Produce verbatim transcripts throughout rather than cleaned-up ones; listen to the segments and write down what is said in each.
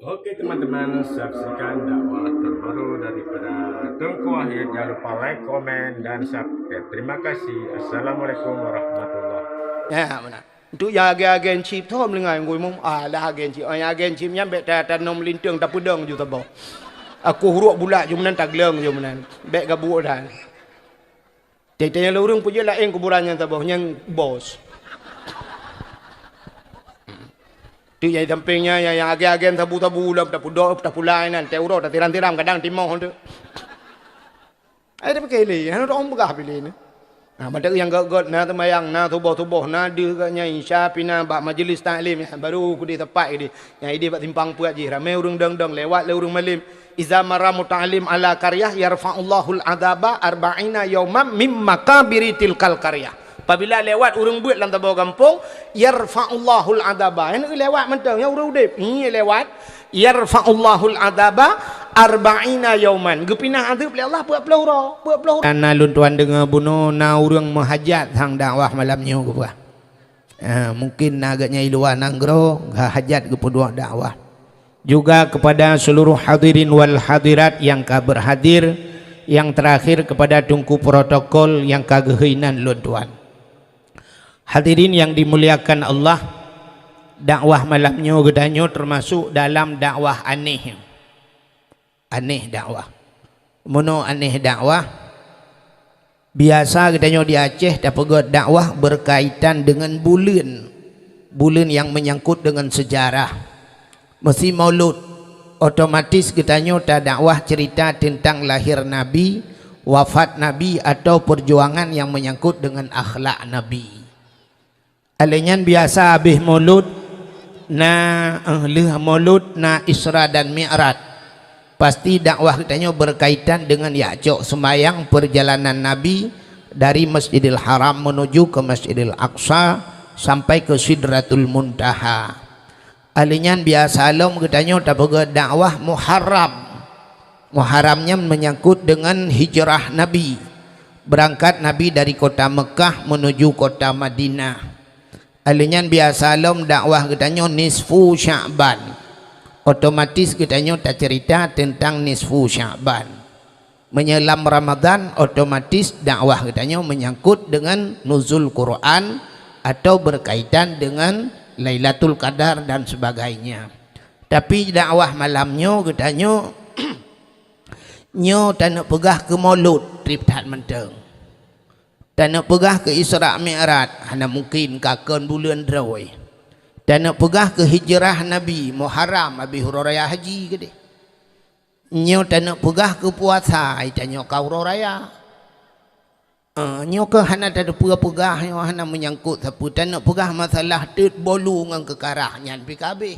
Oke teman-teman, saksikan dakwah terbaru daripada Teungku Wahid. Jangan lupa like, komen, dan subscribe. Terima kasih. Assalamualaikum warahmatullahi. Ya, benar. Untuk nyang agée-agée chip tho meuninggai ngui mum. Ah, lah agée chip. Ah, nyang agée chip nyan bék ta tanom linteung tapeudong ju saboh. Aku huruk bulak ju meunan, tagleueng ju meunan. Bék gabuek dan. Tiep-tiep nyang lôn ureuëng peujeuet laén kuburan nyang saboh nyang bos. Tu nyang sampéng nyan, nyang, nyang agée-agée sabu-sabu lom tapudok, tapulai nan, teuroe tatiram-tiram kadang timoh tu. Ai tapi kali, hana taom peugah pilih ni. Nah, mata nyang gét-gét, na teumayang, na tuboh-tuboh, na deuh gét nyang isya pina bak majlis taklim, baru kudeh tepat kudeh. Nyang ideh bak simpang peuet jih, ramé ureuëng dong-dong, lewat lé ureuëng malém. Iza marra muta'allim ala qaryah yarfa'ullahul adzaba arba'ina yauman mim makabiri tilkal qaryah. Apabila lewat ureuëng beuet lam saboh gampông, yarfa'ullahul adzaba. Nyang lewat mantong, nyang ureuëng udeb. Nyi lewat, yarfa'ullahul adzaba arba'ina yauman. Geupinah adeueb lé Allah peuet ploh uroe, peuet ploh uroe. Na lôn tuan deungoe bunoe na ureuëng meuhajat sang dakwah malam nyoe geupeugah. Ah, mungkin na gét nyang i luwa nanggroe, ha-, hajat geupeuduek dakwah. Juga kepada seluruh hadirin wal hadirat yang ka berhadir, yang terakhir kepada Teungku Protokol yang ka geuheuinan lôn tuan. Hadirin yang dimuliakan Allah, dakwah malam nyoe geutanyoe termasuk dalam dakwah aneh. Aneh dakwah. Meunoe aneh dakwah, biasa geutanyoe di Aceh tapeugét dakwah berkaitan dengan buleuen, buleuen yang menyangkut dengan sejarah. Meusi Maulud, otomatis geutanyoe tadakwah cerita tentang lahir Nabi, wafat Nabi, atau perjuangan yang menyangkut dengan akhlak Nabi. Alèh nyan biasa abéh Maulud na, eh, lheueh Maulud na Isra dan Mi'raj. Pasti dakwah geutanyoe berkaitan dengan jak cok seumayang perjalanan Nabi dari Masjidil Haram menuju ke Masjidil Aqsa sampai ke Sidratul Muntaha. Alèh nyan biasa lom geutanyoe tapeugét dakwah Muharram. Muharram nyan menyangkut dengan hijrah Nabi. Berangkat Nabi dari kota Mekah menuju kota Madinah. Alèh nyan biasa lom dakwah geutanyoe nisfu Sya'ban. Otomatis geutanyoe tacerita tentang nisfu Sya'ban. Meunyoe lam Ramadan, otomatis dakwah geutanyoe menyangkut dengan nuzul Quran atau berkaitan dengan Lailatul Qadar dan sebagainya. Tapi dakwah malam nyoe geutanyoe nyoe taneuk peugah keu Maulud trép that mantong. Taneuk peugah keu Isra Mi'raj, hana mungken ka kon buleuen droe. Taneuk peugah keu hijrah Nabi, Muharram, abéh uroe raya haji keudeh. Nyoe taneuk peugah keu puasa, ai tanyoe ka uroe raya. Eh, nyoe keuh hana tateupeue peugah, nyoe hana meunyangkot sapeue. Taneuk peugah masalah teut bolu ngon keukarah nyan pi ka abéh.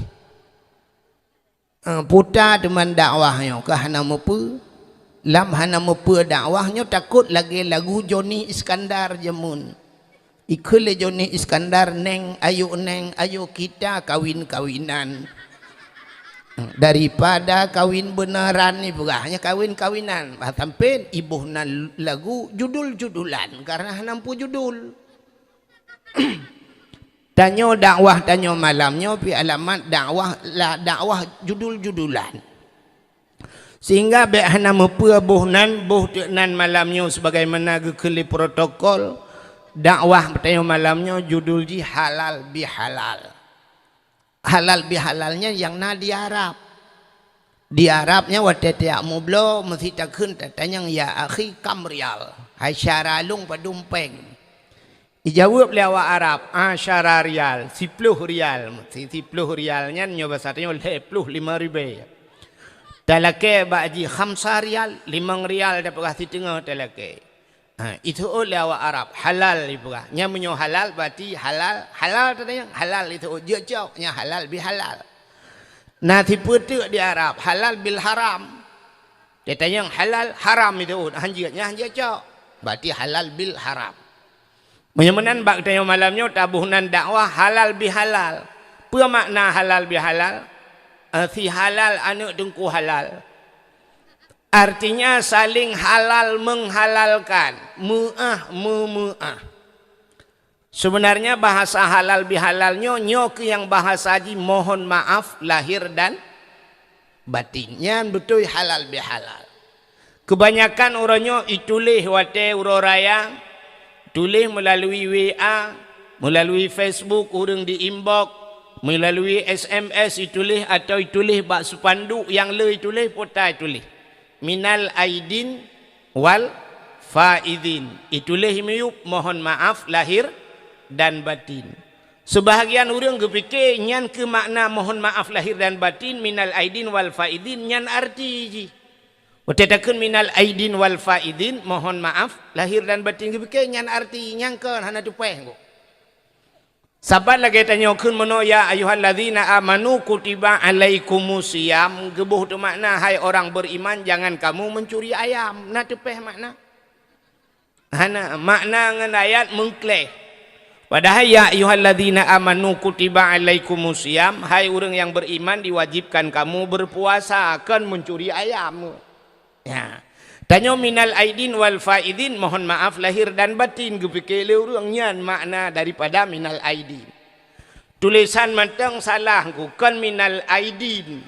Eh, puta teuma dakwah nyoe keuh hana meupeue. Lam hana meupeue dakwah nyoe takot lagèe lagu Joni Iskandar jameun. Ikheun lé Joni Iskandar, "Neng, ayo Neng, ayo kita kawin-kawinan." Daripada kawin beuneran ni peugah, hanya kawin-kawinan. Bah sampeuen iboh nan lagu judul-judulan, karena hana meupeue judul. Tanyoe dakwah tanyoe malam nyoe pi alamat dakwah la dakwah judul-judulan. Sehingga bèk hana meupeue boh nan, boh teuk nan malam nyoe sebagaimana geukheun lé protokol dakwah tanyoe malam nyoe judul jih halal bihalal. Halal bihalal nyan nyang na di Arab. Di Arab nyan watèe tajak meubloe meusti takheun tatanyong, "Ya akhi, kam rial?" Hai syedara lôn, padum pèng? Ijaweueb lé awak Arab, "Asyara rial, siploh rial." Si-, siploh rial nyan nyoe basa tanyoe lhèe ploh limong ribèe. Talakèe bak jih khamsa rial, limong rial tapeugah siteungoh talakèe. Ha, iteuôt lé awak Arab, halal ipeugah. Nyan meunyoe halal, berarti halal, halal tatanyong, halal iteuôt, jeuet cok, nyan halal bihalal. Na sipeue teuk di Arab, halal bil haram. Tatanyong halal, haram iteuôt, hanjeuet, nyan hanjeuet cok. Berarti halal bil haram. Meunyoe meunan bak tanyoe malam nyoe taboh nan dakwah halal bihalal. Peue makna halal bihalal? Eh, si halal aneuk teungku halal. Artinya saling halal menghalalkan, meu'ah meumeu'ah. Sebenarnya bahasa halal bihalal nyoe, nyoe keuh nyang bahasa jih mohon maaf lahir dan batin. Nyan beutôi halal bihalal. Keubanyakan uroe nyoe ituléh watée uroe raya, tuléh meulalui W A, meulalui Facebook ureuëng di inbox, meulalui S M S ituléh atau ituléh bak spanduk nyang le ituléh, pota ituléh. Minal aidin wal faizin. Ituléh miyueb mohon maaf lahir dan batin. Seubahagian ureuëng geupike nyan keu makna mohon maaf lahir dan batin, minal aidin wal faizin, nyan arti jih. Watée takheun minal aidin wal faizin, mohon maaf lahir dan batin, geupike nyan arti nyang kon, hana teupeh kok. Saban lagée tanyoe kheun meunoe, "Ya ayyuhallazina amanu kutiba alaikumusiyam," geuboh teumakna, "Hai orang beriman, jangan kamu mencuri ayam." Na teupeh makna? Hana, makna ngon ayat meungkléh. Padahai, "Ya ayyuhallazina amanu kutiba alaikumusiyam," hai ureuëng nyang beriman, diwajibkan kamu berpuasa, kon mencuri ayam. Ya. Tanyoe minal aidin wal faizin, mohon maaf lahir dan batin, geupike lé ureuëng nyan makna daripada minal aidin. Tulésan mantong salah, kon minal aidin.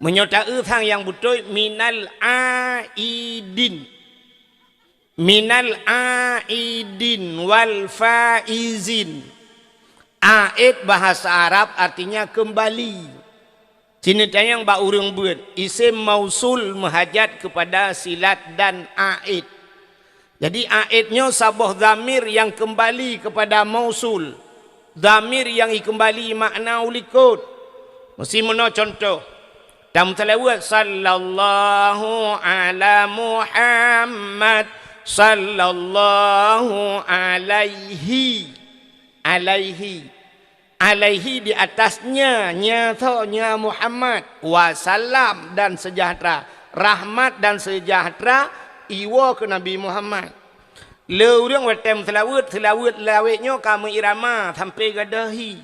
Meunyoe taeu sang nyang beutôi, minal aidin. Minal aidin wal faizin. Aid bahasa Arab artinya kembali. Sini tanyong bak ureuëng beuet, isim mausul meuhajat kepada silat dan aid. Jadi, aid nyoe saboh dhamir nyang kembali kepada mausul. Dhamir nyang ikeumbali makna u likot. Meusi meunoe cuntoh. Tameuseulaweuet, "Sallallahu ala Muhammad, sallallahu alaihi, alaihi, alaihi di atasnya, nya tho, nya Muhammad, wasallam dan sejahtera, rahmat dan sejahtera iwoe keu Nabi Muhammad." Le ureuëng watée meuseulaweuet, seulaweuet lawét nyoe ka meuirama sampai gadôh hi.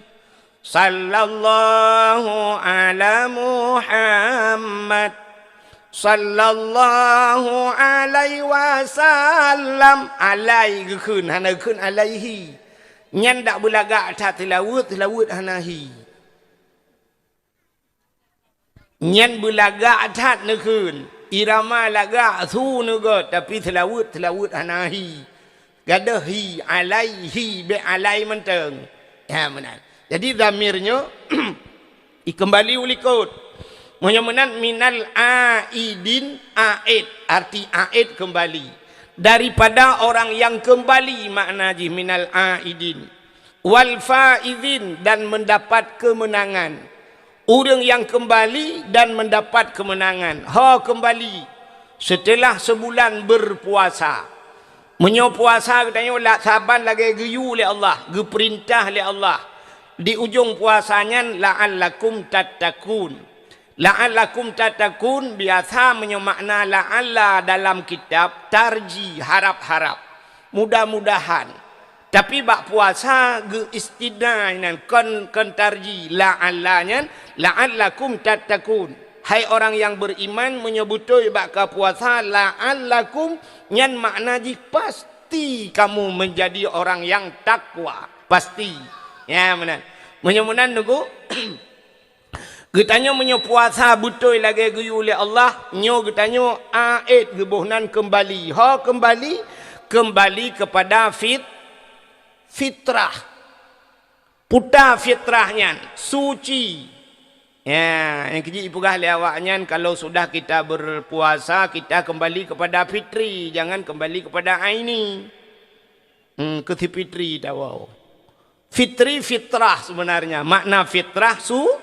Sallallahu ala Muhammad, sallallahu alaihi wasallam. Alai geukheun, hana geukheun alaihi. Nyan dak beulagak that seulaweuet, seulaweuet hana hi. Nyan beulagak that neukheun, irama lagak su neugôt, tapi seulaweuet, seulaweuet hana hi. Gadôh hi, alaihi, bék alai mantong. Ha, meunan. Jadi, dhamir nyoe ikeumbali u likot. Meunyoe meunan, minal aidin, aid, arti aid keumbali. Daripada orang yang kembali, makna jih minal aidin. Wal faizin, dan mendapat kemenangan. Ureuëng nyang keumbali dan mendapat keumeunangan. Ho keumbali seuteulah seubulan beurpuasa. Meunyoe puasa geutanyoe la-, saban lagée geuyue lé Allah, geupeurintah lé Allah, di ujong puasa nyan, "La'allakum tattaqun." "La'allakum tattaqun" biasa meunyoe makna "la'alla" dalam kitab, tarji, harap-harap, mudah-mudahan. Tapi bak puasa geu-istitsna inan, kon, kon tarji, la'alla nyan, "La'allakum tattaqun." Hai orang yang beriman, meunyoe beutôi bak ka puasa, "la'allakum" nyan makna jih pasti kamu menjadi orang yang takwa. Pasti. Ya, meunan. Meunyoe meunan, Teungku, geutanyoe meunyoe puasa beutôi lagée geuyue lé Allah, nyoe geutanyoe aid geuboh nan keumbali. Ho keumbali? Keumbali keupada fit-, fitrah. Puta fitrah nyan suci. Ya, nyang keujeuet ipeugah lé awak nyan, kalau sudah kita berpuasa, kita kembali kepada fitri, jangan kembali kepada aini. Hmm, keu si fitri tawoe. Fitri fitrah sebenarnya. Makna fitrah su-,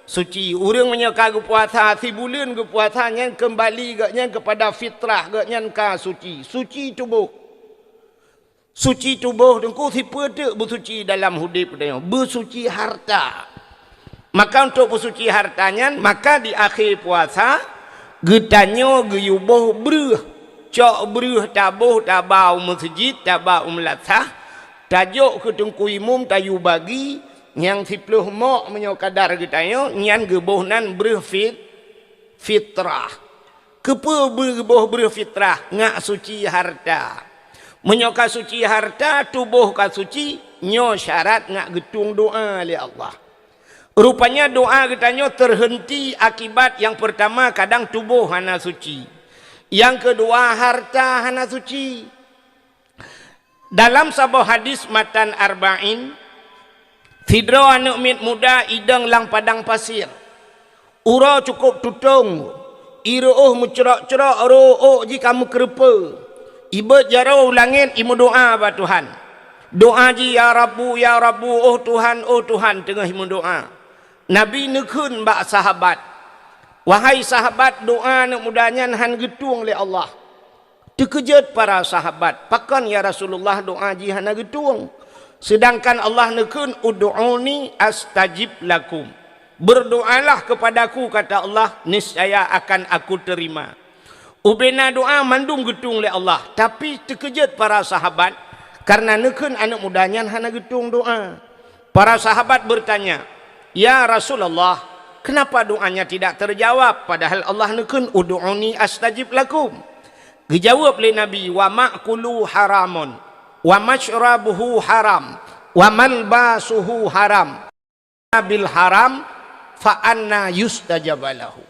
suci. Ureuëng meunyoe ka geupuasa, sibuleuen geupuasa nyan keumbali gobnyan keupada fitrah, gobnyan ka suci. Suci tuboh. Suci tuboh Teungku, sipeue teuk beusuci dalam udeb geutanyoe? Beusuci harta. Maka untuk peusuci harta nyan, maka di akhé puasa, geutanyoe geuyue boh breueh. Cok breueh taboh, taba u meuseujid, taba u meulasah, tajok keu teungku imum, tayue bagi, nyang siplôh mok meunyoe kadar geutanyoe, nyan geuboh nan breueh fit-, fitrah. Keupeue beu-, geuboh breueh fitrah? Ngat suci harta. Meunyoe ka suci harta, tuboh ka suci, nyoe syarat ngat geutueng doá lé Allah. Rupanya doa geutanyoe terhenti akibat yang pertama kadang tuboh hana suci. Yang kedua harta hana suci. Dalam saboh hadis matan Arba'in, sidroe aneuëk miet muda idong lam padang pasir. Uroe cukôp tutong, ie reuôh meucrok-crok, rô ôk jih ka meukeureupeue. Ibeuet jaroe u langét imeudoá bak Tuhan. Doá jih, "Ya Rabbu, ya Rabbu, oh Tuhan, oh Tuhan," teungoh imeudoá. Nabi neukheun bak sahabat, "Wahai sahabat, doá aneuëk muda nyan hán geutueng lé Allah." Teukeujot para sahabat, "Pakon ya Rasulullah doá jih hana geutueng? Seudangkan Allah neukheun, 'Ud'uni astajib lakum.' Berdoalah kepadaku," kata Allah, "niscaya akan Aku terima." Ubena doá mandum geutueng lé Allah, tapi teukeujot para sahabat kareuna neukheun aneuëk muda nyan hana geutueng doá. Para sahabat bertanya, "Ya Rasulullah, kenapa doanya tidak terjawab padahal Allah neukheun, 'Ud'uni astajib lakum'?" Geujaweueb lé Nabi, "Wa ma'kuluhu haramun, wa masyrabuhu haram, wa malbasuhu haram. Bil haram, fa anna yustajaba lahu."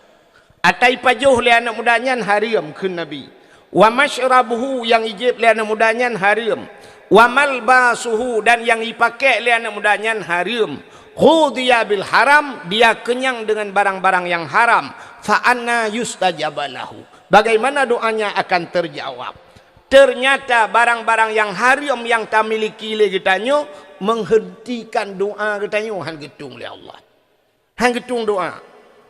Ata ipajoh lé aneuëk muda nyan hareuem, kheun Nabi. "Wa masyrabuhu," nyang ijieb lé aneuëk muda nyan hareuem. "Wa malbasuhu," dan nyang ipakék lé aneuëk muda nyan hareuem. "Ghudhiya bil haram," dia kenyang dengan barang-barang yang haram. "Fa anna yustajaba lahu." Bagaimana doanya akan terjawab? Ternyata barang-barang nyang hareuem nyang tamiliki lé geutanyoe menghentikan doá geutanyoe hán geutueng lé Allah. Hán geutueng doá.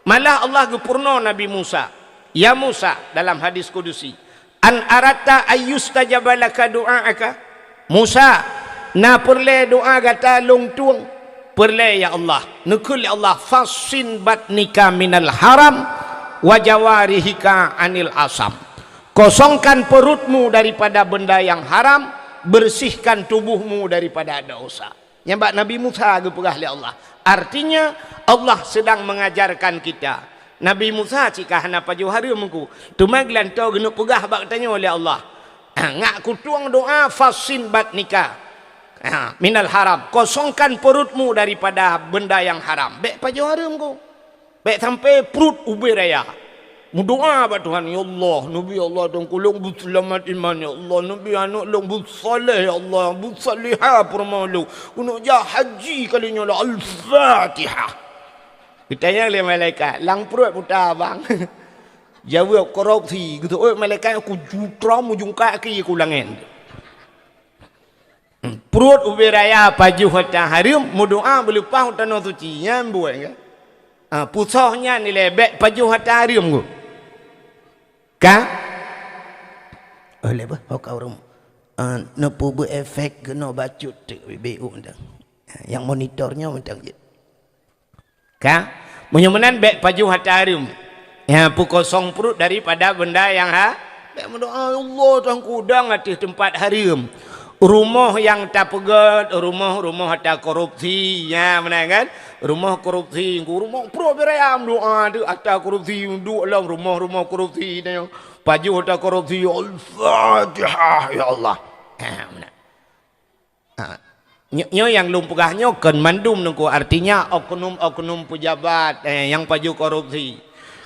Malah Allah geupeurunoe Nabi Musa, "Ya Musa," dalam hadis kudusi, "an aratta ayyustajaba laka du'aaka?" "Musa, na peureulée doá gata lôn tueng?" "Peureulée, ya Allah." Neukheun lé Allah, "Fassin batnika minal haram wa jawarihika anil asam." Kosongkan perutmu daripada benda yang haram, bersihkan tubuhmu daripada dosa. Nyan bak Nabi Musa geupeugah lé Allah. Artinya, Allah sedang mengajarkan kita. Nabi Musa cit ka hana pajoh hareuem Teungku. Teuma geulantoe geuneuk peugah bak geutanyoe lé Allah, "Ngak kutueng doá, fassin batnika, ha, minal haram. Kosongkan perutmu daripada benda yang haram." Bék pajoh hareuem Teungku. Bék sampai pruet ubé raya. Meudoá bak Tuhan, "Ya Allah, neubi Allah Teungku lôn beuseulamat iman, ya Allah, neubi aneuëk lôn beusaleh, ya Allah, beusalihah peurumoh lôn. Keuneuk jak haji kali nyoe lah." Al-Fatihah. Geutanyong lé malaikat, "Lam pruet peue ta, Bang?" Jaweueb, "Korupsi." Geuteuôt malaikat, "Ku jutrom ujong kaki ku langét." Pruet ubé raya pajoh ata hareuem, meudoá beuleupah u tanoh suci, nyan buet kan? Ah, pusoh nyan ilée bék pajoh ata hareuem Teungku. Ka? Oh, lé beuh, ho ka ureuëng, ah, neupeubuet efek keunoe bacut teuk bibé u mantong. Nyang monitor nyoe mantong jeuet. Ka? Meunyoe meunan bék pajoh ata hareuem. Ya, peukosong pruet daripada benda nyang ha-, bék meudoá, "Ya Allah, Teungku, dong ateueh teumpat hareuem." Rumoh nyang tapeugét, rumoh-rumoh ata korupsi, ya, meunan kan? Rumoh korupsi, rumoh pruet beuraya meudoá tu ata korupsi, duek lom rumoh-rumoh korupsi tu. Pajoh ata korupsi, "Al-Fatihah, ya Allah." Ha, meunan. Ha, nyo-, nyoe nyang lôn peugah nyoe kon mandum Teungku, artinya oknum-oknum pejabat, eh, nyang pajoh korupsi.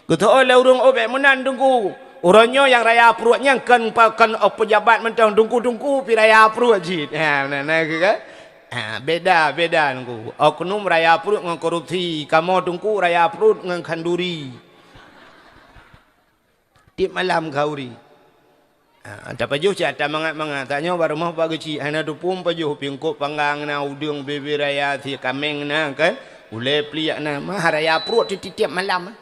Geuteuôt lé ureuëng, "Oh, bék meunan Teungku. Uroe nyoe nyang raya pruet nyan kon pa-, kon, oh, pejabat mantong, Teungku-teungku pi raya pruet cit." Ha, na, na, kan? Ha, beda, beda Teungku. Oknum raya pruet ngon korupsi, kamoe Teungku raya pruet ngon khanduri. Tieb malam khanduri. Ha, tapajoh cit ata mangat-mangat. Tanyoe bak rumoh Pak Geuchik, hana teupeue pajoh, pingkop panggang na, udeueng bebe raya, sie kaméng na kan, ulée pliek na, mah raya pruet tieb-tieb malam.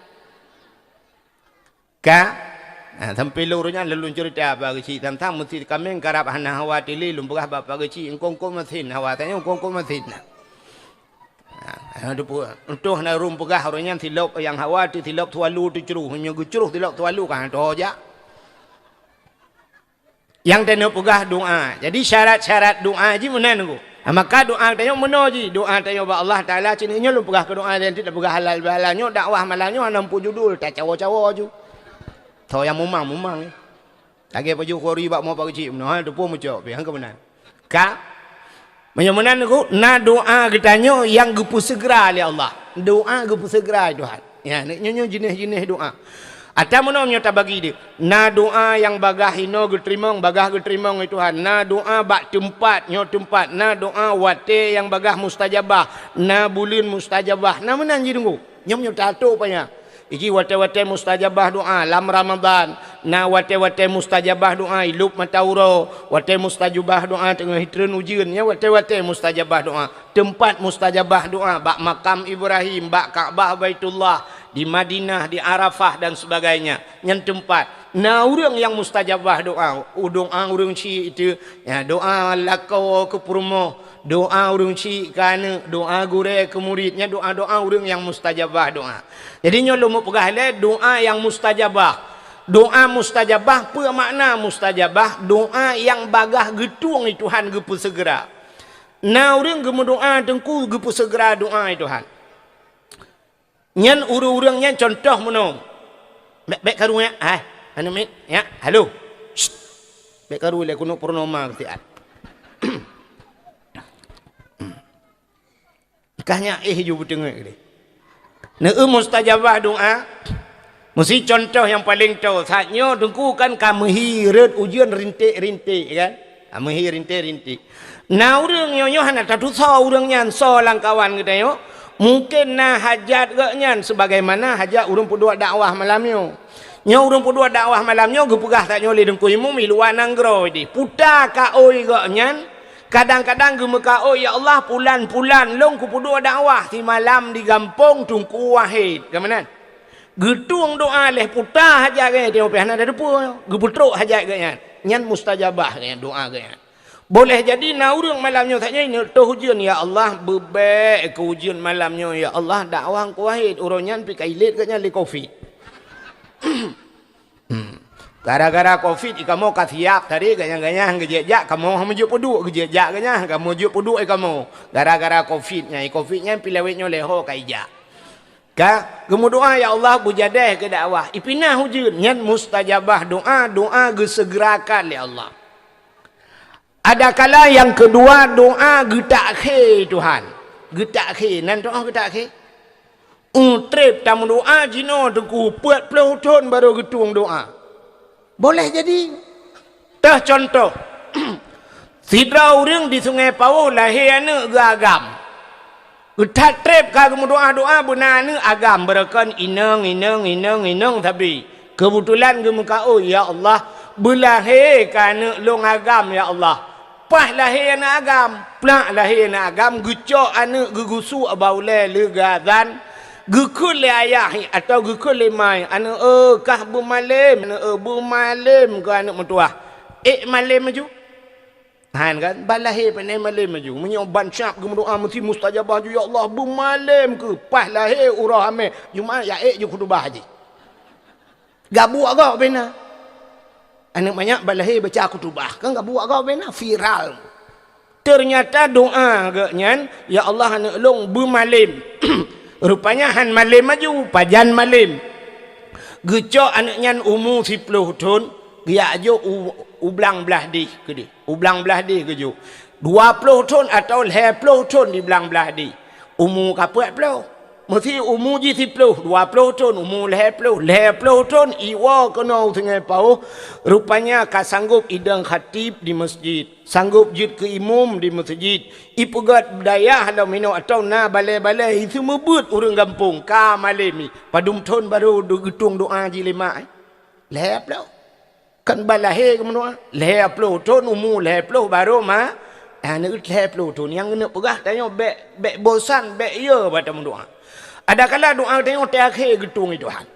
Ka? Ha, sampoe lôn uroe nyan lôn ceurita Pak Geuchik, tang-tang meusie kaméng karab hana hawa tili, lôn peugah bak Pak Geuchik, "Eungkôt-eungkôt meusin hawa, tanyoe eungkôt-eungkôt meusin na." Ha, ha, teupeue. Untoh na ureuëng peugah uroe nyan silop nyang hawa teuh silop tualu teucroh. Meunyoe geucroh silop tualu ka han toh jak. Nyang teuneuk peugah doá. Jadi syarat-syarat doá jih meunan Teungku. Ha, maka doá tanyoe meunoe jih. Doá tanyoe bak Allah Taala cit nyoe lôn peugah keu doá dan tidak peugah halal bihalal. Nyoe dakwah malam nyoe hana muphom judul, tacawo-cawo ju. Tho nyang mumang-mumang. Lagée pajoh khanduri bak rumoh Pak Geuchik meunoe, ha, teupeue mucok pih, han keu meunan. Ka? Meunyoe meunan Teungku, na doá geutanyoe nyang geupeuseugera lé Allah. Doa geupeuseugra lé Tuhan. Ya, nyoe, nyoe jeunèh-jeunèh doa. Ata meunoe nyoe tabagi deh. Na doa nyang bagaih inoe geuteurimong, bagaih geuteurimong lé Tuhan. Na doa bak teumpat, nyoe teumpat. Na doa watèe nyang bagaih mustajabah. Na buleuen mustajabah. Na meunan jih Teungku. Nyoe, nyoe tato payah. Iji watèe-watèe mustajabah doa lam Ramadhan, na watèe-watèe mustajabah doa ilop mata uroe, watèe mustajabah doa teungoh jitreun ujeuen, nyan watèe-watèe mustajabah doa. Teumpat mustajabah doa bak makam Ibrahim, bak Ka'bah Baitullah, di Madinah, di Arafah dan sebagainya. Nyan teumpat. Na ureueng nyang mustajabah doa, u doa ureueng syik itu, ya, doa lakoe keu peurumoh, doa ureueng syik keu aneuk, doa gurèe keu murit, nyan doa-doa ureueng nyang mustajabah doa. Jadi nyoe lôn peugah lé doa nyang mustajabah. Doa mustajabah, peue makna mustajabah? Doa nyang bagaih geutueng lé Tuhan geupeuseugra. Na ureueng geumeudoa Teungku geupeuseugra doa lé Tuhan. Nyan ureueng-ureueng nyan contoh meunoe. Bèk, bèk karu nyan, hai, aneuk miet, nyan, halo. Shh. Bèk karu lé keuneuk purnoma keu siat. Kah nyan éh ju beuteungeut deh. Neu mustajabah doa. Meusi contoh nyang paleng toe. Saat nyoe Teungku kan ka meuhi rhot ujeuen rinték-rinték kan. Ka meuhi rinték-rinték. Na ureueng nyoe, nyoe hana tatusoe ureueng nyan soe lamkawan geutanyoe. Mungken na hajat gobnyan sebagaimana hajat ureueng peuduek dakwah malam nyoe. Nyoe ureueng peuduek dakwah malam nyoe geupeugah tanyoe lé Teungku Imum i luwa nanggroe deh. Puta kaôi gobnyan, kadang-kadang geumeukaôi, "Ya Allah, pulan-pulan lôn kupeuduek dakwah simalam di gampông Teungku Wahid." Ka meunan. Geutueng doa lhèe puta hajat gobnyan, teuma pih hana tateupeue. Geupeutrok hajat gobnyan. Nyan mustajabah gobnyan, doa gobnyan. Boleh jadi na ureueng malam nyoe saja ineuk toh ujeuen, "Ya Allah, beubèk keu ujeuen malam nyoe, ya Allah, dakwah Teungku Wahid." Uroe nyan pih ka ilét gobnyan lé covid. Hmm. Gara-gara covid, kamoe ka siap tadi, ganyang-ganyang geujak-jak, kamoe hana meujeuet peuduek, geujak-jak ganyang, kamoe jeuet peuduek kamoe. Gara-gara covid nyan, covid nyan pih lawét nyoe lhèe ho ka ijak. Ka, geumeudoa, "Ya Allah, beujadèh keu dakwah." Ipinah ujeuen, nyan mustajabah doa, doa geuseugerakan lé Allah. Adakala nyang keudua, doa geutakhé Tuhan. Geutakhé, nan doa geutakhé. Ueh, trép tameudoa jinoe Teungku, peuet ploh thon barô geutueng doa. Boleh jadi. Teuh contoh, sidroe ureueng di Sungai Pawôh lahé aneuk geuagam. Geuthat trép ka geumeudoa-doa beuna aneuk agam, beureukan inong, inong, inong, inong sabe. Keubeutulan geumeukaôi, "Ya Allah, beulahé keu aneuk lôn agam, ya Allah." Paih lahé aneuk agam, plak lahé aneuk agam, geucok aneuk geugusuk bak ulèe lheueh geuazan, geukheun lé ayah atawa geukheun lé ma, "Aneuk eu, kah beumalém, aneuk eu, beumalém keu aneuk meutuwah." Ék malém laju. Han kan? Ban lahé pane malém laju. Meunyoe ban syab geumeudoa meusti mustajabah ju, "Ya Allah, beumalém keu." Paih lahé uroe Hamé, Jumat ya ék ju khutubah jih. Gabuek gob bena. Aneuk manyak ban lahé baca khutubah, kan gabuek gob bena, viral. Teunyata doa geuh nyan, "Ya Allah, aneuk lôn beumalém." Rupanya han malém laju, pajan malém. Geucok aneuk nyan umu siploh thon, geujak jok u, u blang blaih deh keudeh. U blang blaih deh geujok. Dua ploh thon atawa lhèe ploh thon di blang blaih deh. Umu ka peuet ploh. Meusti umu jih siploh, dua ploh thon, umu lhèe ploh, lhèe ploh thon iwoe keunoe u Sungai Pawôh, rupanya ka sanggôp idong khatib di meuseujid, sanggôp jeuet keu imum di meuseujid, ipeugöt dayah lom inoe atawa na balèe-balèe iseumeubeuet ureueng gampông ka malém nyan. Padum thon barô geutueng doa jih lé mak, eh? Lhèe ploh. Kan ban lahé geumeudoa, lhèe ploh thon umu lhèe ploh barô ma, aneuk lhèe ploh thon nyang geuneuk peugah tanyoe bèk, bèk bosan, bèk yö bak tameudoa. Adakala doa tanyoe teuakhé geutueng lé Tuhan.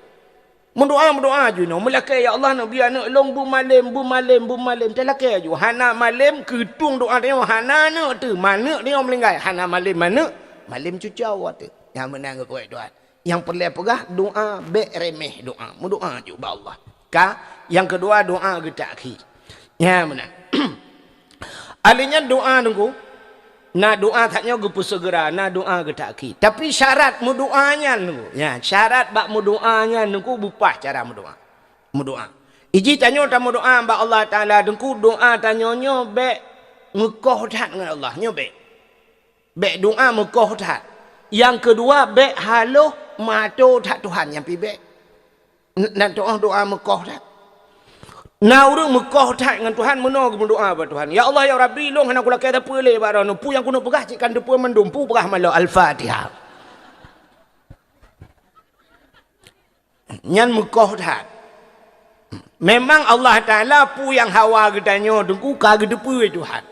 Meudoa, meudoa ju nyoe, meulakèe, "Ya Allah, neubi aneuk lôn beumalém, beumalém, beumalém." Teulakèe ju, hana malém, geutueng doa tanyoe hana aneuk teuh, ma aneuk tanyoe meuninggai, hana malém ma aneuk, malém cucoe teuh. Nyang meunan geupeubuet Tuhan. Nyang peureulèe peugah, doa bèk reméh doa. Meudoa ju bak Allah. Ka, nyang keudua doa geutakhé. Nyan meunan. Alèh nyan doa Teungku, na doa that nyoe geupeuseugera, na doa geutakhé. Tapi syarat meudoa nyan Teungku, nyan syarat bak meudoa nyan Teungku beupaih cara meudoa. Meudoa. Iji tanyoe tameudoa bak Allah Taala Teungku, doa tanyoe nyoe bèk meukoh that ngon Allah, nyoe bèk. Bèk doa meukoh that. Nyang keudua, bék haloh meuato that Tuhan, nyan pih bék. N-, nan teu'oh doa meukoh that. Na ureuëng meukoh that ngon Tuhan, meunoe geumeudoa bak Tuhan, "Ya Allah, ya Rabbi, lôn hana kulakée sapeue lé bak Droeneuh. Peue nyang keuneuk peugah cit ka neuteupeue mandum. Peue peugah malôh Al-Fatihah." Nyan meukoh that. Memang Allah Taala peue nyang hawa geutanyoe teungku ka geuteupeue Tuhan.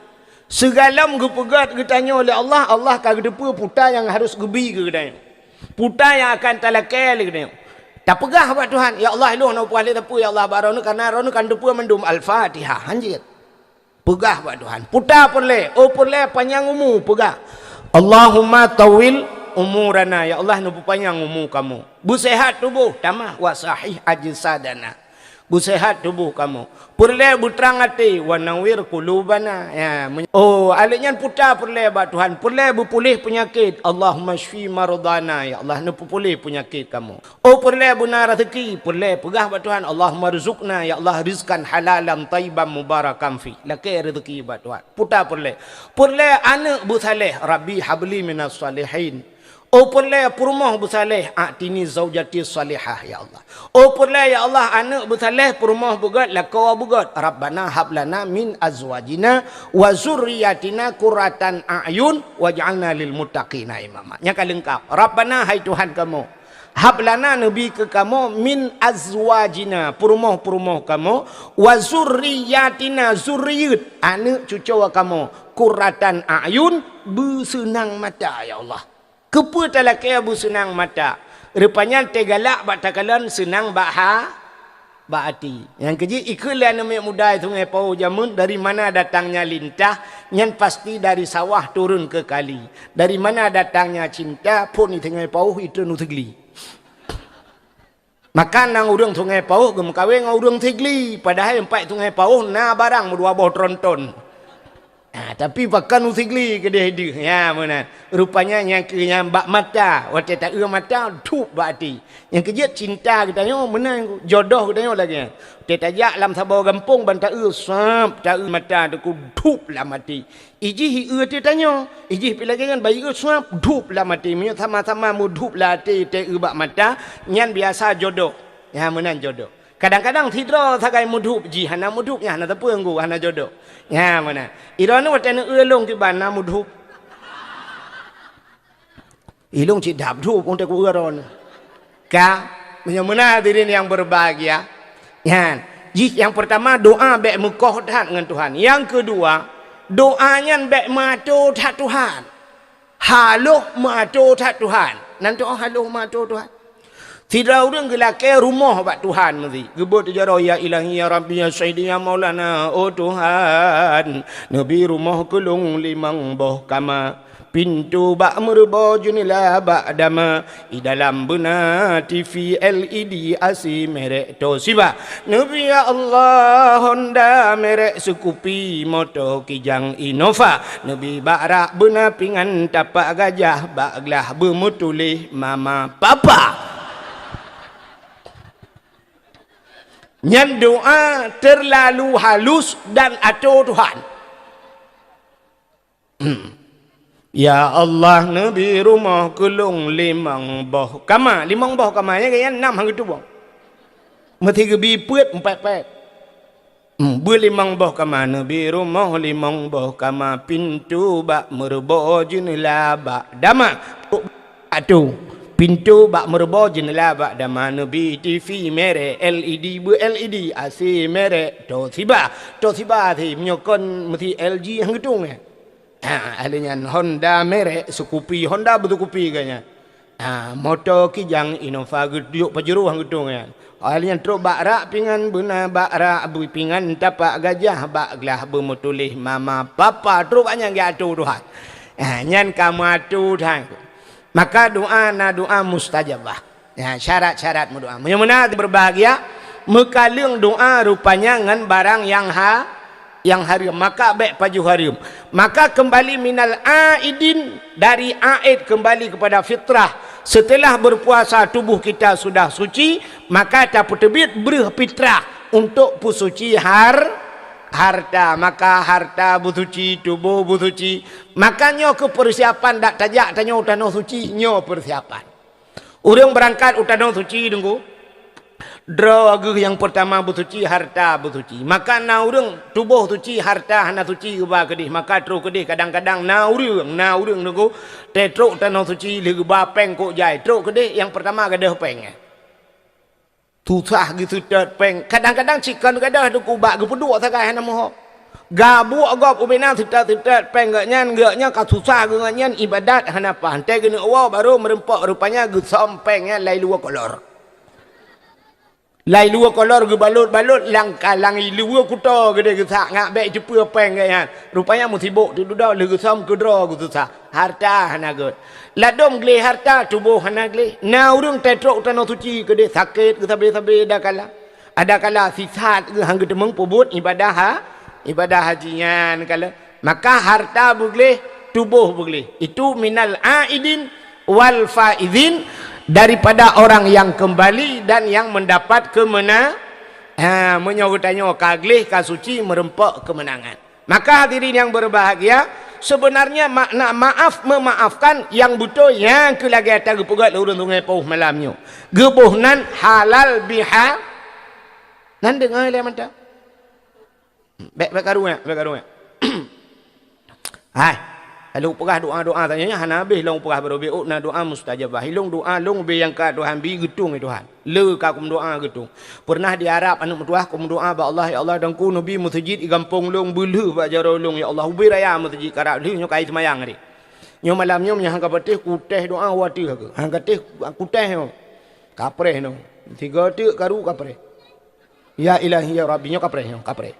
Sigohlom geupeugét geutanyoe lé Allah, Allah ka geuteupeue peue nyang harôh geubi keu geutanyoe. Peue nyang akan talakée lé geutanyoe. Tapeugah bak Tuhan, "Ya Allah, lôn hana peugah lé sapeue, ya Allah, bak Droeneuh, kareuna Droeneuh ka neuteupeue mandum." Al-Fatihah, hanjeuet. Peugah bak Tuhan. Peue peureulée, oh peureulée panyang umu, peugah, "Allahumma tawwil umurana," ya Allah, neupeupanyang umu kamoe. Beuseuhat tuboh, tamah, "wa sahih ajsadana." Beuseuhat tuboh kamoe. Peureulée beutrang até, "wa nawwir qulubana." Ya, men-, oh, akhé nyan peue peureulée bak Tuhan. Peureulée beupuléh peunyakét, "Allahumma syfi mardana," ya Allah, neupeupuléh peunyakét kamoe. Oh peureulée beuna rezeki, peureulée peugah bak Tuhan, "Allahumma rzuqna," ya Allah, "rizqan halalan thayyiban mubarakan fi." Lakée rezeki bak Tuhan. Peue peureulée. Peureulée aneuëk beusaléh, "Rabbi habli minas shalihin." Oh peureulée peurumoh beusaléh, "A'tini zaujati shalihah," ya Allah. Oh peureulée ya Allah aneuëk beusaléh, peurumoh beugét, lakoe beugét, "Rabbana hablana min azwajina wa zurriyatina qurratan a'yun waj'alna lil muttaqina imama." Nyang ka leungkap. "Rabbana," hai Tuhan kamoe, "hablana," neubi keu kamoe, "min azwajina," peurumoh-peurumoh kamoe, "wa zurriyatina," zuriyeuet, aneuëk cucoe kamoe, "qurratan a'yun," beuseunang mata, ya Allah. Keupeue talakée beuseunang mata? Rupanya teugalak bak takalon seunang bak ha-, bak até. Nyang keujeuet ikheun lé aneuëk muda Sungai Pauh jameun, dari mana datangnya lintah, nyan pasti dari sawah turun ke kali. Dari mana datangnya cinta, phon di Sungai Pauh itu nu Sigli. Maka nang ureuëng Sungai Pauh geumeukawen ngon ureuëng Sigli, padahai empat Sungai Pauh na barang meudua boh tronton. Ha, tapi pakon u Sigli keudeh deuh. Ya, meunan. Rupanya nyang keu nyang bak mata, watée taeu mata, dhup bak até. Nyang keujeuet cinta geutanyoe meunan, jodoh geutanyoe lagée nyan. Watée tajak lam saboh gampông ban taeu, sab, taeu mata teuku dhup lam até. Ijih ieu teutanyoe, ijih pi lagée nyan bayeue sab, dhup lam até. Meunyoe sama-sama meudhup lam até taeu bak mata, nyan biasa jodoh. Ya, meunan jodoh. Kadang-kadang sidroe sagai meudhup jih hana meudhup, nyan hana teupeu ngu, hana jodoh. Nyan meunan. Iroe nyoe watée neueu lôn kiban na meudhup. Ilôn cit dap dhup untuk ureuëng. Ka, meunyoe meunan hadirin yang berbahagia. Nyan, jih yang pertama doa bék meukoh that ngon Tuhan. Yang kedua, doa nyan bék meuato that Tuhan. Haloh meuato that Tuhan. Nan teu'oh haloh meuato Tuhan. Sidroe ureuëng geulakée rumoh bak Tuhan meusi. Geubeuet jaroe, "Ya Ilahi, ya Rabbi, ya Sayyidi, ya Maulana, oh Tuhan, neubi rumoh keu lôn limong boh kama, pintoe bak meureubo, jeunela bak dama, i dalam beuna T V L E D, A C merek Toshiba." Neubi ya Allah Honda merek Scoopy, moto Kijang Innova, neubi bak rak beuna pingan tapak gajah, bak glah beumeutuléh mama papa. Nyan doa terlalu halus dan ato Tuhan. Hmm. Ya Allah, neubi rumoh keu lôn limong boh kama. Limong boh kama, ya, ya, nam han geutubong. Meusti geubi peuet empat-empat. Hmm, beulimong boh kama, neubi rumoh limong boh kama, pintoe bak meureubo, jeunela bak dama. Atu, pintoe bak meureubo, jeunela bak dama, neubi T V merek L E D, beu L E D, A C merek Toshiba. Toshiba A C, meunyoe kon meusti L G han geutung, ya. Ha, ahli nyan Honda merek Scoopy, Honda beu Scoopy geuh nyan. Ha, moto Kijang Innova geutuyok Pajero han geutung nyan. Ahli nyan trok bak rak pingan beuna, bak rak beu pingan tapak gajah, bak glah beumeutuléh mama papa, trok bak nyan geuato Tuhan. Ha, nyan ka meuato Tuhan. Maka doa na doa mustajabah. Ya, syarat-syarat meudoa. Meunyoe meunan berbahagia, meukaleueng doa rupanya ngon barang nyang ha-, nyang hareuem, maka bék pajoh hareuem. Maka kembali minal aidin, dari aid kembali kepada fitrah. Setelah berpuasa tubuh kita sudah suci, maka tapeuteubiet breuh fitrah untuk peusuci har-, Harta, maka harta beusuci, tuboh beusuci. Maka nyoe keuh peusiapan dak tajak tanyoe u tanoh suci, nyoe peusiapan. Ureuëng beurangkat u tanoh suci, Teungku, droe geuh nyang peurtama beusuci, harta beusuci. Maka na ureuëng tuboh suci, harta hana suci geuba keudeh, maka troh keudeh kadang-kadang na ureuëng, na ureuëng, Teungku, teutrok u tanoh suci lheueh geuba péng kok jai, troh keudeh nyang peurtama gadôh péng. Susah geuseutôt péng. Kadang-kadang cit kon gadôh, Teungku, bak geupeuduek sagai hana meuho. Gabuek gob ubena seutôt-seutôt péng geuh nyan, geuh nyan ka susah geuh nyan ibadat hana paih. Teuh geuneuk woe barô meurumpok, rupanya geusöm péng nyan lai luwa kolor. Lai luwa kolor geubalot-balot lam ka-, lam luwa kuto geudeh geusak ngat bék jiteupeu péng geuh nyan. Rupanya meusibok teuh dudoe lheueh geusöm keudroe geususah. Harta hana gét. Ladôm gleh harta, tuboh hana gleh. Na ureuëng teutrok u tanoh suci keudeh sakét geuh sabe-sabe adakala. Adakala sisat geuh han geuteumeung peubuet ibadah ha-, ibadah haji nyan kala. Maka harta beugleh, tuboh beugleh. Itu minal aidin wal faizin, daripada orang yang kembali dan yang mendapat kemenang-, ha, meunyoe geutanyoe ka gleh, ka suci, meurumpok keumeunangan. Maka hadirin yang berbahagia, sebenarnya makna maaf memaafkan nyang beutôi nyang keu lagée ata geupeugah lé ureuëng Sungai Pauh malam nyoe. Geuboh nan halal biha-, nan deungoe lé mantong. Bék, bék karu nyan, bék karu nyan. Hai, lôn peugah doa-doa tanyoe nyan hana habéh lôn peugah baroe bék na doa mustajabah. Ilôn doa lôn ubé nyang ka Tuhan bi geutung lé Tuhan. Le ka kumeudoa geutung. Pernah di Arab aneuk meutuah kumeudoa bak Allah, "Ya Allah, Teungku neubi meuseujid di gampông lôn beulheueh bak jaroe lôn, ya Allah, ubé raya meuseujid karab lheueh nyoe kai seumayang deh." Nyoe malam nyoe meunyoe han ka patéh kutéh doa wateuh aku. Han ka téh kutéh nyoe. Kapreh nyoe. Tiga teuk karu kapreh. Ya Ilahi ya Rabbi, nyoe kapreh, nyoe kapreh.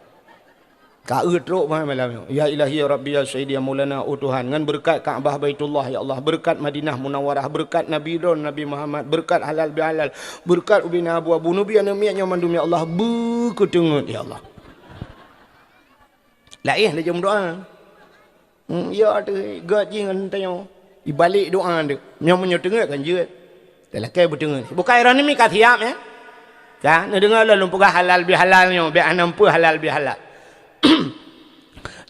Ka eu trok bah malam nyoe. Ya Ilahi ya Rabbi ya Sayyidi ya Maulana, oh Tuhan, ngon beureukat Ka'bah Baitullah ya Allah, beureukat Madinah Munawwarah, beureukat Nabi droe Nabi Muhammad, beureukat halal bihalal, beureukat ubena abu-abu, neubi aneuk miet nyoe mandum ya Allah, beukeuteungeut ya Allah. Laén lé jom doa. Hmm, ya teuh, gét jih ngon tanyoe. Ibalek doa teuk. Nyoe meunyoe teungeut kan jeuet. Talakée beuteungeut. Bukai roh nimi ka siap, ya? Ka, neudeungoe lôn, lôn peugah halal bihalal nyoe, bék hana peue halal bihalal.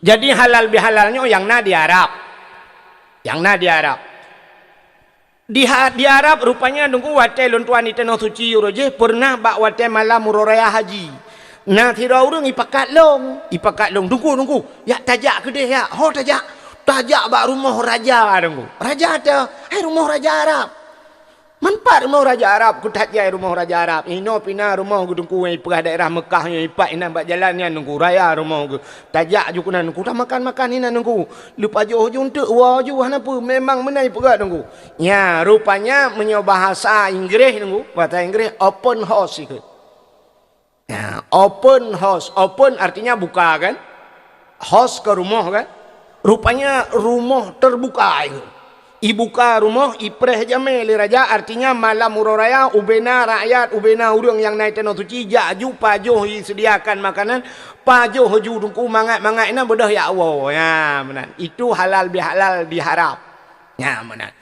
Jadi halal bihalal nyoe nyang na di Arab. Nyang na di Arab. Di ha-, di Arab rupanya Teungku watée lôn tuan di tanoh suci uroe jih pernah bak watée malam uroe raya haji. Na sidroe ureuëng ipakat lôn, ipakat lôn, "Teungku, Teungku, yak tajak keudeh yak, ho tajak, tajak bak rumoh raja Teungku." "Raja ata?" "Hai rumoh raja Arab." "Manpat rumoh raja Arab?" "Kuthat jai rumoh raja Arab. Inoe pih na rumoh geuh Teungku nyang ipeugah daerah Meukah nyoe ipat inan bak jalan nyan Teungku, raya rumoh geuh. Tajak ju keunan Teungku, tamakan-makan inan Teungku. Leupajoh ju eunteuk woe ju hana peue, memang meunan ipeugah Teungku." Nya, rupanya meunyoe bahasa Inggréh Teungku, bahasa Inggréh open house ikheun. Nya, open house, open artinya buka kan? House ke rumoh kan? Rupanya rumoh terbuka ikheun. Ibuka rumoh, ipreh jamé lé raja, artinya malam uroe raya, ubena rakyat, ubena ureuëng nyang na i tanoh suci, jak ju pajoh iseudiakan makanan, pajoh ju Teungku mangat-mangat inan beudôh yak woe. Nya, meunan. Itu halal bihalal di Arab. Nya, meunan.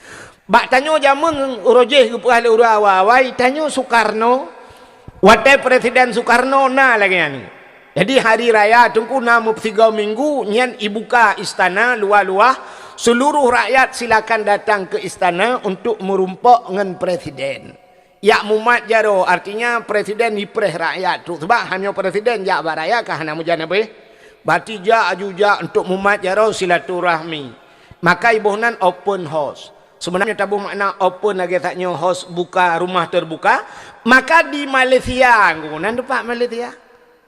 Bak tanyoe jameun uroe jih geupeugah lé ureuëng awai-awai, tanyoe Soekarno, watée Presiden Soekarno na lagée nyan. Jadi hari raya Teungku na meupeusigoe minggu nyan ibuka istana luwah-luwah, seluruh rakyat silakan datang ke istana untuk meurumpok ngon presiden. Jak mumat jaroe, artinya presiden ipreh rakyat trok, sabab han nyoe presiden jak bak rakyat ka hana meujan habéh. Berarti jak aju jak untuk mumat jaroe silaturahmi. Maka iboh nan open house. Sebenarnya taboh makna open lagée that nyoe house buka, rumah terbuka, maka di Malaysia, nan teumpat Malaysia.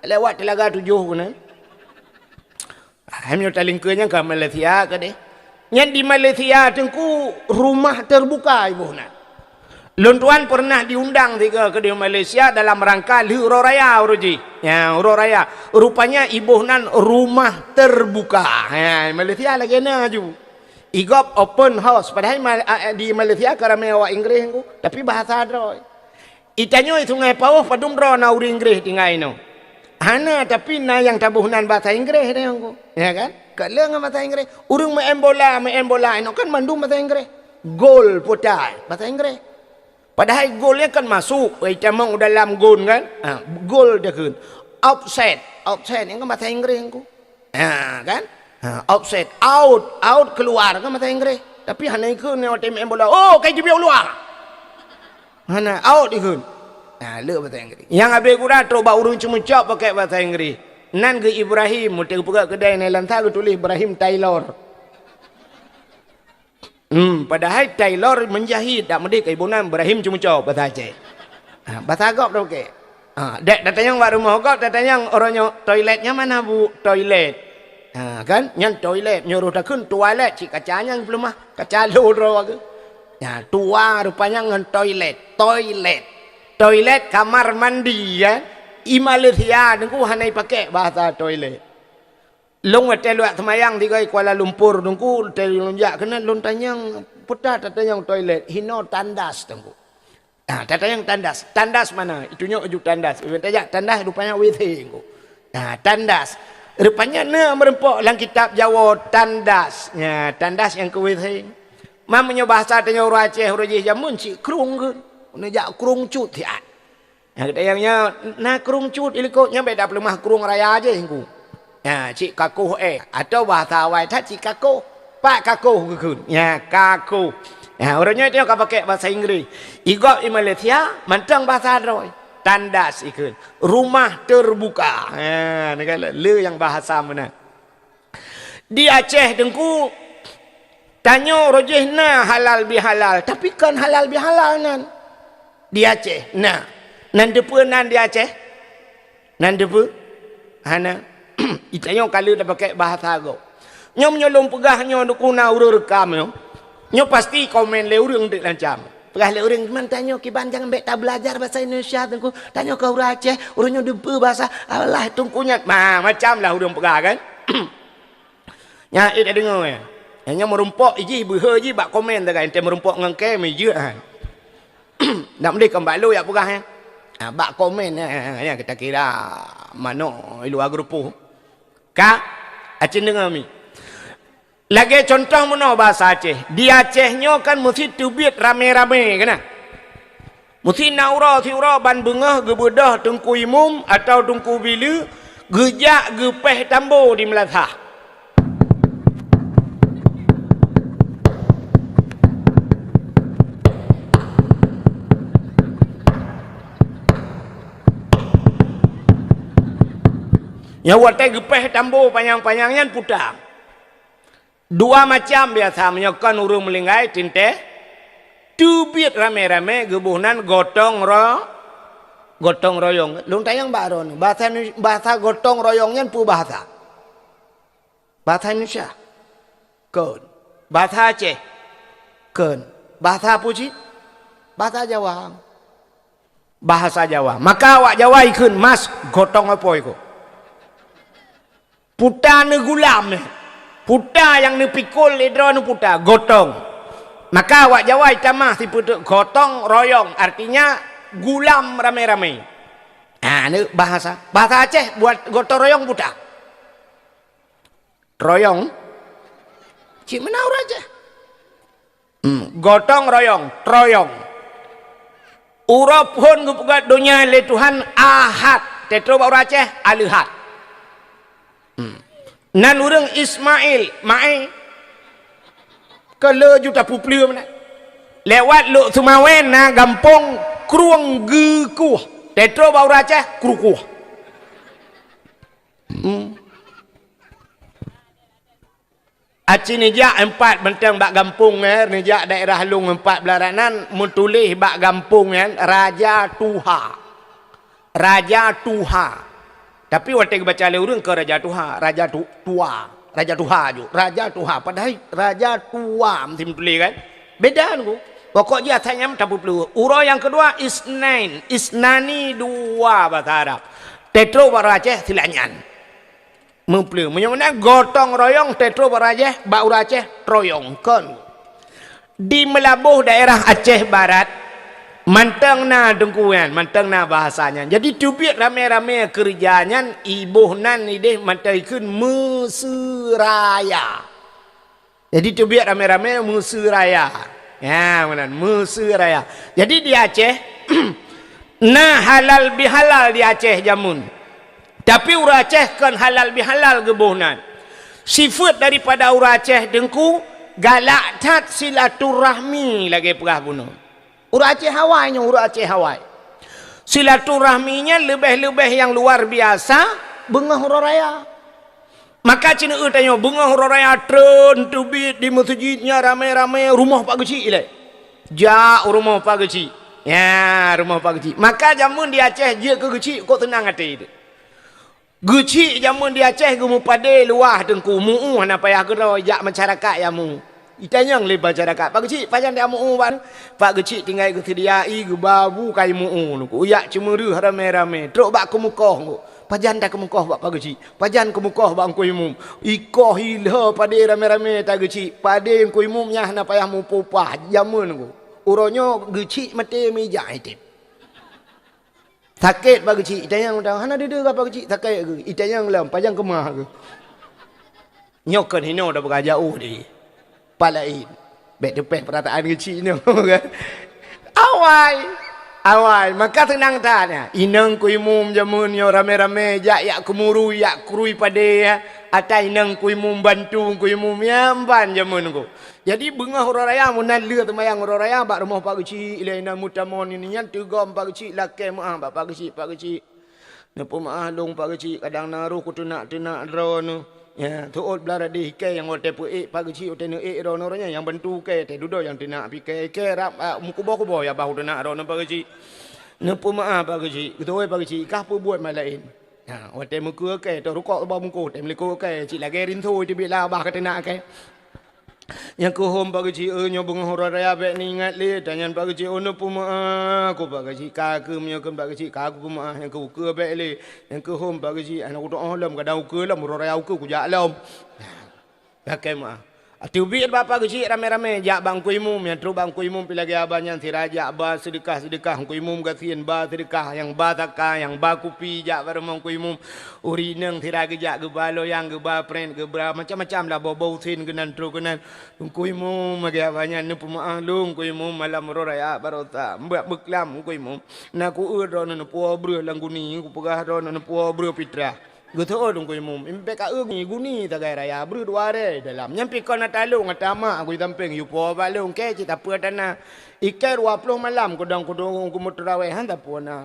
Lewat Telaga Tujuh keunan. Hai meunyoe talingkeue nyan ka Malaysia keudeh. Nyan di Malaysia Teungku rumah terbuka iboh nan. Lôn tuan pernah diundang sigoe keudeh Malaysia dalam rangka lheueh uroe raya uroe jih. Nya, uroe raya. Rupanya iboh nan rumah terbuka. Ha, Malaysia lagée na ju. Igop open house. Padahai Mal-, a, a, di Malaysia ka ramé awak Inggréh Teungku, tapi bahasa droe. Itanyoe Sungai Pauh padum droe na ureuëng Inggréh tinggai inoe. Hana, tapi na nyang taboh nan bahasa Inggréh deh Teungku. Ya kan? Ka le ngon bahasa Inggréh. Ureuëng main bola, main bola inoe kan mandum bahasa Inggréh. Gol putai, bahasa Inggréh. Padahai gol nyan kan masuk, itamong u dalam gon kan? Ha, gol takheun. Offside. Offside nyan kan bahasa Inggréh Teungku. Ha, kan? Ha, offside. Out. Out keluar kan bahasa Inggréh. Tapi hana ikheun nyoe watèe meu'en bola. Oh, ka jibiet u luwa. Hana, out ikheun. Ha, le bahasa Inggréh. Nyang abéh gura trok bak ureueng ceumeucok pakèk bahasa Inggréh. Nan geuh Ibrahim, meuteupeugah keudè nyan lam sa geutuléh Ibrahim Taylor. Hmm, padahai tailor menjahit, dak meudeh keu iboh nan Ibrahim ceumeucok bahasa Aceh. Ha, bahasa gob dak oke. Ha, dek tatanyong bak rumoh gob, tatanyong uroe nyoe, "Toilet nyan mana, Bu?" "Toilet." Ha, kan? Nyan toilet, nyoe roh takheun toilet, cit kaca nyan peuleumah, kaca lôn droe geuh. Nya, tua rupanya ngon toilet, toilet. Toilet kamar mandi, ya. I Malaysia Teungku hana ipakai bahasa toilet. Lôn watèe luwat seumayang di Kuala Lumpur Teungku, watèe lôn jak keunan lôn tanyong, peue tatanyong toilet, hinoe tandas Teungku. Ah, tatanyong tandas. Tandas mana? Itunyok ju tandas. Iban tajak tandas rupanya W C Teungku. Ah, tandas. Rupanya na meurumpok lam kitab Jawoe tandas. Nya, tandas nyang keu W C. Meunyoe bahasa tanyoe ureueng Aceh uroe jih jameun cit krueng kheun. Neujak krueng cut siat. Nyang geutanyong nyoe, na krueng cut i likot nyan bèk tapeuleumah krueng raya jih Teungku. Nya, cit kakoh eh. Atau bahasa awai that cit kakoh. Pat kakoh geukheun. Nya, kakoh. Nya, uroe nyoe tanyoe ka pakai bahasa Inggréh. I gob i Malaysia, mantong bahasa droe. Tandas ikheun. Rumah terbuka. Ha, ni kan le nyang bahasa meunan. Di Aceh Teungku, tanyoe uroe jih na halal bihalal, tapi kon halal bihalal nan. Di Aceh na. Nan deupeue nan di Aceh? Nan deupeue? Hana. Itanyoe ka lheueh tapakèk bahasa gob. Nyoe meunyoe lôn peugah nyoe Teungku na ureueng reukam nyoe. Nyoe pasti komen lé ureueng deuek lancam. Peugah lé ureueng, "Man tanyoe kiban jangan bèk tabeulajar bahasa Indonesia Teungku. Tanyoe ka ureueng Aceh, ureueng nyoe deupeue bahasa Allah Teungku nyan." Ma, macam lah ureueng peugah kan? Nyan ék tadeungoe ya. Nyang nyoe meurumpok jih beuhe jih bak komen tagai ente meurumpok ngon kem jeuet han. Nak meuliek kon bak lôn jak peugah ya. Ha, bak komen ya, ya, ya, kita kira manok i luwa geurupoh. Ka, acin deungoe mi. Lagèe cuntoh meunoe bahasa Aceh. Di Aceh nyoe kan meusi teubiet ramé-ramé keunan. Meusi na uroe siuroe ban beungoh geubeudôh Teungku Imum atawa Teungku Bileue geujak geupéh tambo di meulasah. Nyang watèe geupéh tambo panyang-panyang nyan puta. Dua macam biasa meunyoe kon ureueng meulinggai teuntèe teubiet ramé-ramé geuboh nan gotong ro-, gotong royong. Lôn tanyong bak droeneuh, bahasa Indonesia, bahasa gotong royong nyan peue bahasa? Bahasa Indonesia? Kon. Bahasa Aceh? Kon. Bahasa peue cit? Bahasa Jawa. Bahasa Jawa. Maka awak Jawa ikheun mas gotong apoi ko. Puta neugulam nyan. Puta nyang neupikul lé droe neuputa, gotong. Maka awak Jawa itamah sipeuteuk gotong royong, artinya gulam ramé-ramé. Ha, neu bahasa. Bahasa Aceh buet gotong royong puta. Royong. Cit meunan ureueng Aceh. Hmm, gotong royong, troyong. Uroe phon geupeugöt donya lé Tuhan Ahad, teutroe bak ureueng Aceh, Aleuhat. Hmm. Nan ureueng Ismail, Mae, keu le juta peupleue meunan. Lewat Lhokseumawe na gampông Krueng Geukueh, teutroe bak ureueng Aceh, Krukueh. Hmm. Aci neujak empat beunteng bak gampông, eh, neujak daerah Lung empat belas ranan, meutuléh bak gampông nyan, Raja Tuha. Raja Tuha. Tapi watèe geubaca lé ureueng keu Raja Tuha, Raja Tu-, Tua. Raja Tuha ju. Raja Tuha. Padahai Raja Tua meusti meutuléh kan? Beda nunggu. Pokok jih asai nyan tapeupleueh. Uroe nyang keudua, Isnain. Isnani dua bahasa Arab. Teutroe bak Aceh silanya. Meupleueh. Meunyoe meunan gotong royong teutroe bak Aceh, bak ureueng Aceh troyong kon. Di Meulaboh daerah Aceh Barat, mantong na teungku nyan, mantong na bahasa nyan. Jadi teubiet ramé-ramé keureuja nyan, iboh nan idéh mantong ikheun meuseuraya. Jadi teubiet ramé-ramé meuseuraya. Ya, meunan, meuseuraya. Jadi di Aceh, na halal bihalal di Aceh jameun. Tapi ureuëng Aceh kon halal bihalal geuboh nan. Sifeuet daripada ureuëng Aceh Teungku, galak that silaturahmi lagée peugah bunoe. Ureuëng Aceh awai nyoe, ureuëng Aceh awai. Silaturahmi nyan leubeh-leubeh nyang luar biasa beungoh uroe raya. Maka ceuneuk tanyoe beungoh uroe raya treun teubiet di meuseujid nyan ramé-ramé rumoh Pak Geuchik ilée. Jak u rumoh Pak Geuchik. Ya, rumoh Pak Geuchik. Maka jameun di Aceh jeuet keu Geuchik kok teunang até teuh. Geuchik jameun di Aceh geumeupadé luwah Teungku, mu'ue hana payah keudroe jak masyarakat nyang mu'ue. Itanyong lé masyarakat, "Pak Geuchik, pajan dak mu'ue bak?" Pak Geuchik tinggai geuseudia ie geuba bu kai mu'ue Teungku. Jak ceumeureue ramé-ramé, trok bak keumeukoh Teungku. "Pajan takeumeukoh bak Pak Geuchik? Pajan keumeukoh bak Teungku Imum?" Ikoh ilée padé ramé-ramé ta Geuchik. Padé Teungku Imum nyan hana payah mupeupah jameun Teungku. Uroe nyoe Geuchik maté meujak item. Sakét Pak Geuchik, itanyong, "Hana deuh-deuh kah Pak Geuchik, sakét keuh?" Itanyong lom, "Pajan keumah keuh?" Nyoe kon hinoe tapeugah jaoh deh. Pat laén. Bék teupéh peurataan Geuchik nyoe kan. Awai. Awai, maka teunang that nyan. Inong Teungku Imum jameun nyoe ramé-ramé jak, jak keumurui, jak krui padé ya. Ata inong Teungku Imum bantu Teungku Imum ya ban jameun Teungku. Jadi beungoh uroe raya meunan lheueh seumayang uroe raya bak rumoh Pak Geuchik, ilée inan meutamong nyan teugom Pak Geuchik, lakée meuáh bak Pak Geuchik, "Pak Geuchik, neupeumeuáh lôn Pak Geuchik, kadang na roh kuteunak-teunak droeneuh." Ya, teuôt blah radeh ikée nyang watée peuék Pak Geuchik watée neuék droeneuh, roh nyan nyang bantu ikée, teududoe nyang teunak pih ikée, ikée rab, a, meukuboh-kuboh ya bah kuteunak droeneuh Pak Geuchik. "Neupeumeuáh Pak Geuchik, geutuwoi Pak Geuchik, kah peubuet mat laén." Ha, watée meukeue ikée, toh rukok bak bungkôh, watée meulikot ikée, cit lagée rinso teubiet lah bah kateunak ikée. Nyang keuhom Pak Geuchik, "Eh, nyoe beungoh uroe raya bék neuingat lé." Tanyan Pak Geuchik, "Oh, neupeumeuáh keuh Pak Geuchik, ka keuh meunyoe kheun Pak Geuchik, ka kupeumeuáh." Nyang keu ukeue bék lé. Nyang keuhom Pak Geuchik, "Hana kutu'oh lom, kadang ukeue lom, uroe raya ukeue kujak lom." Lakée meuáh. Teubiet bak Pak Geuchik ramé-ramé jak bak Teungku Imum, nyang trok bak Teungku Imum pih lagée haba nyan sira jak ba seudeukah-seudeukah Teungku Imum gasien, ba seudeukah nyang ba saka, nyang ba kupi jak bak rumoh Teungku Imum. Ureuëng inong sira geujak geuba loyang, geuba prét, geuba macam-macam lah, boh-boh usen keunan trok keunan. Teungku Imum lagée haba nyan neupeumeuáh lôn Teungku Imum malam uroe raya baroesa. Mbak beuklam Teungku Imum. Na kueuet droeneuh neupuwoe breueh lam guni, kupeugah droeneuh neupuwoe breueh pitrah. Geuteuôt Teungku Imum, "Impék ka eu guni sagai raya breuh dua rée dalam. Nyan pih kon ata lôn ata mak aku jisampéng yue po bak lôn kée cit tapeue tana. Ikée dua ploh malam kudong kudong kumeuteurawéh han tapeue na."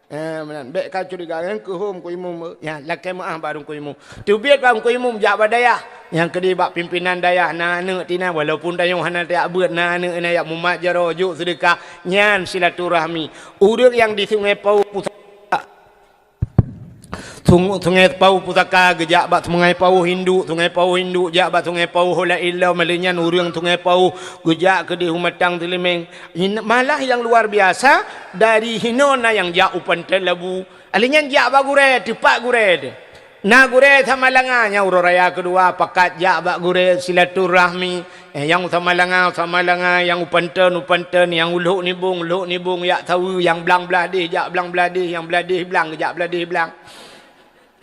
Eh, meunan. Bék ka curiga nyan keuhom Teungku Imum. Ya, lakée meuáh bak Teungku Imum. Teubiet bak Teungku Imum jak bak dayah. Nyang keudeh bak pimpinan dayah na aneuëk tinan walaupun tanyoe hana tajak beuet na aneuëk na jak mumat jaroe jok seudeukah. Nyan silaturahmi. Ureuëng nyang di Sungai Pau Pusaka Sung-, Sungai Pau Pusaka geujak bak Sungai Pau Hindu, Sungai Pau Hindu jak bak Sungai Pau Hola Ilom, lheueh nyan ureuëng Sungai Pau geujak keudeh u Matang Teulimeng. Malah nyang luar biasa, dari hinoe na nyang jak u Pantai Labu. Lheueh nyan jak bak gurée, teupat gurée teuh. Na gurée Samalanga nyang uroe raya keudua pakat jak bak gurée silaturahmi. Eh, nyang u Samalanga, u Samalanga, nyang u Panton, u Panton, nyang u Lhok Nibong, u Lhok Nibong, jak saweue, nyang blang blah deh, jak blang blah deh, nyang blah deh blang, jak blah deh blang.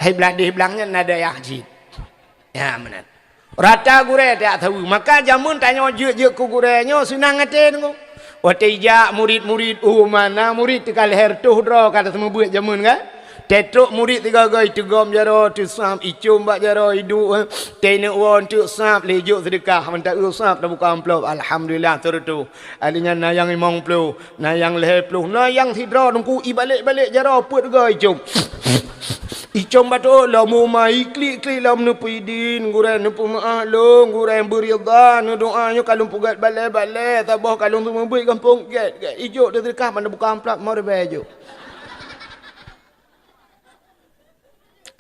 Hai blah deh blang nyan na dayah jih. Ya, meunan. Rata gurée jak saweue. Maka jameun tanyoe jeuet-jeuet keu gurée nyoe seunang até deungoe. Watée ijak murit-murit, oh, mana murit teuka lhée reutôh droe ka taseumeubuet jameun kan? Teutrok murit sigoe-goe iteugom jaroe, teusab, icom bak jaroe, iduek, eh. Teuneuk woe teuk sab, lé jok seudeukah, mantap eu sab, tabuka amplop, alhamdulillah, seureutôh. Ahli nyan na nyang limong ploh, na nyang lhée ploh, na nyang sidroe Teungku ibalek-balek jaroe peuet goe icom. Icom bacut lom uma, iklik-klik lom neupeudin, gurée neupeumeuáh lôn, gurée beuridha, neudoá nyoe ka lôn peugét balée-balée, saboh ka lôn seumeubeuet gampông gét-gét, ijok teuseudeukah, mana buka amplop, mau ribée jok.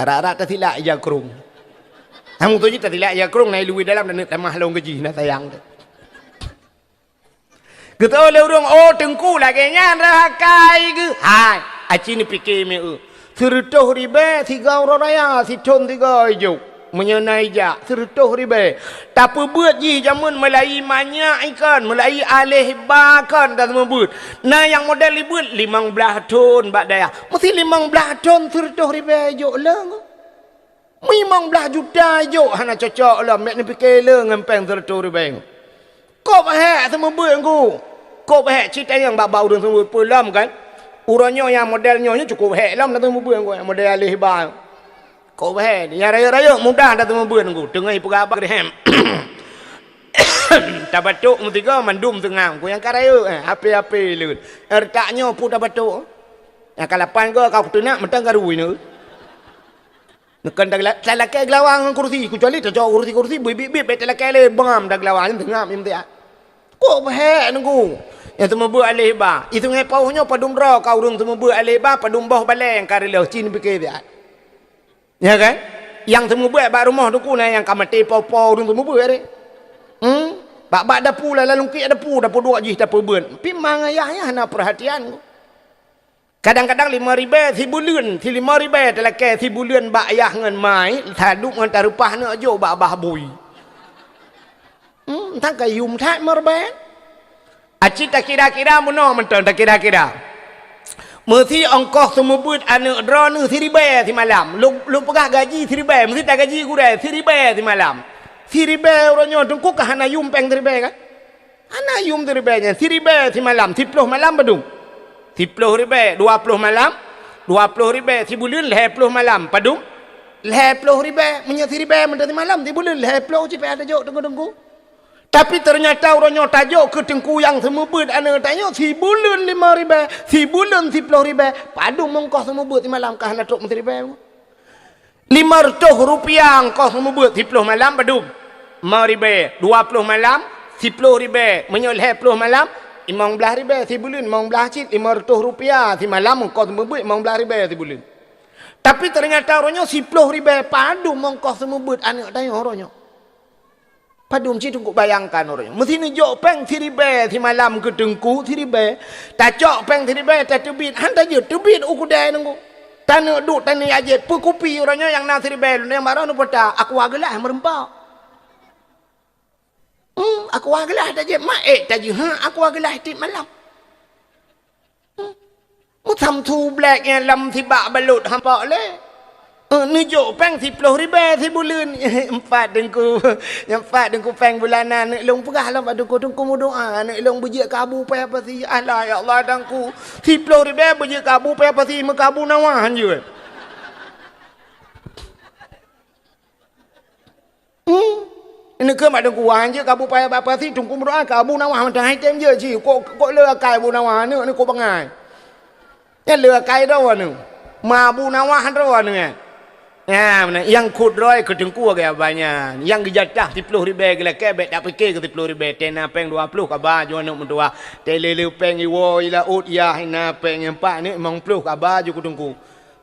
Arak-arak tasilak ija krong. Hamu tu jih tasilak ija krong, na iluwi dalam dan tamah lôn keujih, na sayang tu. Geuteu lé ureuëng, "Oh, Teungku lagée nyan reuh akai geuh." Hai, aci neupike meu. Seureutôh ribée sigoe uroe raya, sithon sigoe ijok. Meunyoe na ijak, seureutôh ribée. Tapeubeuet jih jameun meulayi manyak ikon, meulayi aléh ba kon taseumeubuet. Na nyang model ribeuet limong blaih thon bak dayah. Meusi limong blaih thon seureutôh ribée ijok leueng. Limong blaih juta ijok hana cocok lom, bék neupike leueng ngon péng seureutôh ribée. Kôb hék seumeubeuet Teungku. Kôb hék cit tanyong bak-bak ureuëng seumeubeuet peue lom kan. Uroe nyoe nyang model nyoe, nyoe cukôp hék lom na seumeubeuet Teungku, nyang model aléh ba. Kok bahé, nyang rayeuk-rayeuk mudah dah teumeubeuet Teungku. Teungoh peugah haba geureuhem. Tabatok meusigoe mandum teungam. Ku nyang ka rayeuk, eh, ape-ape lôn. Retak nyoe pu tabatok. Nyang ka lapan goe ka kuteunak mantong ka rui nyoe. Neukon tagla-, talakée geulawa ngon kursi, kecuali tacok kursi-kursi, beubiet-biet bék talakée lé, bam tageulawa, nyan teungam, nyan meusiat. Kok bahé Teungku? Nyang teumeubeuet aleh ba. I Sungai Pauh nyoe padum droe ka ureuëng teumeubeuet aleh ba, padum boh balée nyang ka reuloh, ci neupike siat. Ya kan? Nyang teumeubeuet bak rumoh Teungku na nyang ka maté po-po ureuëng teumeubeuet deh. Hmm? Bak-bak dapu lah, lalungkiek dapu, dapu duek jih tapeubeuet. Pi mang ayah nyan hana peurhatian. Kadang-kadang limong ribée sibuleuen, si limong ribée talakée sibuleuen bak ayah ngon mai, taduek ngon tareupah neuk jok bak bah bui. Hmm, entang ka yum that limong ribée. Aci takira-kira meunoe mantong takira-kira. Meusi ongkoh seumeubeuet aneuëk droeneuh siribée simalam. Lôn, lôn peugah gaji siribée, meusi tagaji gurée siribée simalam. Siribée uroe nyoe Teungku ka hana yum péng siribée kan? Hana yum siribée nyan, siribée simalam, siploh malam padum? Siploh ribée, dua ploh malam, dua ploh ribée sibuleuen, lhée ploh malam padum? Lhée ploh ribée, meunyoe siribée mantong simalam, sibuleuen lhée ploh cit payah tajok Teungku-Teungku. Tapi teunyata uroe nyoe tajok keu Teungku nyang seumeubeuet aneuëk tanyoe sibuleuen limong ribée, sibuleuen siploh ribée, padum ongkoh seumeubeuet simalam ka hana trok meusiribée. Lima reutôh rupiah ongkoh seumeubeuet siploh malam padum? Limong ribée, dua ploh malam, siploh ribée, meunyoe lhée ploh malam, limong blaih ribée sibuleuen, limong blaih cit, lima reutôh rupiah simalam ongkoh seumeubeuet limong blaih ribée sibuleuen. Tapi teunyata uroe nyoe siploh ribée padum ongkoh seumeubeuet aneuëk tanyoe uroe nyoe. Padum cit Teungku bayangkan uroe nyoe. Meusi neujok péng siribée simalam keu Teungku siribée. Tacok péng siribée tateubiet, han tajeuet teubiet u keudai Teungku. Taneuk duek taneuk ajét peukupi uroe nyoe nyang na siribée lôn nyang barô neupeugah aqua geulaih meureumpok. Hmm, aqua geulaih tajép mak ék tajeuet ha aqua geulaih tiep malam. Meusamsu black nyan lam sibak balot hampa lé. Eh, neujok péng siploh ribée sibuleuen. Empat Teungku. Empat Teungku péng bulanan aneuk lôn peugah lom bak Teungku, Teungku meudoa aneuk lôn beujeuet keu Abu Paya Pasi. Alah ya Allah Teungku. Siploh ribée beujeuet keu Abu Paya Pasi meukabu nawa hanjeuet. Hmm. Ini keu mak Teungku wan jeuet keu Abu Paya Pasi Teungku meudoa keu Abu Nawah mantong hai tem jeuet jih. Kok, kok le akai Abu Nawah aneuk ni kok bangai. Nyan le akai droe aneuk. Ma Abu Nawah droe aneuk nyan. Ya, meunan nyang khot droe keu Teungku agak banyak. Nyang geujatah siploh ribée geulakée bék tapike keu siploh ribée. Tena péng dua ploh kaba ju aneuk meutuah. Tele le péng iwoe i laôt yah ina péng empat ni limong ploh kaba ju keu Teungku.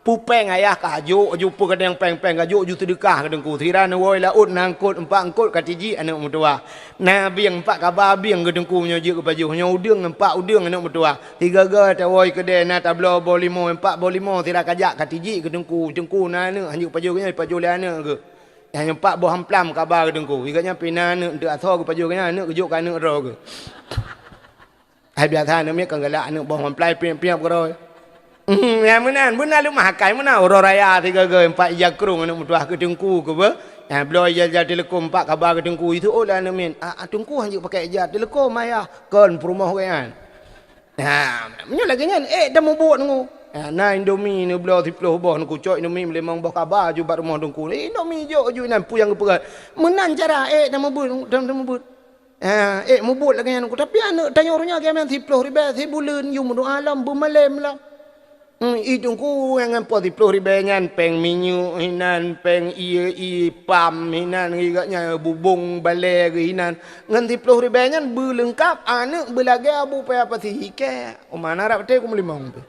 Pupéng ayah ka jok, jok peugadang péng-péng ka jok, ju seudeukah keu Teungku. Sira neuwoe laôt na eungkot, empat eungkot ka tijik aneuk meutuwah. Na bieng empat kaba bieng keu Teungku nyoe jeuet keu pajoh, nyoe udeueng empat udeueng aneuk meutuwah. Sigaga tawoe keudè na tabloe boh limo, empat boh limo sira kajak ka tijik keu Teungku. Teungku na aneuk hanjeuet pajoh geuh nyoe, pajoh lé aneuk geuh. Nyang empat boh amplam kaba keu Teungku. Sigoe nyan pih na aneuk eunteuk asoe geuh pajoh geuh nyan, aneuk geujok keu aneuk droe geuh. Hai biasa aneuk miet kan galak aneuk boh mamplai piep-piep keudroe. Hmm, ya meunan, beuna leumah akai meunan uroe raya sigoe-goe empat ija krong aneuk meutuwah keu Teungku keu beuh. Ya bloe ija-ija teuleukom empat kaba keu Teungku, itu oh lah aneuk miet. Ah, ah, Teungku hanjeuet pakai ija teuleukom ayah kon peurumoh geuh nyan. Ha, meunyoe lagèe nyan, ék tamubuet Teungku. Ha, na Indomie neubloe siploh boh Teungku, cok Indomie meulimong boh kaba ju bak rumoh Teungku. Indomie jok ju inan peue nyang geupeugah. Meunan cara ék tamubuet, tam-, tamubuet. Ah, ék mubuet lagèe nyan Teungku. Tapi aneuk tanyoe uroe nyoe lagèe nyan siploh ribèe sibuleuen, yue meudoa lom, beumalém lom. Hmm, i Teungku nyang ngon po siploh ribèe nyan, péng minyeuk hinan, péng ie, ie pam hinan, geuh nyan bubông balèe geuh hinan. Ngon siploh ribèe nyan beuleungkap aneuk beulagèe Abu Paya Pasi. Ikèe, uma na rab até ku meulimong pih.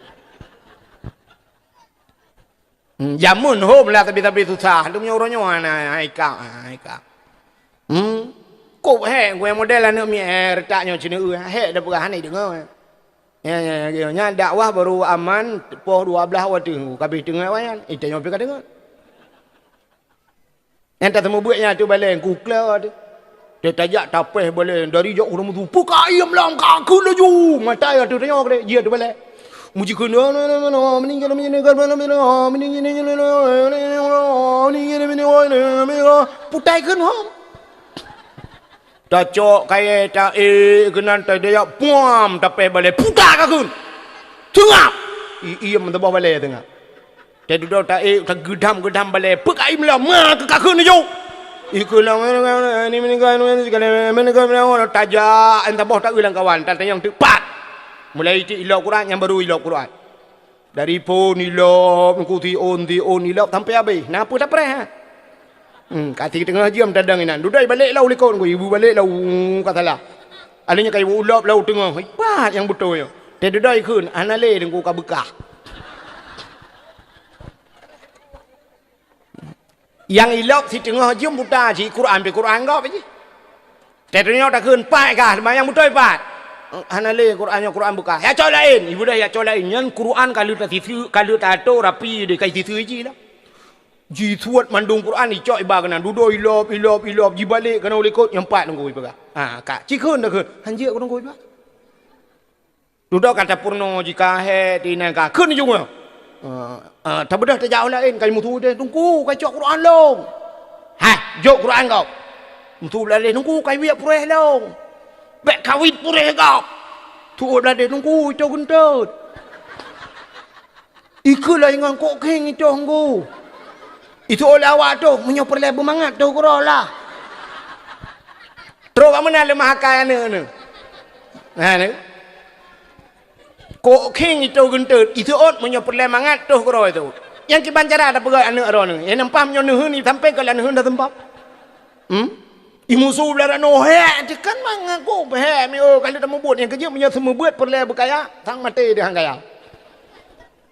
Hmm, jameun hom lah sabe-sabe susah. Lom nyoe uroe nyoe hana, hai kak, hai kak. Hmm. Kok hék, geuh model aneuk miet, eh, reutak nyoe ceuneuh, hék da peugah hana deungö. Ya, ya, ya, ya. Nyan dakwah baru aman poh dua blaih watèe, ka abéh teungoh wayan. Eh, tanyoe pih ka deungö. Nyang tateumeubeuet nyan ateueh balèe, ku kla teuh. Teuh tajak tapéh balèe, dari jak uroe meusu, "Peuka iem lam ka keu laju!" Mata ateueh tanyoe keudéh, jih ateueh balèe. Meuji kheun, "Putai kheun hom." Tacok kayèe ta-ék keunan tajak puam tapéh balèe, "Putai ka kheun!" Teungap! I-, iem meusaboh balèe teungap. Teududoe taék, tageudam-geudam balée, peue ka imla, ma keu kakheun neujok. Ikheun lam, ni meuninggai, meuninggai, tajak, enta boh taeu lam kawan, tatanyong teuk pat. Mulai cit ilop Quran, nyang barô ilop Quran. Dari phon ilop, nungku siôn, siôn ilop sampai habéh. Na peue tapreh, ha? Hmm, ka siteungoh jeuem tadong inan. Dudoe balek lau likot nungku, ibu balek lau, ka salah. Alèh nyoe ka ibu ilop lau teungoh. Ipat nyang beutôi nyoe. Teududoe ikheun, hana lé nungku ka beukah. Nyang ilop siteungoh jeuem buta jih, Quran pih Quran gob jih. Teudeungoe takheun, "Pat kah, teuma nyang beutôi pat?" "Hana lé, Quran nyoe Quran beukah." "Ya cok laén." Ibu dah ya cok laén. Nyan Quran ka lheueh tasiseue, ka lheueh tato rapi deh, ka isiseue jih lah. Jisuet mandum Quran, icok iba keunan. Dudoe ilop, ilop, ilop. Jibalek keunan u likot, nyan pat nunggu iba. Ha, ka. Cikheun takheun. Han jeuet keu nunggu iba. Dudoe ka tapeurunoe jih ka hék, di inan ka kheun jih nyoe. Ah, ah, tabeudôh tajak u laén, ka jimusu deh, "Teungku, ka jok Quran lôn." "Hai, jok Quran gob." Musu u laén, "Teungku, ka wiek puréh lôn." "Bèk kawét puréh gob." Su u laén, "Teungku, ito geunteut." Ikheun lagèe ngon kok khieng itoh ngu. Itu oleh awak tu, meunyoe peureulèe beumangat toh keudroe lah. Trok bak meunan leumah akai aneuk nyoe. Nah, ni. Kok khieng itoh geunteut, itu ot meunyoe peureulèe mangat toh keudroe tu. Nyang kiban cara tapeugah aneuk droeneuh. Nyang nampak meunyoe neuheun, sampé keu lam neuheun dah seumpap. Hmm? Imusu blah ranoe, "Hék, tekan mangat kok, hék, mi, oh, ka lheueh tamubuet nyang keujeuet meunyoe seumeubeuet peureulèe beukaya, sang maté deuh han kaya."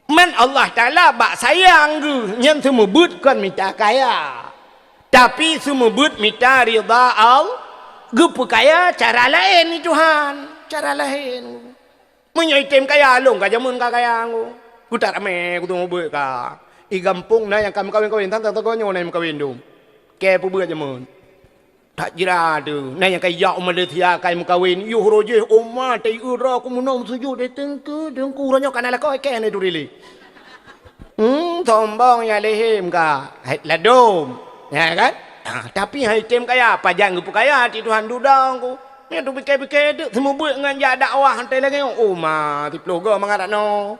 Man Allah Taala bak sayang geuh nyan seumeubeuet kon mita kaya, tapi seumeubeuet mita ridha Allah. Geupeukaya cara laén ni Tuhan, cara laén. Meunyoe item kaya lôn ka jameun ka kaya ngô. Kutak ramé kuteumeubuet ka. I gampông na nyang ka meukawen-kawen, tang-tang tagoe nyoe na nyang meukawen dum. Kée peubuet jameun. That jira tu, na nyang ka ijak u Malaysia ka meukawen, yoh roh jih uma tei eura ku meunoe meusujut di teungku, teungku uroe nyoe ka na lakoe kée na itu rili. Hmm, sombong ya lehim ka, hai ladom, ya kan? Ha, tapi hai tem kaya, pajan geupeu kaya ti Tuhan dudong ku. Nyan tu pike-pike deuk seumeubeuet ngon jak dakwah tei lagée nyoe. Oh ma, siploh go mangat dak noe.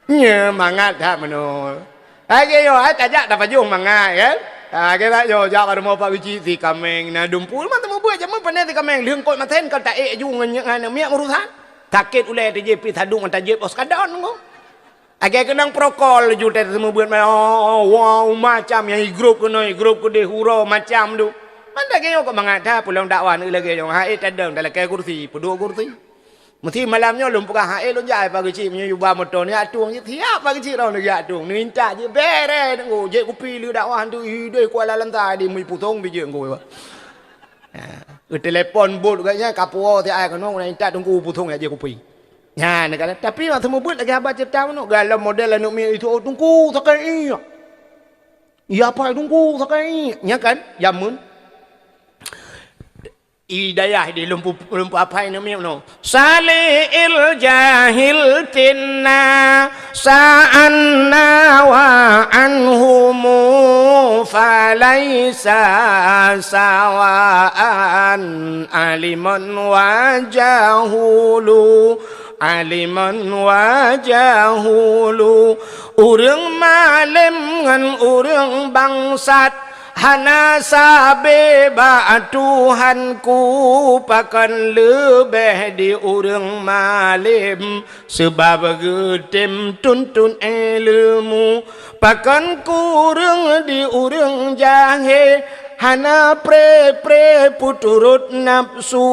Nya mangat that meunoe. Lagée nyoe hai tajak tapajoh mangat kan. Ha, kita nyoe jak bak rumoh Pak Geuchik si kaméng na dumpu mantong meubeuet jameun pane si kaméng lheueh kot masen ka taék ju ngon nyan miet urusan. Sakét ulée teuh jih pi sadung mata jeuet os kadon ngô. Lagée keunong prokol ju teuh seumeubeuet ma, oh, wow, macam nyang i grup keunoe, i grup keudeh, uroe macam tu. Man lagée nyoe kok mangat that pulang dakwah lagée nyoe, hai tadong talakée kursi, peuduek kursi. Meusi malam nyoe lôn peugah, hai lôn jak Pak Geuchik meunyoe yuba moto ni atueng jih, siap Pak Geuchik roh lagée atueng. Neuintat jih bere nunggu, jeuet kupi lé dakwah tu, ideh Kuala Lantai di mui pusong bijeuet nggu. Ha, geutelepon bot geuh nyan ka puwoe si ai keunoe na intat teungku pusong jak jeuet kupi. Nyan, tapi mak seumeubeuet lagée haba ceurita meunoe, galom model aneuk miet itu, "Oh, teungku, sakai ié." "Iya, pai teungku, sakai ié." Nya kan, jameun. I dayah di lumpu, lumpu apai aneuk miet meunoe. Sali'il jahil tinna sa'anna wa anhumu falaisa sawaan aliman wa jahulu. Aliman wa jahulu, ureuëng malém ngon ureuëng bangsat, hana sabe bak Tuhanku pakon leubeh di ureuëng malém, seubab geutem tuntot ileumu. Pakon kureueng di ureuëng jahé, hana pré-pré peuturot nafeusu,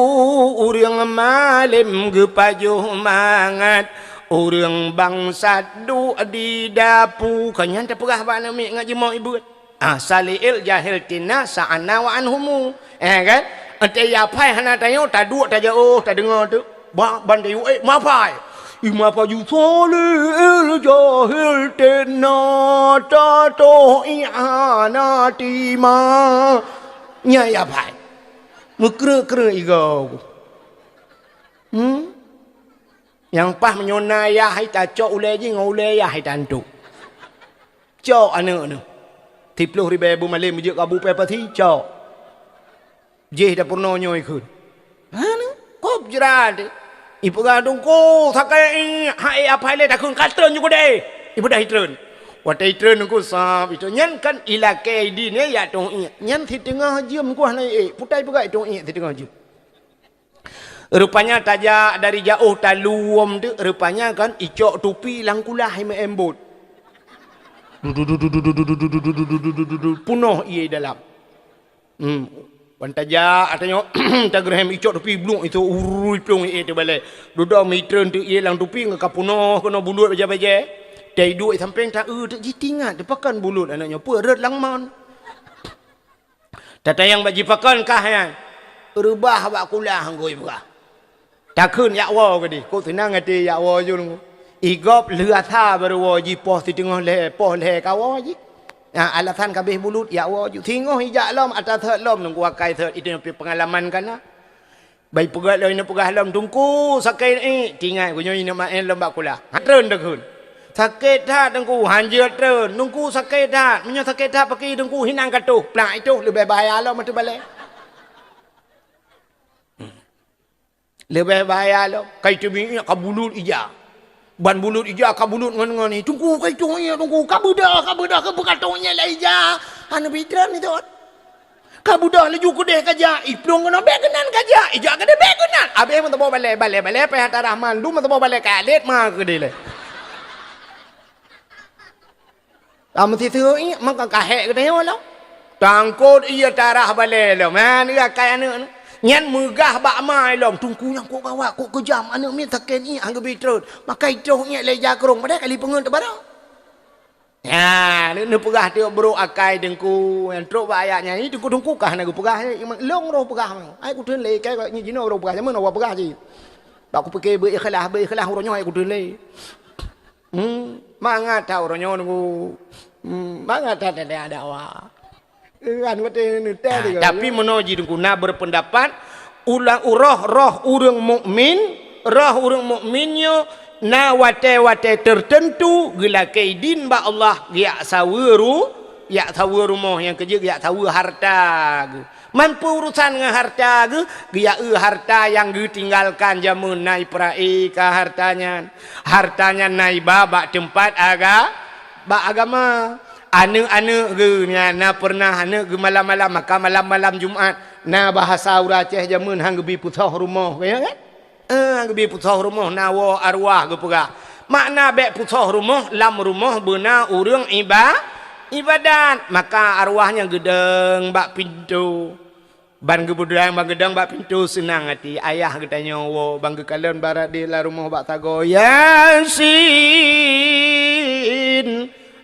ureuëng malém geupajoh mangat, ureuëng bangsat duek di dapu. Ka nyan tapeugah bak aneuk miet ngon jimok ibeuet. Ah, sali'il jahil tinna sa'anna wa anhumu. Eh, kan? Ante ya pai hana tanyoe, taduek tajaoh, tadeungoe teuk. Bak ban tayue, eh, mapai. Ima paju sali'il jahil tinna tatoh ihana tima. Nya ya pai. Meukreuek-kreuek igau. Hmm? Nyang paih meunyoe na yah hai tacok ulée jih ngon ulée yah hai tantu. Cok aneuk nyoe. Siploh ribée bu malém meujeuet kabu pée pasi, cok. Jih dapur nyoe ikheun. Hana, kop jrat. Ipeugah, "Teungku, sakét iék, hai apai lé takheun ka treun ju keudeh." Ipeugah itreun. Watée itreun Teungku sab, itreun. Nyan kan ilakée idin nyan jak tueng iék. Nyan siteungoh jeuem Teungku hana iék. Putai peugah itueng iék siteungoh jeuem. Rupanya tajak dari jaoh taluwom tu, rupanya kan icok tupi lam kulah imeu'en bot. Punoh ié dalam. Hmm. Wan tajak, atanyoe tageureuhem icok tupi bluek itu urui plueng ié teubalée. Dudoe meutreun teuk ié lam tupi ngon ka punoh keunoe bulut bajée-bajée. Teuduek sampéng ta-eu teuk jitingat, teupakan bulut aneuk nyoe peue rot lam mon. Tatayang bak jipakon kah nyan. Reubah bak kulah ngui peugah. Takheun jak woe keudeh, kok seunang até jak woe jun. Igop lheueh asa baru woe jipoh siteungoh lhée, poh lhée ka woe jih. Ha, alasan ka abéh bulut jak woe jih. Singoh ijak lom, atra sot lom, Teungku akai sot, itu pih peungalaman ka na. Bai peugah lom, ineuk peugah lom, "Teungku, sakét iék." Tingai geuh nyoe ineuk maén lom bak kulah. Ha, treun takheun. "Sakét that, Teungku." Hanjeuet treun. "Teungku, sakét that." Meunyoe sakét that, pakri Teungku hinan ka toh. Plak itoh leubeh bahaya lom ateueh balée. Leubeh bahaya lom. Kai teubiet ka bulut ija. Ban bulut ija ka bulut ngon-ngon ni. "Teungku, kai tueng iék, Teungku. Ka beudôh, ka beudôh, ka beudôh, ka tueng iék lé ija." Hana bitreun ni tu. Ka beudôh laju keudeh ka jak. Iplueng keunoe bék keunan ka jak. Ija keudeh bék keunan. Abéh meusaboh balée, balée, balée payah tarah mandum meusaboh balée ka lét ma keudeh lé. Ka meusiseu iék, maka ka hék geutanyoe lom. Tangkot ié tarah balée lom. Ha, neu akai aneuk neu. Nyan meugah bak ma lom. "Teungku nyang kok gawat, kok keujam, aneuk miet sakét iék, han geubi treun. Maka itroh iék lé ija krong, padahai kali peungeut teubarô." Ha, neu, neupeugah teuk brok akai Teungku. Nyang trok bak ayat nyan, "Ih, Teungku, Teungku kah na geupeugah, eh, lôn roh peugah. Ai kutreun lé, kai nyoe jinoe roh peugah, jameun awak peugah cit. Bak kupike beu ikhlas, beu ikhlas uroe nyoe ai kutreun lé." Hmm, mangat that uroe nyoe Teungku. Hmm, mangat that ada dakwah. Kan beutôi neutem. Ah, juga, tapi ya. Meunoe jih Teungku na berpendapat, ulang roh, roh ureuëng mukmin, roh ureuëng mukmin nyoe na watée-watée tertentu geulakée idin bak Allah, geujak saweue ru-, jak saweue rumoh nyang keujeuet, geujak saweue harta geuh. Man peue urusan ngon harta geuh, geujak eu harta nyang geutinggalkan jameun na ipeurai ka harta nyan. Harta nyan na iba bak teumpat aga-, bak agama. Aneuk-aneuk geuh nyan na peureunah aneuk geuh malam-malam, maka malam-malam Jumat na bahasa ureuëng Aceh jameun han geubi peusoh rumoh, ka nyan kan? Eh, han geubi peusoh rumoh na woe arwah geupeugah. Makna bék peusoh rumoh, lam rumoh beuna ureuëng iba-, ibadat, maka arwah nyan geudong bak pintoe. Ban geubeudang, ban geudong bak pintoe seunang até. Ayah geutanyoe woe, ban geukalon barade lam rumoh bak sagoe, "Yasin!"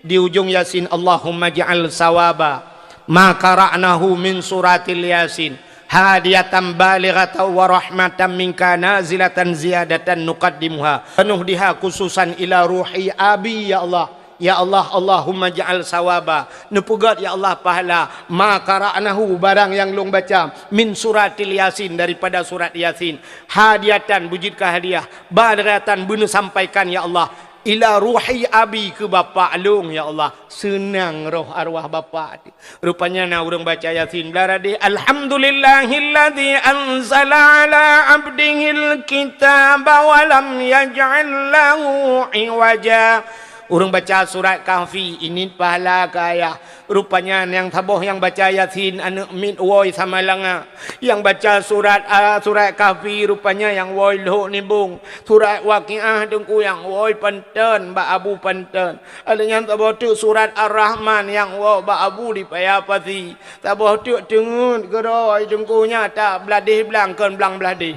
Di ujong Yasin, "Allahumma ja'al sawaba ma qara'nahu min suratil Yasin hadiyatan balighatan wa rahmatan minka nazilatan ziyadatan nuqaddimuha wa nuhdiha khususan ila ruhi abi, ya Allah." Ya Allah, Allahumma ja'al sawaba, neupeugét ya Allah pahala, ma qara'nahu, barang nyang lôn baca, min suratil Yasin, daripada surat Yasin, hadiyatan, beujeuet keu hadiah, balighatan, beuneusampaikan ya Allah, ila ruhi abi, keu bapak lôn ya Allah, seunang roh arwah bapak. Rupanya na ureuëng baca Yasin blah radeh, "Alhamdulillahilladzi anzala ala abdihil kitaba wa lam yaj'al lahu iwaja." Ureuëng baca surat Kahfi, init pahala keu ayah. Rupanya nyang saboh nyang baca Yasin aneuk miet woe Samalanga. Nyang baca surat, a, surat Kahfi rupanya nyang woe Lhok Nibong. Surat Waqiah Teungku nyang woe Panton bak Abu Panton. Ada nyang saboh teuk surat Ar-Rahman nyang woe bak Abu di Paya Pasi. Saboh teuk teungeut keudroe Teungku nyan that bladeh blang kon blang bladeh.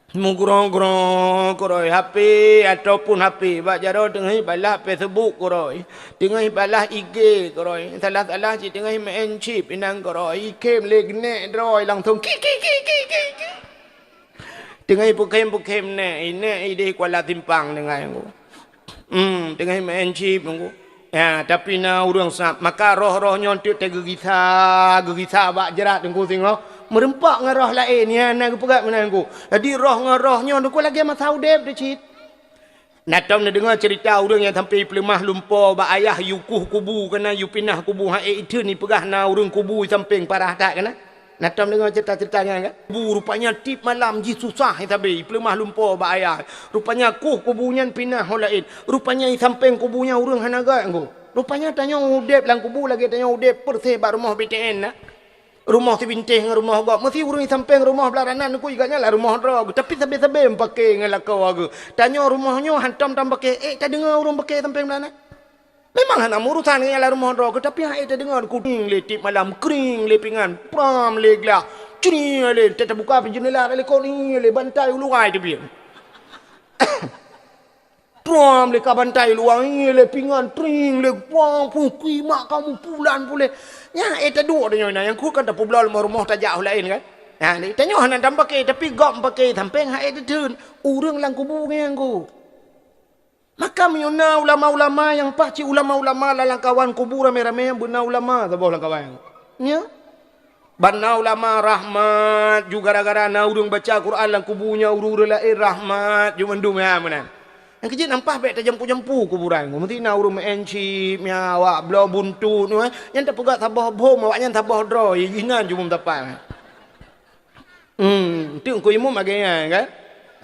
Meugrong-grong keudroe H P ataupun H P bak jaroe teungoh balah Facebook keudroe. Teungoh balah I G keudroe. Salah-salah cit teungoh main chip inan keudroe. Ikhem lé geunek droe langsung ki, ki, ki. Teungoh pukhem-pukhem nèk, nèk ideh Kuala Simpang teungoh. Hmm, teungoh main chip nunggu. Ya, tapi na ureuëng sab, maka roh-roh nyoe teuk teugeugisa, geugisa bak jrat teungku singoh. Meureumpok ngon roh laén, ya, na geupeugah meunan teungku. Jadi roh ngon roh nyoe teungku lagée masa udeb teuh cit. Na tom neudeungoe ceurita ureuëng nyang sampai peuleumah lumpo bak ayah yue kueh kubu keunan yue pinah kubu, ha, eh, itu ni peugah na ureuëng kubu sampéng parah that keunan. Na tom deungoe ceurita-ceurita nyan kan? Kubu rupanya tiep malam jih susah sabe, ipeuleumah lumpoe bak ayah. Rupanya koh kubu nyan pinah ho laén. Rupanya i sampéng kubu nyan ureuëng hana gét ngon. Rupanya tanyoe udeb lam kubu lagée tanyoe udeb peureséh bak rumoh B T N na. Rumoh sibintéh ngon rumoh gob. Meusi ureuëng i sampéng rumoh blah ranan neukui gobnyan lam rumoh droe. Tapi sabe-sabe meupaké ngon lakoe geuh. Tanyoe rumoh nyoe hantom tam paké, ék tadeungoe ureuëng paké sampéng blah ranan. Memang hana meurusan ngon nyang lam rumoh droe geuh, tapi han ék tadeungoe kuding lé tiep malam, kring lé pingan, pram lé glah, cri lé, ta-, tabuka pih jeundela, ta likot, ih, lé bantai u luwa teubiet. Pram lé ka bantai luwa, ih, lé pingan, tring lé, pram, puih, kui mak kamu pulan pulé. Nyan ék taduek tanyoe na, nyang kheun kan tapeubloe rumoh-rumoh tajak u laén kan. Nah, tanyoe hana tam paké, tapi gob paké sampéng han ék tatheun. Ureuëng lam kubu ngieng geuh. Maka meunyoe na ulama-ulama nyang paih cit ulama-ulama lam lamkawan kubu ramé-ramé nyang beuna ulama saboh lamkawan. Nyo. Ban na ulama rahmat ju gara-gara na ureuëng baca Quran lam kubu nyan ureuëng-ureuëng laén rahmat ju mandum nyan meunan. Nyang keujeuet nyan paih bék tajampu-jampu kuburan. Meusti na ureuëng meu'en chip, nyan awak bloe buntut nyan, nyan tapeugah saboh bom, awaknyan saboh droe, inan ju meusapat. Hmm, enteuk Teungku Imum agée nyan kan?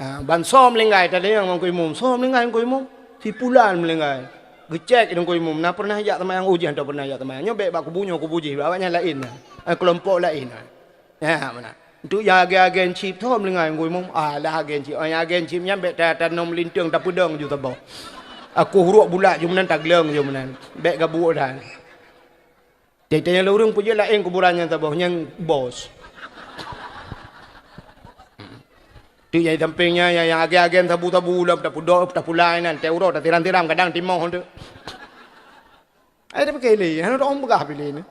Ha, ban soe meulinggai, tanyong bak Teungku Imum, "Soe meulinggai Teungku Imum?" "Si pulan meulinggai." Geucék Teungku Imum, "Na pernah jak seumayang?" "Oh, jih hana pernah jak seumayang." Nyoe bék bak kubu nyoe, kubu jih, awaknyan laén na. Ha, keulompok laén na. Ha, meunan. Enteuk nyang agée-agée chip, "Soe meulinggai Teungku Imum?" "Ah, lah agée chip." Oh, nyang agée chip nyan bék ta-, tanom linteung, tapeudong ju saboh. Aku hurok bulat ju meunan, tagleueng ju meunan. Bék gabuek dan. Tiep-tiep nyang lôn ureuëng peujeuet laén kuburan nyang saboh, nyang bos. Teuk nyang di sampéng nyan, nyang, nyang agée-agée sabu-sabu lom, tapudok, tapulai nan, teuh uroe, tatiram-tiram, kadang timoh teuk. Ai, tapiké lé, hana teuong peugah pi lé ni.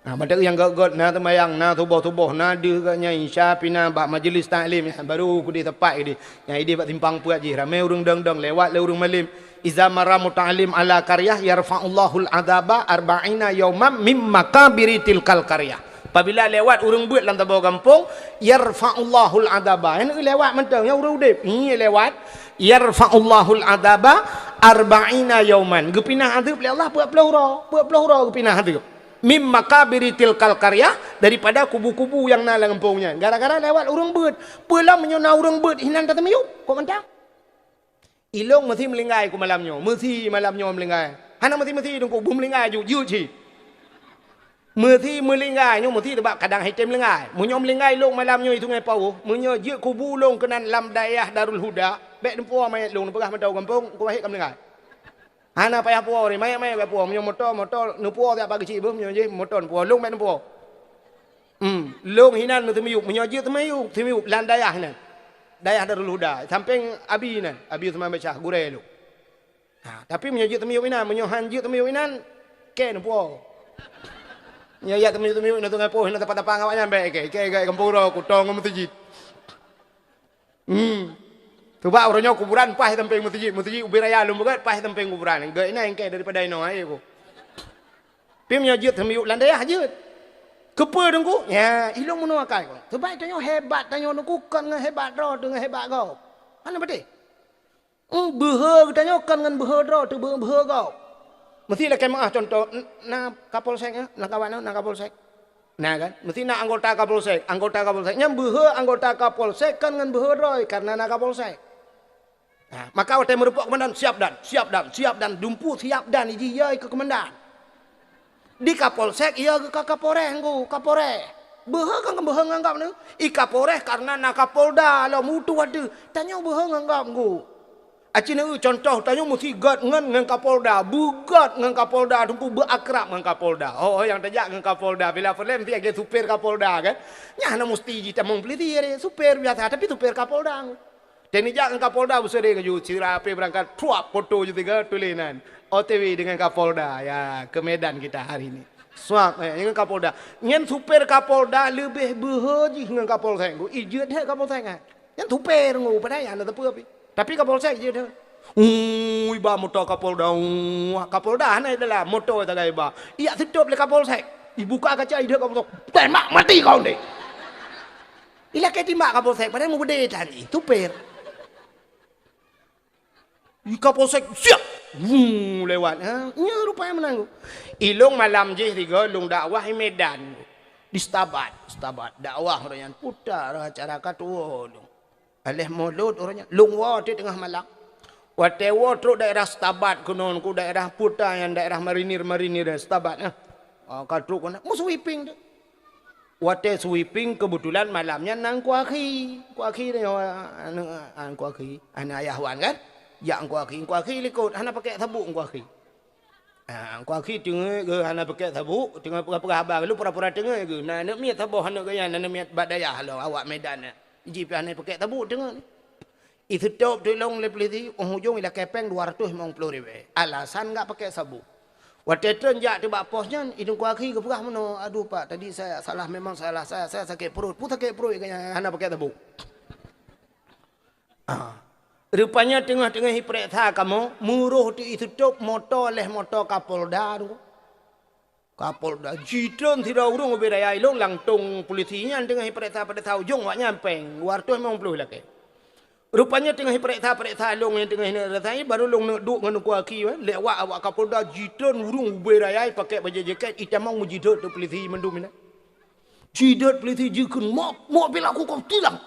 Nah, mantong nyang gét-gét, na seumayang, na suboh-suboh, na deuh gét nyan, isya pih na bak majeulis taklim, nyan baru keudeh sapat keudeh. Nyang ideh bak simpang peuet jih, ramé ureuëng dong-dong, lewat lé ureuëng malém. "Iza marra muta'allim ala qaryah yarfa'ullahul adzaba arba'ina yauman mim makabiri tilkal qaryah." Apabila lewat ureuëng beuet lam saboh gampông, yarfa'ullahul adzaba. Nyan lewat mantong, nyan ureuëng udeb. Nyan lewat, yarfa'ullahul adzaba arba'ina yauman. Geupinah adeueb lé Allah peuet ploh uroe. Peuet ploh uroe geupinah adeueb. Mim makabiri tilkal qaryah, daripada kubu-kubu nyang na lam gampông nyan. Gara-gara lewat ureuëng beuet. Peue lom meunyoe na ureuëng beuet, hinan tateumiyueb. Kok mantong? Ilong meusi meulinggai ku malam nyoe, meusi malam nyoe meulinggai. Hana meusi-meusi Teungku, beumeulinggai ju, jeuet cit. Meusi meulinggai nyoe, meusi teubak kadang hai tem meulinggai. Meunyoe meulinggai ilong malam nyoe di Sungai Pauh, meunyoe jeuet kubu lôn keunan lam dayah Darul Huda, bék neupuwoe manyét lôn, neupeugah mantong gampông, Teungku Wahid ka meulinggai. Hana payah puwoe, manyét-manyét bék puwoe. Meunyoe moto, moto neupuwoe siat bak geuchik beuh, meunyoe jih moto neupuwoe. Lôn bék neupuwoe. Hmm, lôn hinan meuteumiyueb, meunyoe jeuet teumiyueb, teumiyueb lam dayah hinan. Dayah Darul Huda, sampéng Abi nan, Abi Usman Basyah, gurée lôn. Ha, tapi meunyoe jeuet teumiyueb inan, meunyoe han jeuet teumiyueb inan, kée neupuwoe. Meunyoe jak teumiyueb-teumiyueb inan Sungai Poh, inan tapa-tapa ngon awaknyan bék kée, kée gét gampông uroe, kutong ngon meuseujid. Hmm. Teubak uroe nyoe kuburan paih sampéng meuseujid, meuseujid ubé raya lôn beugét paih sampéng kuburan. Gét inan kée daripada inoe, hai ku. Pi meunyoe jeuet teumiyueb lam dayah jeuet. Keupeue Teungku? Nya, ilong meunoe akai kon. Teubak tanyoe hebat tanyoe Teungku kon ngon hebat droe teuh ngon hebat gob. Hana beutôi? Hmm, beuhe geutanyoe kon ngon beuhe droe teuh beu-, beuhe gob. Meusi lakée meuáh contoh, n-, na Kapolsek, eh, lam kawan na Kapolsek. Na kan? Meusi na anggota Kapolsek, anggota Kapolsek. Nyan beuhe anggota Kapolsek kon ngon beuhe droe karena na Kapolsek. Nah, maka watée meurumpok keumandan, "Siap dan, siap dan, siap dan," dumpeue siap dan jih ya keu keumandan. Di Kapolsek ya keu ka-, Kapolres nggu, Kapolres. Beuhe kan beuhe ngon gob neu? I Kapolres karena na Kapolda lom utoh ateueh. Tanyoe beuhe ngon gob nggu. Aci neu contoh tanyoe meusi gét ngon, ngon Kapolda. Beugét ngon Kapolda, Teungku beuakrab ngon Kapolda. Oh, nyang tajak ngon Kapolda. Bila filem meusi lagée supir Kapolda kan. Nyan hana meusti jih tamong polisi, supir biasa, tapi supir Kapolda. Teuneujak ngon Kapolda beuseude laju, sira ape beurangkat, pruap, foto ju tiga tuléh nan, "O T W dengan Kapolda, ya, ke Medan kita hari ini." Suap, eh, dengan Kapolda. Nyan supir Kapolda leubeh beuhe jih ngon Kapolsek. Ijeut that Kapolsek, eh. Nyan supir ngu, padahai hana teupeu pi. Tapi Kapolsek ijeut that. Ui, ba moto Kapolda, ui, Kapolda hana dalam moto sagai ba. Ijak seutop lé Kapolsek. Ibuka kaca ideuh Kapolsek. "Tembak mati kau ni." Ilakée timbak Kapolsek, padahai meubeudé that jih, supir. I Kapolsek, "Siap!" Wuu, lewat. Ha, nyoe rupanya meunan. Ilong malam jih tiga, ilong dakwah i Medan. Di Setabat, Setabat. Dakwah uroe nyan puta rhah acara ka tuwoe lôn. Aléh mulod uroe nyan, lôn woe teuk teungoh malam. Watée woe trok daerah Setabat keunoe, ku daerah puta nyang daerah marinir-marinir Setabat, nah. Ah, ka trok keunoe, meusweeping teuk. Watée sweeping, keubeutulan malam nyan na Teungku Akhi. Teungku Akhi nyoe, aneuk, ah, Teungku Akhi, aneuk ayah wan kan? Jak Teungku Akhi, Teungku Akhi likot, hana pakék sabuk Teungku Akhi. Ah, Teungku Akhi teungeut geuh hana pakék sabuk, teungoh peugah-peugah haba, lôn pura-pura teungeut geuh. Na aneuk miet saboh aneuk geuh nyan, aneuk miet bak dayah lom, awak Medan nyan. Jih pih hana pakék sabuk teungeut. Iseutôb teuk lôn lé pulisi, óh ujong ilakée péng dua ratus limong ploh ribée. Alasan gak pakék sabuk. Watée treun jak teuk bak pos nyan, i Teungku Akhi geupeugah meunoe, "Aduh Pak, tadi saya salah, memang salah saya, saya sakét pruet." Peue sakét pruet geuh nyan hana pakék sabuk. Ah. Rupanya teungoh-teungoh ipeuriksa kamoe, meuroh teuk iseutôb moto lé moto Kapolda tu. Kapolda jitreun sidroe ureuëng ubé raya ilôn, langsong pulisi nyan teungoh ipeuriksa-peuriksa ujong awak nyan péng dua ratus limong ploh lakée. Rupanya teungoh ipeuriksa-peuriksa lôn nyang teungoh ineuk rasai, baru lôn neuk duek ngon Teungku Akhi, eh, lewat awak Kapolda jitreun ureuëng ubé raya pakai bajée jakét itamong meujidot teuk pulisi mandum inan. Jidot pulisi jikheun, "Mok, mok bila ku kau tilang.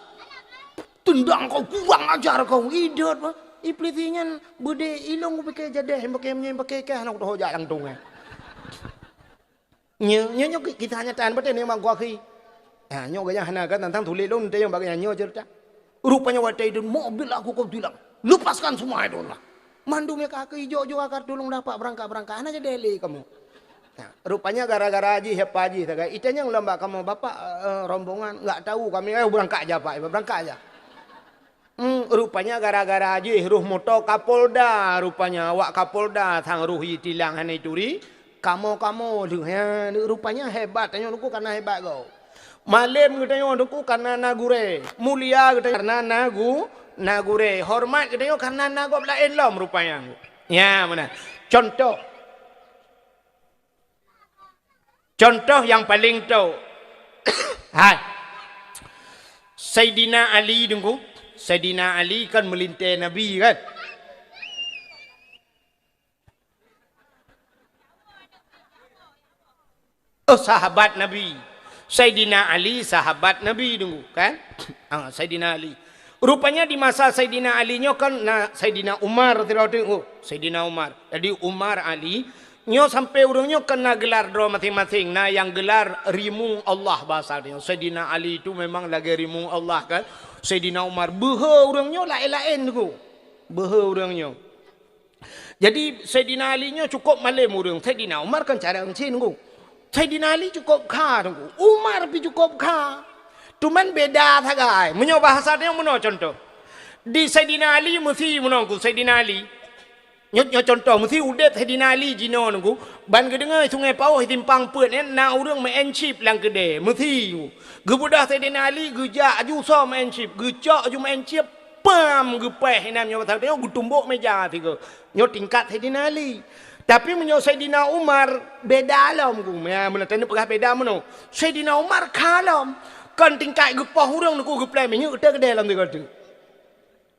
Tendang kau, kurang ajar kau." Idot bah. I pulisi nyan beudé ilong kupike jadeh, pakai menyang pakai kah nak toho jak langsung eh. Nyo, nyo, nyo kisah nyata baten ni mak gua khi. Ha, nyo gaya hana kan tantang tuléh lôn teuh nyang bak gaya nyo cerita. Rupanya watée idot, "Mok bila ku kau tilang. Lepaskan semua itu lah." Mandum nyang ka keu ijok-jok agar tulông dapat beurangkat-beurangkat, hana jadi lé kamoe. Nah, rupanya gara-gara jih, siapa jih sagai, itanyong lom bak kamoe, "Bapak, eh, rombongan, nggak tahu kami, eh, beurangkat aja, Pak, beurangkat aja." Hmm, rupanya gara-gara jih roh moto Kapolda, rupanya awak Kapolda sang roh itilang hana ituri, kamoe-kamoe lheueh, ya, rupanya hebat, tanyoe nuku karena hebat gob. Malém geutanyoe teungku karena na gurée, mulia geutanyoe karena na gu-, na gurée, horeumat geutanyoe karena na gob laén lom rupanya. Nya meunan. Contoh. Contoh nyang paleng tok. Hai. Saidina Ali teungku, Saidina Ali kan meulintée Nabi kan? Oh, sahabat Nabi. Saidina Ali sahabat Nabi dulu, kan? Ah, Saidina Ali. Rupanya di masa Saidina Ali nyoe kan na Saidina Umar sidroe teuk. Oh, Saidina Umar. Jadi Umar Ali nyoe sampai ureuëng nyoe kan na gelar droe masing-masing. Na nyang gelar rimueng Allah bahasa nyoe. Saidina Ali itu memang lagée rimueng Allah kan. Saidina Umar beuhe ureuëng nyoe laén-laén teungku. Beuhe ureuëng nyoe. Jadi Saidina Ali nyoe cukup malém ureuëng. Saidina Umar kan cara ngeucin teungku. Saidina Ali cukup kha teungku. Umar pih cukup kha. Cuman beda sagai. Meunyoe bahasa nyoe meunoe contoh. Di Saidina Ali meusi meunoe teungku Saidina Ali. Nyoe, nyoe contoh meusi udeb Saidina Ali jinoe teungku. Ban geudeungoe Sungai Pauh simpang peuet nyan na ureuëng meu'en chip lam keudée. Meusi teungku. Geubeudôh Saidina Ali geujak aju soe meu'en chip. Geucok aju meu'en chip. Pam geupéh inan nyoe pasal nyoe geutumbok meja sigoe. Nyoe tingkat Saidina Ali. Tapi meunyoe Saidina Umar beda lom ku. Ya, meunan teuneuk peugah beda meunoe. Saidina Umar kha lom. Kon tingkat geupoh ureuëng teungku geuplai minyeuk teuh keudeh lom sigoe teuk.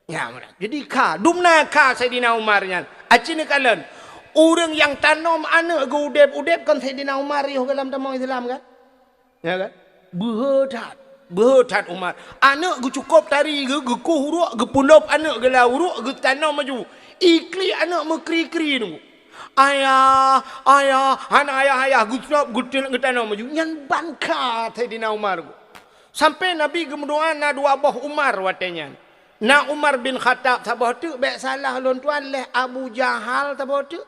Ya, meunan. Jadi kha, dumna kha Saidina Umar nyan. Aci neukalon. Ureuëng nyang tanom aneuëk geu udeb-udeb kon Saidina Umar yoh goh lam tamong Islam kan? Ya kan? Beuhe that. Beuhe that Umar. Aneuëk geucukôb tari geu-, geukuh uruek, geupeulôb aneuëk geulah uruek, geutanom aju. Iklik aneuëk meukri-kri teungku. "Ayah, ayah, hana ayah, ayah," geucok, geutil-, geutanom aju. Nyan ban kha Saidina Umar. Sampai Nabi geumeudoa na dua boh Umar watée nyan. Na Umar bin Khattab saboh teuk, bék salah lôn tuan, lheueh Abu Jahal saboh teuk.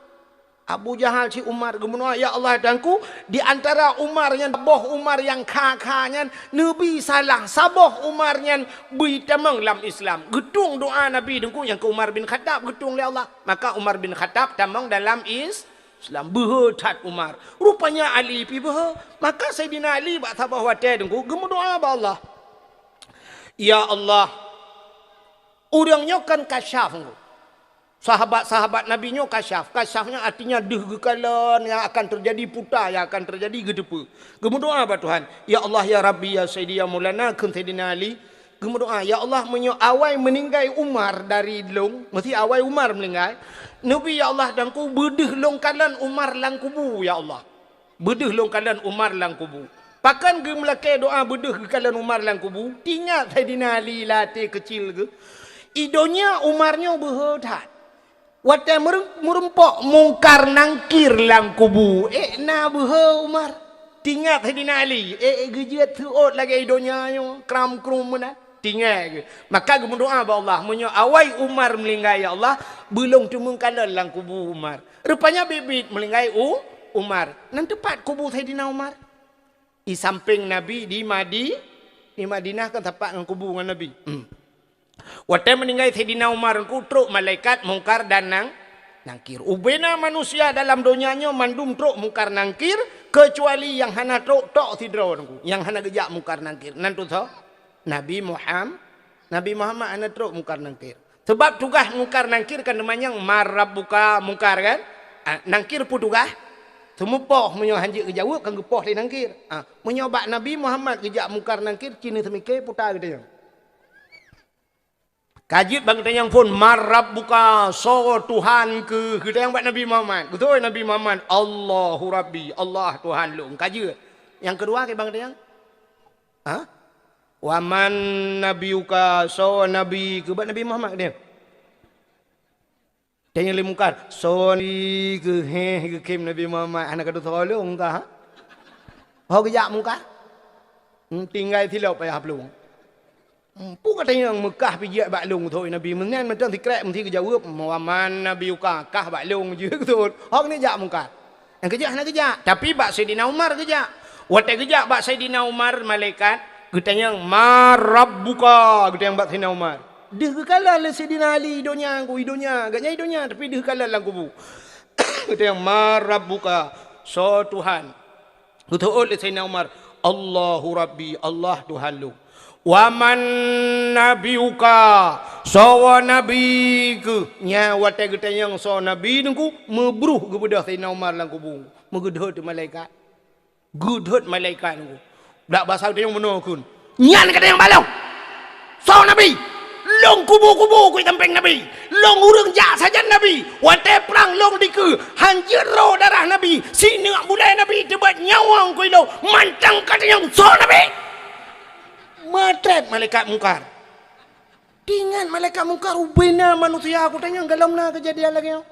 Abu Jahal cit Umar geumeudoa, "Ya Allah Tuhanku, di antara Umar nyan, boh Umar nyang kha-kha nyan, neubi salah saboh Umar nyan beuitamong lam Islam." Geutueng doa Nabi teungku nyang keu Umar bin Khattab geutueng lé Allah. Maka Umar bin Khattab tamong dalam Is-, Islam. Beuhe that Umar. Rupanya Ali pih beuhe. Maka Saidina Ali bak saboh watée teungku geumeudoa bak Allah. "Ya Allah, ureuëng nyoe kan kasyaf teungku." Sahabat-sahabat Nabi nyoe kasyaf. Kasyaf nyan artinya deuh geukalon nyang akan teujadi, puta nyang akan teujadi geuteupeue. Geumeudoa bak Tuhan, "Ya Allah, ya Rabbi, ya Sayyidi, ya Maulana," kheun Saidina Ali. Geumeudoa, "Ya Allah, meunyoe awai meuninggai Umar dari lôn," meusti awai Umar meuninggai, "neubi, ya Allah, dan ku beudeuh lôn kalon Umar lam kubu, ya Allah. Beudeuh lôn kalon Umar lam kubu." Pakon geumeulakée doá beudeuh geukalon Umar lam kubu, teuingat Saidina Ali lam até keucil geuh. I donya Umar nyoe beuhe that. Watée meurem-, meureumpok Mungkar Nangkir lam kubu, ék na beuhe Umar. Teuingat Saidina Ali, ék geujeuet seuôt lagée i donya nyoe, kram-krum meunan. Teuingat geuh. Maka geumeudoá bak Allah, "Meunyoe awai Umar meulinggai, ya Allah, beulông teumeung kalon lam kubu Umar." Rupanya biet-biet meulinggai U-, Umar. Nan teupat kubu Saidina Umar. I sampéng Nabi di Madi-, di Madinah kan sapat ngon kubu ngon Nabi. Hmm. Watée meuninggai Saidina Umar, ku trok malaikat Mungkar dan Nang-, Nangkir. Ubena manusia dalam donya nyoe mandum trok Mungkar Nangkir, keucuali nyang hana trok tok sidroe, nyang hana geujak Mungkar Nangkir. Nan tu soe? Nabi Muham-, Nabi Muhammad hana trok Mungkar Nangkir. Sebab tugaih Mungkar Nangkir kan teumanyong, "Man rabbuka?" Mungkar kan? Ah, Nangkir peue tugaih? Seumupoh, meunyoe hanjeuet geujaweueb kan geupoh lé Nangkir. Ah, meunyoe bak Nabi Muhammad geujak Mungkar Nangkir, ci neuseumiké peue geutanyoe. Ka jeuet bak geutanyoe phon, "Man rabbuka?" Soe Tuhan keuh geutanyoe bak Nabi Muhammad. Beutôi Nabi Muhammad, "Allahu Rabbi, Allah Tuhan lôn." Ka jeuet. Nyang keudua keu bak geutanyoe? Ha? "Wa man nabiyuka?" Soe Nabi keuh bak Nabi Muhammad geutanyoe? Tanyong lé Mungkar, "Soe Nabi keuh?" Heh, geukheun Nabi Muhammad, "Hana ka tusoe lôn kah?" Ho geujak Mungkar? Hmm, tinggai silop payah plueng. Hmm, peue ka tanyong meukah pih jeuet bak lôn, thôn Nabi meunan mantong sikrek meusti geujaweueb, "Wa man nabiyuka?" Kah bak lôn jeuet thôn. Ho keuneuk jak Mungkar. Nyang keujak hana geujak, tapi bak Saidina Umar geujak. Watée geujak bak Saidina Umar, malaikat geutanyong, "Man rabbuka?" Geutanyong bak Saidina Umar. Deuh geukalon lé Saidina Ali i donya, i donya, gobnyan i donya, tapi deuh kalon lam kubu. Geutanyong, "Man rabbuka?" Soe Tuhan? Geuteuôt lé Saidina Umar, "Allahu Rabbi, Allah Tuhan lôn." "Wa man nabiyuka?" Soe Nabi keuh? Nyan watée geutanyong soe Nabi teungku, meubruh geubeudôh Saidina Umar lam kubu. Meugeudhôt malaikat. Geudhôt malaikat teungku. Bak basa geutanyong bunoe kheun. Nyan ka tanyong bak lôn. Soe Nabi? Lôn kubu-kubu keu sampéng Nabi. Lôn ureuëng jak sajan Nabi. Watée prang lôn dikeue, hanjeuet ro darah Nabi. Sineuk bulée Nabi teubat nyawöng keu ilôn. Mantong ka tanyong soe Nabi? Meutrép malaikat Mungkar. Teuingat malaikat Mungkar, ubena manusia, ku tanyong golom na keujadian lagée nyoe.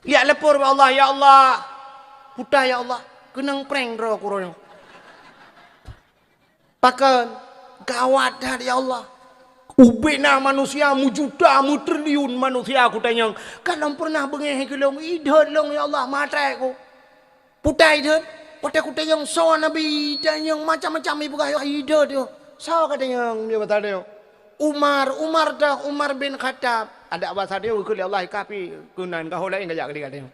Jak lapor bak Allah, "Ya Allah, peue ya Allah, keunong prang droe ku uroe nyoe." Pakon? Gawat that ya Allah. Ubena manusia meujuta, meutriliun manusia ku tanyong. Golom pernah beungéh keu lôn, idhôt lôn ya Allah, meutrép ku. Peue idhôt, watée ku tanyong soe Nabi, tanyong macam-macam ipeugah idhôt. Soe ka tanyong, ya basa nyoe? Umar, Umar dah, Umar bin Khattab. Adak basa nyoe geukheun lé Allah, "Kapi keunan, ka ho laén ka jak keu lé ka tanyong."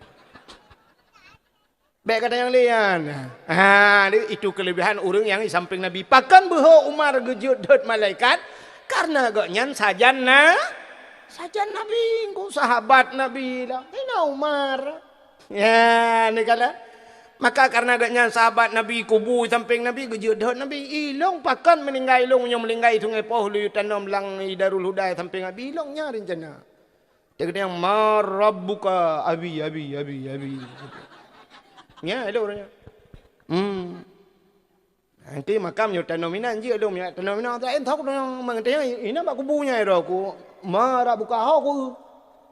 Bék ka tanyong lé nyan. Ha, itu kelebihan ureuëng nyang di sampéng Nabi. Pakon beuho Umar geujeuet dhôt malaikat? Karena gobnyan sajan na, sajan Nabi, engko sahabat Nabi lah. Saidina Umar. Ya, ni kala. Maka karena gobnyan sahabat Nabi, kubu sampéng Nabi, geujeuet dhôt Nabi. Ilôn pakon meuninggai ilôn, nyoe meuninggai Sungai Poh, lheueh tanom lam Darul Huda sampéng Nabi, ilôn nyan rencana. Dia kata, "Man rabbuka?" "Abi, abi, abi, abi." Ya, ada orangnya. Hmm. Nanti makam nyoe tanom inan je, dong, ya, tanom inan, tak entok dong, mengtanya, inan bak kubu nya, ro, ku, "Man rabbuka?" "Ho ku."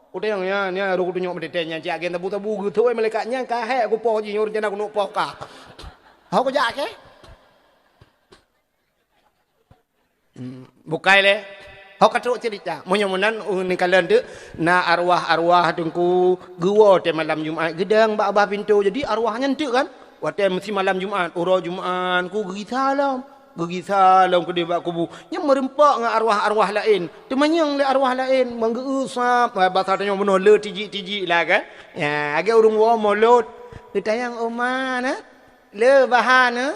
Ku tengok, ya, ni, ro, ku tunjuk meutete, nya, cak gen tabu-tabu, geutôi malaikat, nya, ka, hek, ku poh ji, nyoe rencana ku nuk poh ka. "Ho ku jak, ke?" Hmm, bukai lé. Ho ka trok cerita. Meunyoe meunan, uh, ni kalon tu, na arwah-arwah teungku geuwoe teuh malam Jumat, geudong bak babah pintoe. Jadi arwah nyan teuk kan? Watée meusi malam Jumat, uroe Jumat ku geugisa lom. Geugisa lom keudeh bak kubu. Nyan meureumpok ngon arwah-arwah laén. Teumanyong lé arwah laén, meugeu-eu sab, basa tanyoe bunoe le tijik-tijik lah kan? Ya, lagée ureuëng woe molot. Geutanyong, "Oma na? Le bahan, eh?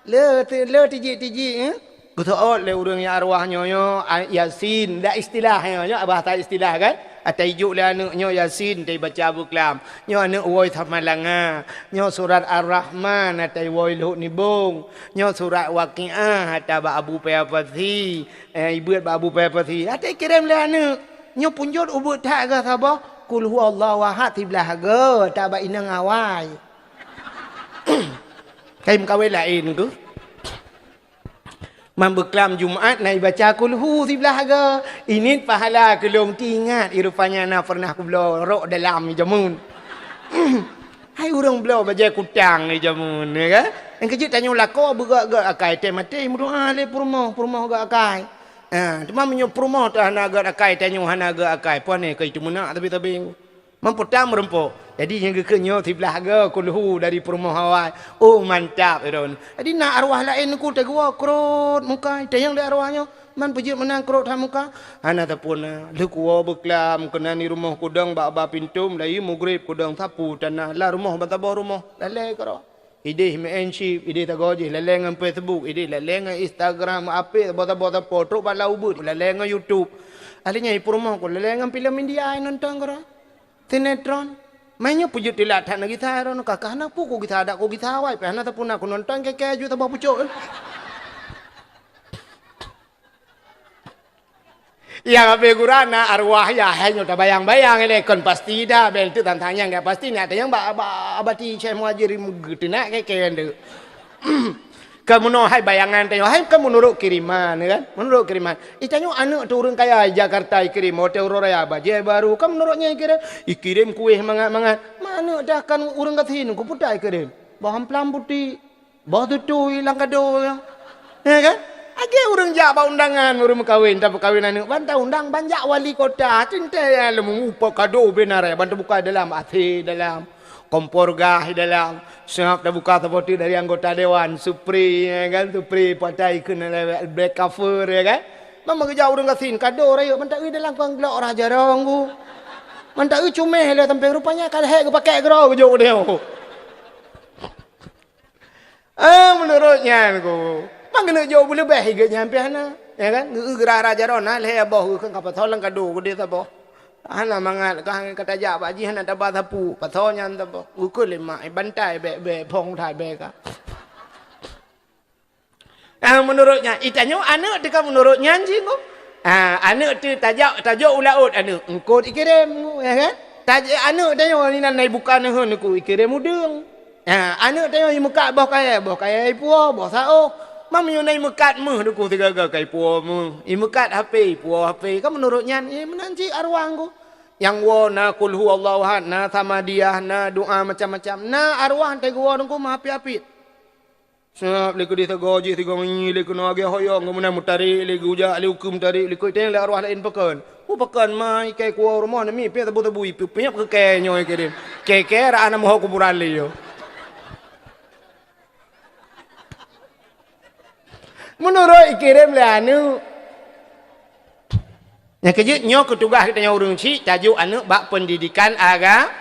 Le, le tijik-tijik, eh?" Geuseuôt lé ureuëng nyang arwah nyoe, nyoe, a, Yasin. Dak istilah nyoe, nyoe bahasa istilah kan? Ata ijok lé aneuëk nyoe Yasin, ata ibaca beuklam. Nyoe aneuëk woe Samalanga. Nyoe surat Ar-Rahman, ata iwoe Lhok Nibong. Nyoe surat Waqiah, ata bak Abu Paya Pasi. Eh, ibeuet bak Abu Paya Pasi. Ata ikirém lé aneuëk. Nyoe punjot ubeuet that geuh saboh. Qul huwallahu ahad siblah geuh, ata bak inong awai. Kai meukawen laén keuh. Man beuklam Jumat na ibaca kulhu siblah go. Init pahala keu lôn, teuingat, i rupanya na pernah kubloe rok dalam jameun. Hai ureuëng bloe bajée kutang di jameun, ya kan? Nyang keujeuet tanyoe lakoe beugét-gét akai, tém até meudoa lé peurumoh, peurumoh gét akai. Ha, teuma meunyoe peurumoh teuh hana gét akai, tanyoe hana gét akai, pane keu itu meunak tapi-tapi. Meupeutang meureumpok. Jadi nyang geukheun nyoe siblah go kulhu dari peurumoh awai. Oh, mantap, Iron. Jadi na arwah laén ku teugeuwoe krot muka, tanyong lé arwah nyoe, man peujeuet meunan krot that muka. Hana tapuna. Lheueh kuwoe beuklam keunan di rumoh kudong bak ba pintoe, meulayeue mugreb kudong sapu tanah. Lam rumoh ban saboh rumoh. Lalée keudroe. Idéh meu'en chip, idéh tagoe jih lalée ngon Facebook, idéh lalée ngon Instagram, apé saboh-saboh sapo, trok bak lam ubeut lalée ngon YouTube. Ahli nyan i peurumoh ku lalée ngon filem India nonton keudroe. Sinetron. Meunyoe peujeuet teulat that na gisa droeneuh, ka, ka hana peue ku gisa, adak ku gisa awai, pih hana tapuna ku nonton keu-keu ju saboh pucok. Nyang habéh gura na arwah yah, hai nyoe tabayang-bayang ilée kon pasti dah, bel tu tantang nyang gak pasti nak tanyong bak, bak abati Syekh Muhajir geuteunak keu-keu nyan tu. Ka meunoe hai bayangan tanyoe, hai ka meunurot kiriman, ya kan? Meunurot kiriman. Itanyoe aneuk teuh ureuëng kaya di Jakarta ikirém, hotel Royal, bajée baru, ka meunurot nyan ikirém. Ikirém kueh mangat-mangat. Ma aneuk teuh kan ureuëng gasien, ku peue ta ikirém. Boh amplam putéh, boh tutui lam kado, ya. Ya kan? Lagée ureuëng jak bak undangan, ureuëng meukawen, tapeukawen aneuk, ban taundang, ban jak wali kota, teuntée ya leumu mupa kado beunaré, ban teubuka dalam, AC dalam. Kompor gas di dalam, siap tabuka saboh teuk dari anggota dewan, supri, ya kan, supri patai keuneuk lewat black cover, ya kan. Mama geujak ureuëng gasien, kado rayeuk, mantap eu dalam kon glok rah jarong ku. Mantap eu cuméh lé sampéng, rupanya ka lhée geupakée keudroe geujok u deo. Ah, meunurot nyan ku, mang keuneuk jok beuleubeh i geuh nyan pih hana, ya kan? Geu-, geurah-rah jaroe na lhée boh geuh ka pasoe lam kado geudeh saboh. Hana mangat ka, ka tajak bak jih hana taba sapu, pasoe nyan saboh. Geukheun lé mak, "Eh, bantai bèk-bèk, phôn that bèk ka." Ah, meunurot nyan, itanyoe aneuk teuka meunurot nyan jih ku. Ah, aneuk teuh tajak, tajok u laôt aneuk, eungkot ikirém ku, ya kan? Taj-, aneuk tanyoe inan na ibuka neuheun ku, ikirém udeueng. Ha, aneuk tanyoe imeukat boh kayèe, boh kayèe ipuwoe, boh saôh. Meunyoe na imeukat méuh duku sigaga ka ipuwoe méuh. Imeukat HP, ipuwoe HP. Kan meunurot nyan, eh, meunan cit arwah ku. Nyang woe na qul huwallahu ahad, na samadiyah, na doa macam-macam. Na arwah teuh geuwoe duku meuhapit-hapit. Sab lé keudeh sagoe jih sigoe ngi lé keunoe agée hoyong, keumudian meutarek lé geujak lé ukeue meutarek lé keu iteng lé arwah laén pakon. Peue pakon ma ikai kuwoe rumoh nami pih sabu-sabu ipiep-piep keu kèe nyoe ikirém. Kèe-kèe raan na meuho kuburan lé yo. Meunurot ikirém lé aneuk. Nyang keujeuet nyoe keu tugaih geutanyoe ureueng chik tajok aneuk bak peundidikan aga-,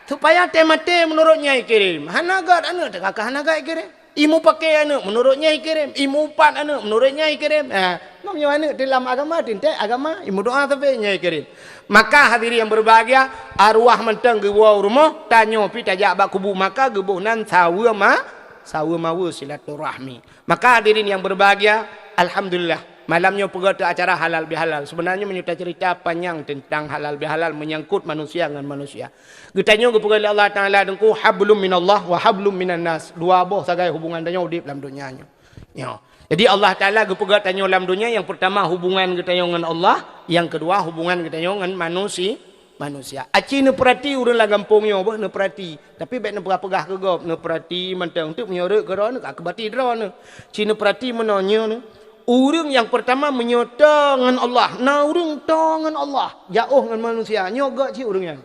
supaya tém até meunurot nyan ikirém. Hana gét aneuk teuka ka hana gét ikirém. Imeupaké aneuk meunurot nyan ikirém, imeuupat aneuk meunurot nyan ikirém. Ha, meunyoe aneuk teulam agama, teuntèe agama, imeudoa sabe nyan ikirém. Maka hadirin yang berbahagia, arwah mantong geuwoe u rumoh, tanyoe pih tajak bak kubu maka geuboh nan saweue ma-, saweue maweue silaturahmi. Maka hadirin yang berbahagia, alhamdulillah, malam nyoe peugah teu acara halal bihalal. Sebenarnya meunyoe tacerita panyang tentang halal bihalal menyangkut manusia ngon manusia. Geutanyoe geupeugah lé Allah Taala teungku, "Hablum minallah wa hablum minan nas." Dua boh sagai hubungan tanyoe udép lam donya nyoe. Nyoe. Jadi Allah Taala geupeugah tanyoe lam donya, yang pertama hubungan geutanyoe ngon Allah, yang kedua hubungan geutanyoe ngon manusi-, manusia. Aci neupeurati ureueng lam gampông nyoe boh neupeurati, tapi bèk neupeugah-peugah keu gob, neupeurati mantong teuk meunyoe rhot keu droeneuh ka keubati droeneuh. Ci neupeurati meunoe nyoe nyoe. Ureueng nyang peurtama meunyoe toe ngon Allah, na ureueng toe ngon Allah, jaoh ngon manusia, nyoe gét cit ureueng nyan.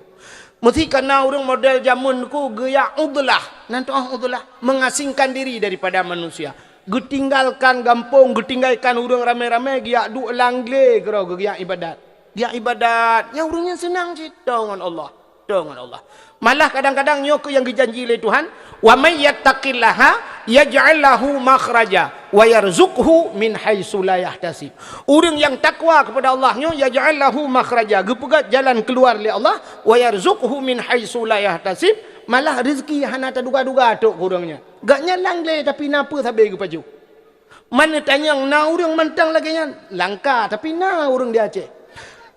Meusi ka na ureueng model jameun ku geujak udlah, nan tu'oh udlah, mengasingkan diri daripada manusia. Geutinggalkan gampông, geutinggalkan ureueng ramé-ramé, geujak duek lam glé keudroe geujak ibadat. Geujak ibadat, nyang ureueng nyan seunang cit toe ngon Allah. Toe ngon Allah. Malah kadang-kadang nyoe keuh nyang geujanji lé Tuhan, "Wa may yattaqillaha yaj'al lahu makhraja wa yarzuqhu min haitsu la yahtasib." Ureueng nyang takwa kepada Allah nyoe, yaj'al lahu makhraja, geupeugét jalan keuluar lé Allah, wa yarzuqhu min haitsu la yahtasib, malah rezeki hana taduga-duga trok keu ureueng nyan. Gobnyan lam glé tapi na peue sabe geupajoh. Man neutanyong na ureueng mantong lagée nyan, langka tapi na ureueng di Aceh.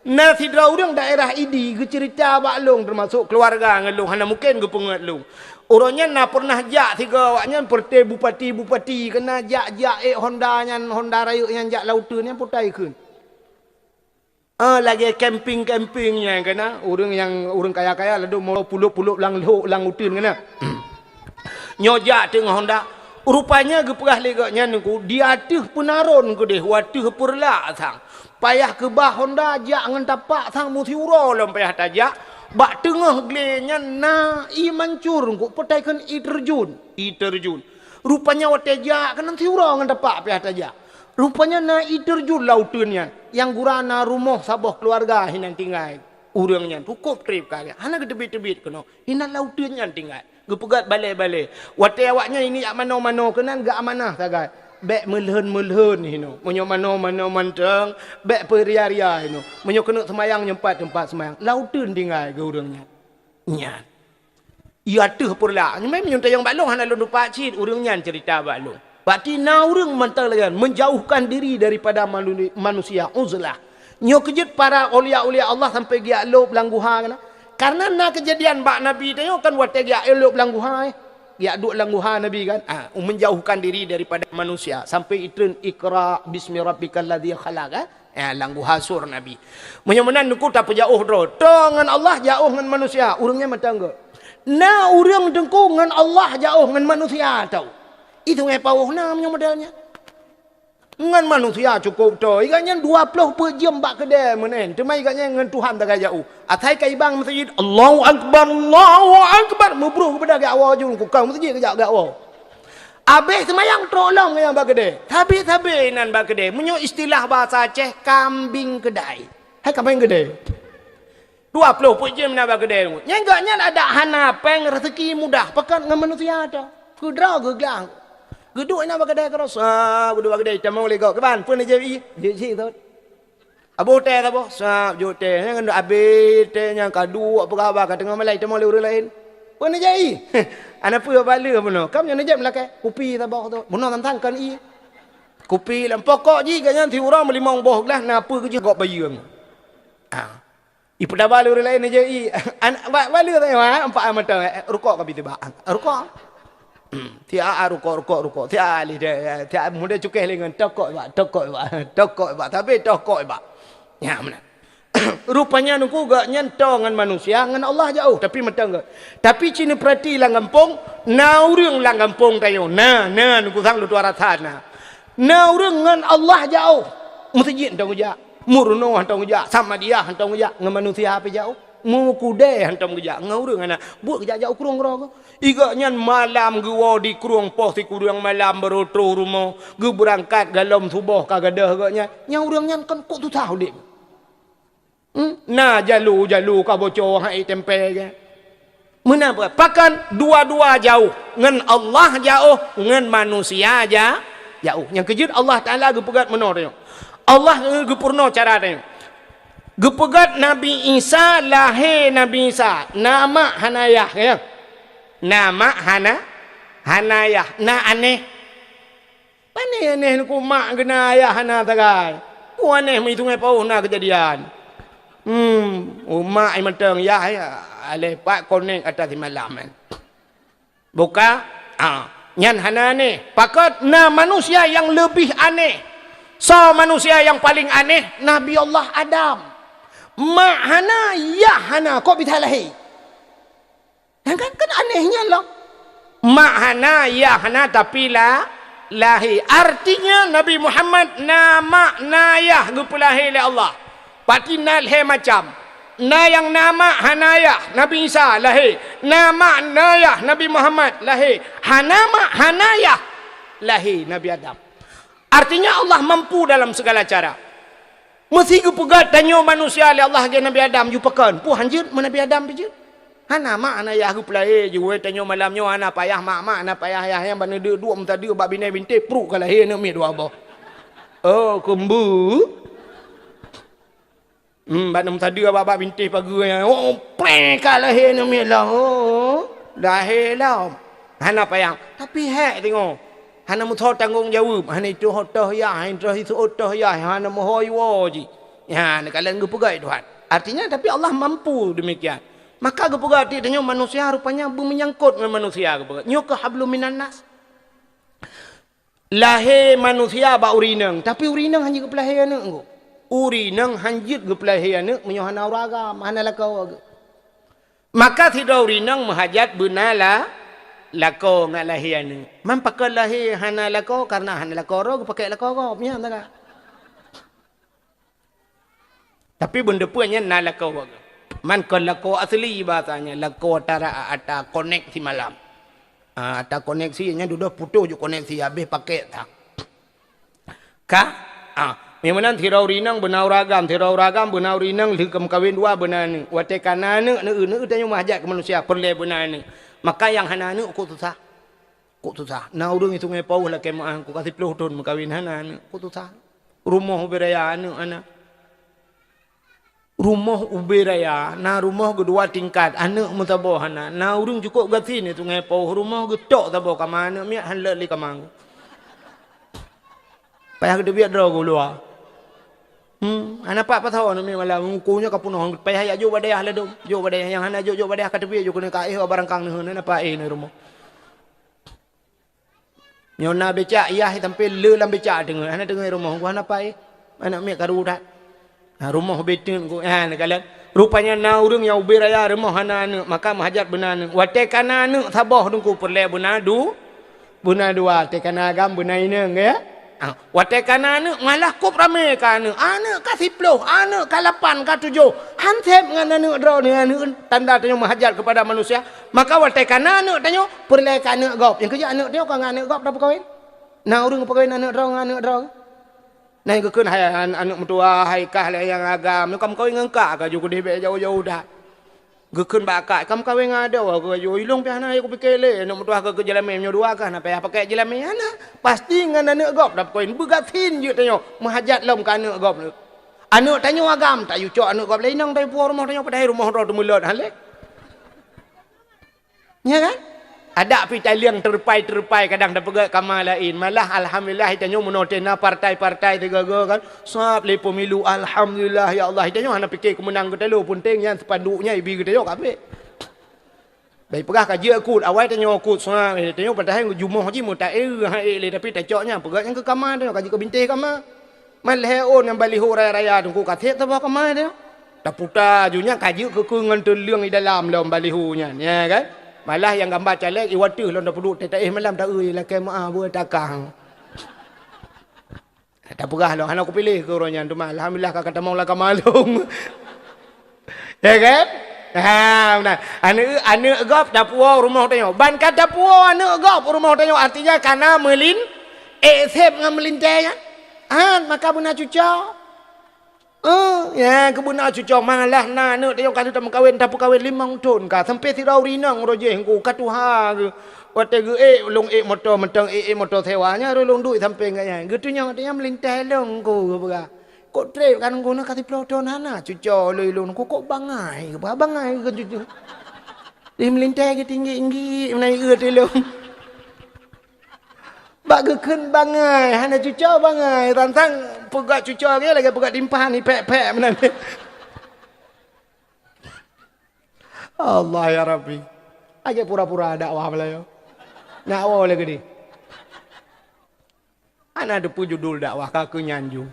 Na sidroe ureuëng daerah Idi geuceurita bak lôn, teumasok keuluwarga ngon lôn, hana mungken geupeungeut lôn. Uroe nyan na peureunah jak sigoe awaknyan, peureuté bupati-bupati, keunan jak-jak ék honda nyan, honda rayeuk nyan jak lam uteuen nyan, putai kheun. Ah, lagée camping-camping nyan keunan, ureuëng nyang, ureuëng kaya-kaya ladôm mo pulop-pulop lam lhok, lam uteuen keunan. Nyoe jak teungoh honda. Rupanya geupeugah lé gobnyan, Teungku, di ateueh peunaron keudeh, u ateueh peureulak sang. Payah keubah honda jak ngon tapak sang, meusiuroe lom payah tajak. Bak teungoh glé nyan na ié mancur, Teungku, putai kheun ié teurjun. Ié teurjun. Rupanya watée jak keunan siuroe ngon tapak payah tajak. Rupanya na ié teurjun lam uteuen nyan. Nyang gura na rumoh saboh keuluwarga hinan tinggai. Ureuëng nyan cukôp treb kaya, hana geuteubiet-teubiet keunoe, hinan lam uteuen nyan tinggai. Geupeugét balée-balée. Watée awaknyan ini jak manoe-manoe keunan, geuamanah sagai. Bék meulhon-meulhon hinoe. Meunyoe manoe-manoe mantong, bék peuria-ria hinoe. Meunyoe keuneuk seumayang, nyoe pat teumpat seumayang. Lam uteuen tinggai geu ureuëng nyan. Nyan. Ié ateueh peureulak. Nyoe meunyoe tayong bak lôn hana lôn tupat cit, ureuëng nyan ceurita bak lôn. Berarti na ureuëng mantong lagée nyan, menjauhkan diri daripada manu-, manusia, uzlah. Nyoe keujeuet para aulia-aulia Allah sampai geujak lôb lam guha keunan. Karena na keujadian bak Nabi tanyoe kan watée geujak lôb lam guha, eh. Geujak duek lam guha Nabi kan. Ah, menjauhkan diri daripada manusia sampai itreun Iqra bismi rabbikal ladzi khalaq, eh. Eh, lam guha sur Nabi. Meunyoe meunan Teungku tapeujaôh droe. Toe ngon Allah jaôh ngon manusia. Ureuëng nyan mantong gét. Na ureuëng Teungku ngon Allah jaôh ngon manusia tau. Itu ngai paoh na meunyoe model nyan. Ngon manusia cukôp toe. Ié gobnyan dua ploh peuet jeuem bak keudée meunan. Teuma ié gobnyan ngon Tuhan tagai jaôh. Asai ka ibang meuseujid, Allahu Akbar, Allahu Akbar. Meubroh keupada geuwoe jeuem, kukang meuseujid geujak geuwoe. Abéh seumayang trok lom ngon nyang bak keudée. Sabe-sabe inan bak keudée. Meunyoe istilah bahasa Aceh, kambing keudai. Hai kambing keudai. Dua ploh peuet jeuem na bak keudée. Nyang gobnyan adak hana péng, rezeki mudah, pakon ngon manusia tho. Keudroe geuglang. Geuduek inan bak keudée keurasa, geuduek bak keudée, tamong lé gob. Kiban, peue neujép ié? Jép sit thot. Aboh tée saboh, sab jok tée. Nyan abéh tée nyan ka duek peugah haba ka teungoh malai, tamong lé ureuëng laén. Peue neujép ié? Hana peue bak lé bunoe. Kam nyoe neujép meulakée. Kupi saboh tu. Bunoe tantang kon ié. Kupi lam pokok jih gobnyan siuroe meulimong boh glah na peue keujeuet gob bayeue. Ah. Ipeudaba lé ureuëng laén neujép ié. An-, ba-, bak lé tanyoe, ha, empat mata, eh, rukok ka bit tibak. Rukok. Hmm, tiak rukok, rukok, rukok. Tiak lé deh, tiak muda cukéh lé ngon tokok bak, tokok bak, tokok bak. Tapi tokok bak. Ya, meunan. Rupanya Teungku gobnyan toe ngon manusia, ngon Allah jaôh, tapi mantong gét. Tapi ci neupeurati lam gampông, na ureuëng lam gampông tanyoe. Na, na, Teungku sang lôn tuan rasa na. Na ureuëng ngon Allah jaôh. Meuseujid hana geujak, meurunoe hana geujak, Samadiyah hana geujak, ngon manusia pih jaôh. Meukudée hana geujak, ngon ureuëng hana. Buet geujak-jak u krueng keudroe. Ié gobnyan malam geuwoe di krueng poh sikureueng malam, barô troh rumoh, geubeurangkat golom suboh ka gadôh gobnyan. Nyang ureuëng nyan kon kok susah udeb. Hmm? Na jalu-jalu ka bocor hai tempe ke. Meunan peue? Pakon dua-dua jaôh, ngon Allah jaôh, ngon manusia ja-, jaôh. Nyang keujeuet Allah Taala geupeugét meunoe tanyoe. Allah, eh, geupeurunoe cara tanyoe. Geupeugét Nabi Isa, lahé Nabi Isa, na mak hana yah, ya. Na mak hana, hana yah, na anéh. Pane anéh Teungku, mak geuna yah hana sagai. Peue anéh meuitungai paoh na keujadian. Hmm, umak i mantong yah, ya, aleh pat konek atas simalam, eh. Buka, ah, nyan hana anéh. Pakon na manusia nyang leubeh anéh. Soe manusia nyang paleng anéh? Nabi Allah Adam. Mak hana, yah hana, kok bisa lahé? Nyan kan, kan anéh nyan lom. Mak hana, yah hana, tapi la-, lahé. Artinya Nabi Muhammad na mak, na yah geupeulahé lé Allah. Pati na lhée macam. Na nyang na mak hana yah, Nabi Isa lahé. Na mak na yah, Nabi Muhammad lahé. Hana mak hana yah, lahé Nabi Adam. Artinya Allah mampu dalam segala cara. Meusé geupeugét tanyoe manusia lé Allah lagée Nabi Adam, ju pakon? Peue han jeuet meu Nabi Adam pih jeuet? Hana mak hana yah geupeulahé, ju wée tanyoe malam nyoe hana payah mak, mak hana payah yah, nyang bak neudeuk duek meusadeue bak binéh bintéh, pruet ka lahé aneuk miet dua boh. Oh, keumbu. Hmm, bak neusadeue bak, bak bintéh pageue nyan. Oh, preh ka lahé aneuk miet lah. Oh, lahé lom. Hana payah. Tapi hék teungoh. Hana meusoe tanggong jaweueb, hana itoh-toh yah, hana itoh-toh yah, hana meuhôi woe jih. Ya, neukalon geupeugah Tuhan. Artinya, tapi Allah mampu demikian. Maka geupeugah, "Tanyoe manusia rupanya beumeunyangkot ngon manusia," geupeugah. Nyoe keuh hablum minan nas. Lahé manusia bak ureueng inong, tapi ureueng inong hana jeuet geupeulahé aneuëk. Ureueng inong hana jeuet geupeulahé aneuëk meunyoe hana ureueng agam, hana lakoe. Maka sidroe ureueng inong meuhajat beuna la-, lakoe ngat lahé aneuëk. Man pakon lahé hana lakoe, kareuna hana lakoe droe geupakèk lakoe gob, nyan teuka. Tapi beuneupeue nyan na lakoe. Man kon lakoe asli bahasanya, lakoe tara ata koneksi malam. Ah, ata koneksi nyan dudoe putôh ju koneksi habéh pakèk tak. Ka? Ah, nyang meunan sidroe ureueng inong beuna ureueng agam, sidroe ureueng agam beuna ureueng inong lheueh ka meukawen dua beuna aneuëk. Watèe ka na aneuëk, neueu-neueu tanyoe meuhajat keu manusia peureulèe beuna aneuëk. Maka nyang hana aneuëk kok susah. Kok susah. Na ureueng di Sungai Pauh lakèe meu'ah, kok ka siplôh thôn meukawen hana aneuëk. Kok susah. Rumoh ubé raya aneuëk hana. Rumoh ubé raya, na rumoh geudua tingkat, aneuëk meusaboh hana. Na ureueng cukôp gasien di Sungai Pauh, rumoh geutok saboh kama, aneuëk miet hana lé kama. Payah geuteubiet droe geuh luwa. Hmm, hana pat pasoe aneuëk miet malam, muku nyoe ka peunoh, payah jak jok bak dayah ladôm. Jok bak dayah, nyang hana jok, jok bak dayah ka teubiet jok keuneuk ka éh barangkang neuheun, hana pat éh neuh rumoh. Nyoe na becak, yah sampoe le lam becak teungoh, hana teungoh rumoh, geuh hana pat éh. Aneuëk miet karu that. Ha, rumoh beuteuet ku, ha, neukalon. Rupanya na ureueng nyang ubé raya rumoh hana aneuëk, maka meuhajat beuna aneuëk. Watèe ka na aneuëk saboh teungku peureulèe beuna du-, beuna dua, watèe ka na agam beuna inong, ya. Ha, watèe ka na aneuëk malah kôb ramé ka aneuëk. Aneuëk ka siplôh, aneuëk ka lapan, ka tujoh. Han sép ngon aneuëk droeneuh, aneuëk tanda tanyoe meuhajat keupada manusia. Maka watèe ka na aneuëk tanyoe peureulèe keu aneuëk gob. Nyang keujeuet aneuëk tanyoe ka ngon aneuëk gob tapeukawen. Na ureueng peukawen aneuëk droe ngon aneuëk droe. Na geukheun hai an-, aneuëk meutuah, hai kah lé nyang agam, nyoe ka meukawen ngon kak ka ju keudeh bèk jauh-jauh that. Geukheun bak kak, ka meukawen ngon adoe ka ju, ilôn pih hana, ayo kupike lé, aneuëk meutuah ka keu jeulamé, meunyoe dua kah na payah pakèk jeulamé, hana. Pasti ngon aneuëk gob dap koin, beugasien jeuet tanyoe, meuhajat lom keu aneuëk gob. Aneuëk tanyoe agam, tacucok aneuëk gob lé inong, tapuwoe rumoh tanyoe, padahai rumoh droe teumeulot, han lé. Ya kan? Adak pih taliang teurupai-teurupai kadang tapeugah kama laén. Malah alhamdulillah tanyoe meunoe teuh na partai-partai sigoe-goe kan. Sab lé pemilu alhamdulillah ya Allah. Tanyoe hana pike keumeunang geutanyoe peunteng nyan spanduk nyan ibi geutanyoe kabeh. Bai peugah ka jeuet kut, awai tanyoe kut sab lé tanyoe padahai jumoh jih meuta-e ha ék lé tapi tacok nyan peugah nyan keu kama tanyoe ka jeuet keu bintéh kama. Man lhèe ôn nyang baliho raya-raya teungku ka sép saboh kama dia. Taputa ju nyan ka jeuet keu keu ngon teuleueng di dalam lom baliho nyan, ya kan? Malah nyang gamba caleg iwateuh lom tapeuduek teuh taéh malam ta-eu lakèe meu'ah beue takang. Tapeugah lom hana kupiléh keu uroe nyan teuma alhamdulillah ka katamong lam kama lôn. Ya kan? Ha, beuna. Aneuëk, aneuëk gob tapuwoe rumoh tanyoe. Ban ka tapuwoe aneuëk gob rumoh tanyoe, artinya kana meulin, ék sép ngon meulintèe nyan. Ha, maka beuna cuco. Oh, ya, keubeuna cuco malah na aneuëk tanyoe ka lheueh tameukawen, tapeukawen limong thôn ka. Sampoe sidroe ureueng inong roh jih ngku ka tuha geuh. Watèe geuh ék, lôn ék moto mantong, ék, ék moto sewa. Nyan roh lôn duek sampoe ngon nyan. Geutunyok tanyoe meulintèe lôn ngku geupeugah. Kok trép kan guna ka siplôh thôn hana cuco lôn ilôn ku kok bangai, ba bangai keu cuco. Di meulintèe geutinggi-tinggi meunai eu tilông. Bak geukheun bangai, hana cuco bangai, tantang peugah cuco lagèe lagèe peugah timphan ipèk-pèk meunan. Allah ya Rabbi. Aja pura-pura dakwah balayo. Nak woe lé geudeh. Hana teupeue judul dakwah ka keu nyan ju.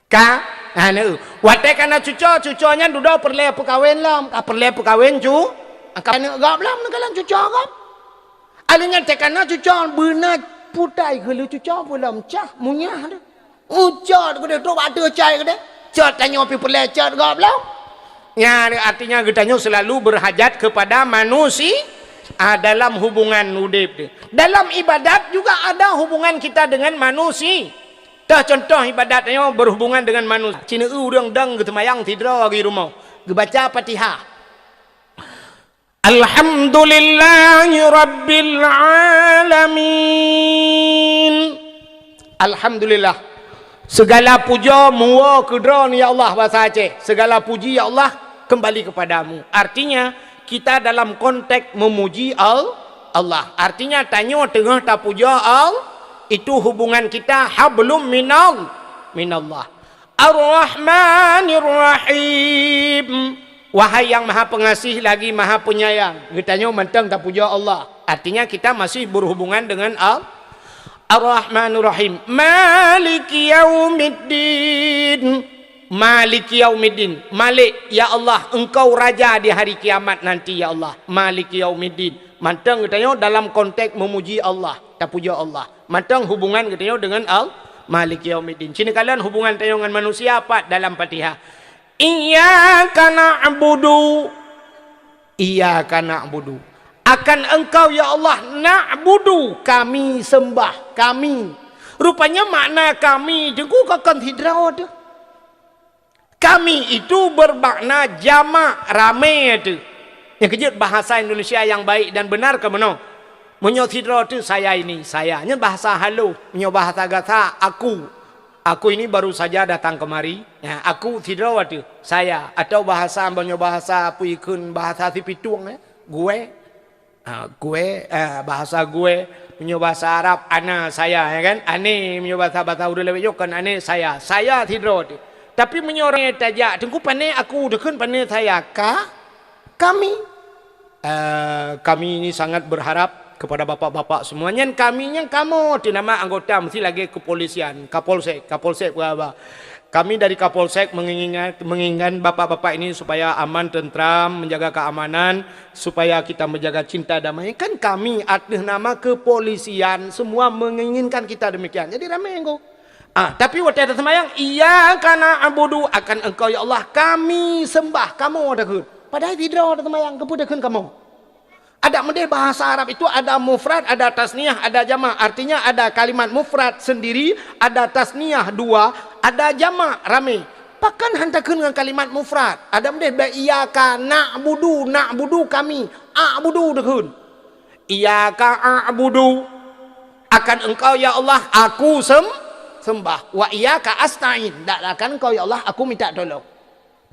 Ka? Hana. Watèe ka na cuco, cuco nyan dudoe peureulèe peukawen lom. Ka peureulèe peukawen cu, ka aneuëk gob lom, neukalon cuco gob. Alèh nyan teuka na cuco beuna putai keu lheueh cuco peue lom cah munyah tu. Ucot keudeh trok bak ateueh cai keudeh. Cot tanyoe pih peureulèe cot gob lom. Nyan artinya geutanyoe selalu berhajat kepada manusia, ah, dalam hubungan udép teuh. Dalam ibadat juga ada hubungan kita dengan manusia. Teuh contoh ibadat tanyoe berhubungan dengan manusia. Cit neueu ureueng dong geuseumayang sidroe di rumoh. Geubaca Fatihah. Alhamdulillahi rabbil alamin. Alhamdulillah. Segala puja meuwoe keu Droeneuh ya Allah, bahasa Aceh. Segala puji ya Allah kembali kepadamu. Artinya, kita dalam konteks memuji Al-, Allah. Artinya, tanyoe teungoh tapuja Al-, itu hubungan kita hablum minal, minallah. Ar-Rahmanir Rahim. Wahai yang Maha Pengasih lagi Maha Penyayang. Geutanyoe mantong tapujoe Allah. Artinya kita masih berhubungan dengan Allah. Ar-Rahmanir Rahim. Maliki yaumiddin. Maliki yaumiddin. Malik, ya Allah, Engkau Raja di hari kiamat nanti, ya Allah. Maliki yaumiddin. Mantong geutanyoe dalam konteks memuji Allah, tapujoe Allah. Mantong hubungan geutanyoe dengan Al-, Maliki yaumiddin. Cit neukalon hubungan tanyoe ngon manusia pat dalam Fatihah. Iyyaka na'budu. Iyyaka na'budu. Akan Engkau, ya Allah, na'budu, kami sembah, kami. Rupanya makna kami teungku kon sidroe teuh. Kami itu bermakna jamak, ramé teuh. Nyang keujeuet bahasa Indonesia yang baik dan benar keu meunoe. Meunyoe sidroe teuh saya ini, saya. Nyan bahasa halus. Meunyoe bahasa gata, aku. Aku ini baru saja datang kemari. Ya, aku sidroe teuh, saya. Atau bahasa, meunyoe bahasa peue ikheun, bahasa Sipitueng, eh, gue. Ha, gue, eh, bahasa gue. Meunyoe bahasa Arab, ana, saya, ya kan? Ane, meunyoe bahasa, bahasa ureueng lawét nyoe kon ane, saya. Saya sidroe teuh. Tapi meunyoe ramé tajak, teungku pane aku, teukheun pane saya. Ka, kami. Eh, kami ini sangat berharap kepada bapak-bapak semua. Nyan kami nyan kamoe teuh nama anggota mesti lagée kepolisian, Kapolsek, Kapolsek peue haba. Kami dari Kapolsek menginginkan, menginginkan bapak-bapak ini supaya aman, tentram, menjaga keamanan, supaya kita menjaga cinta damai. Kan kami ateueh nama kepolisian semua menginginkan kita demikian. Jadi ramé nggo. Ah, tapi watée taseumayang, "Iyyaka na'budu," akan Engkau ya Allah kami sembah, kamoe takheun. Padahai sidroe taseumayang, keupeue takheun kamoe? Adak meudeh bahasa Arab itu ada mufrad, ada tasniah, ada jamak. Artinya ada kalimat mufrad sendiri, ada tasniah dua, ada jamak ramé. Pakon han takheun ngon kalimat mufrad? Adak meudeh bak iyyaka na'budu, na'budu kami, a'budu takheun. Iyyaka a'budu, akan Engkau ya Allah aku sem-, sembah. Wa iyyaka asta'in, dan akan Engkau ya Allah aku minta tolong.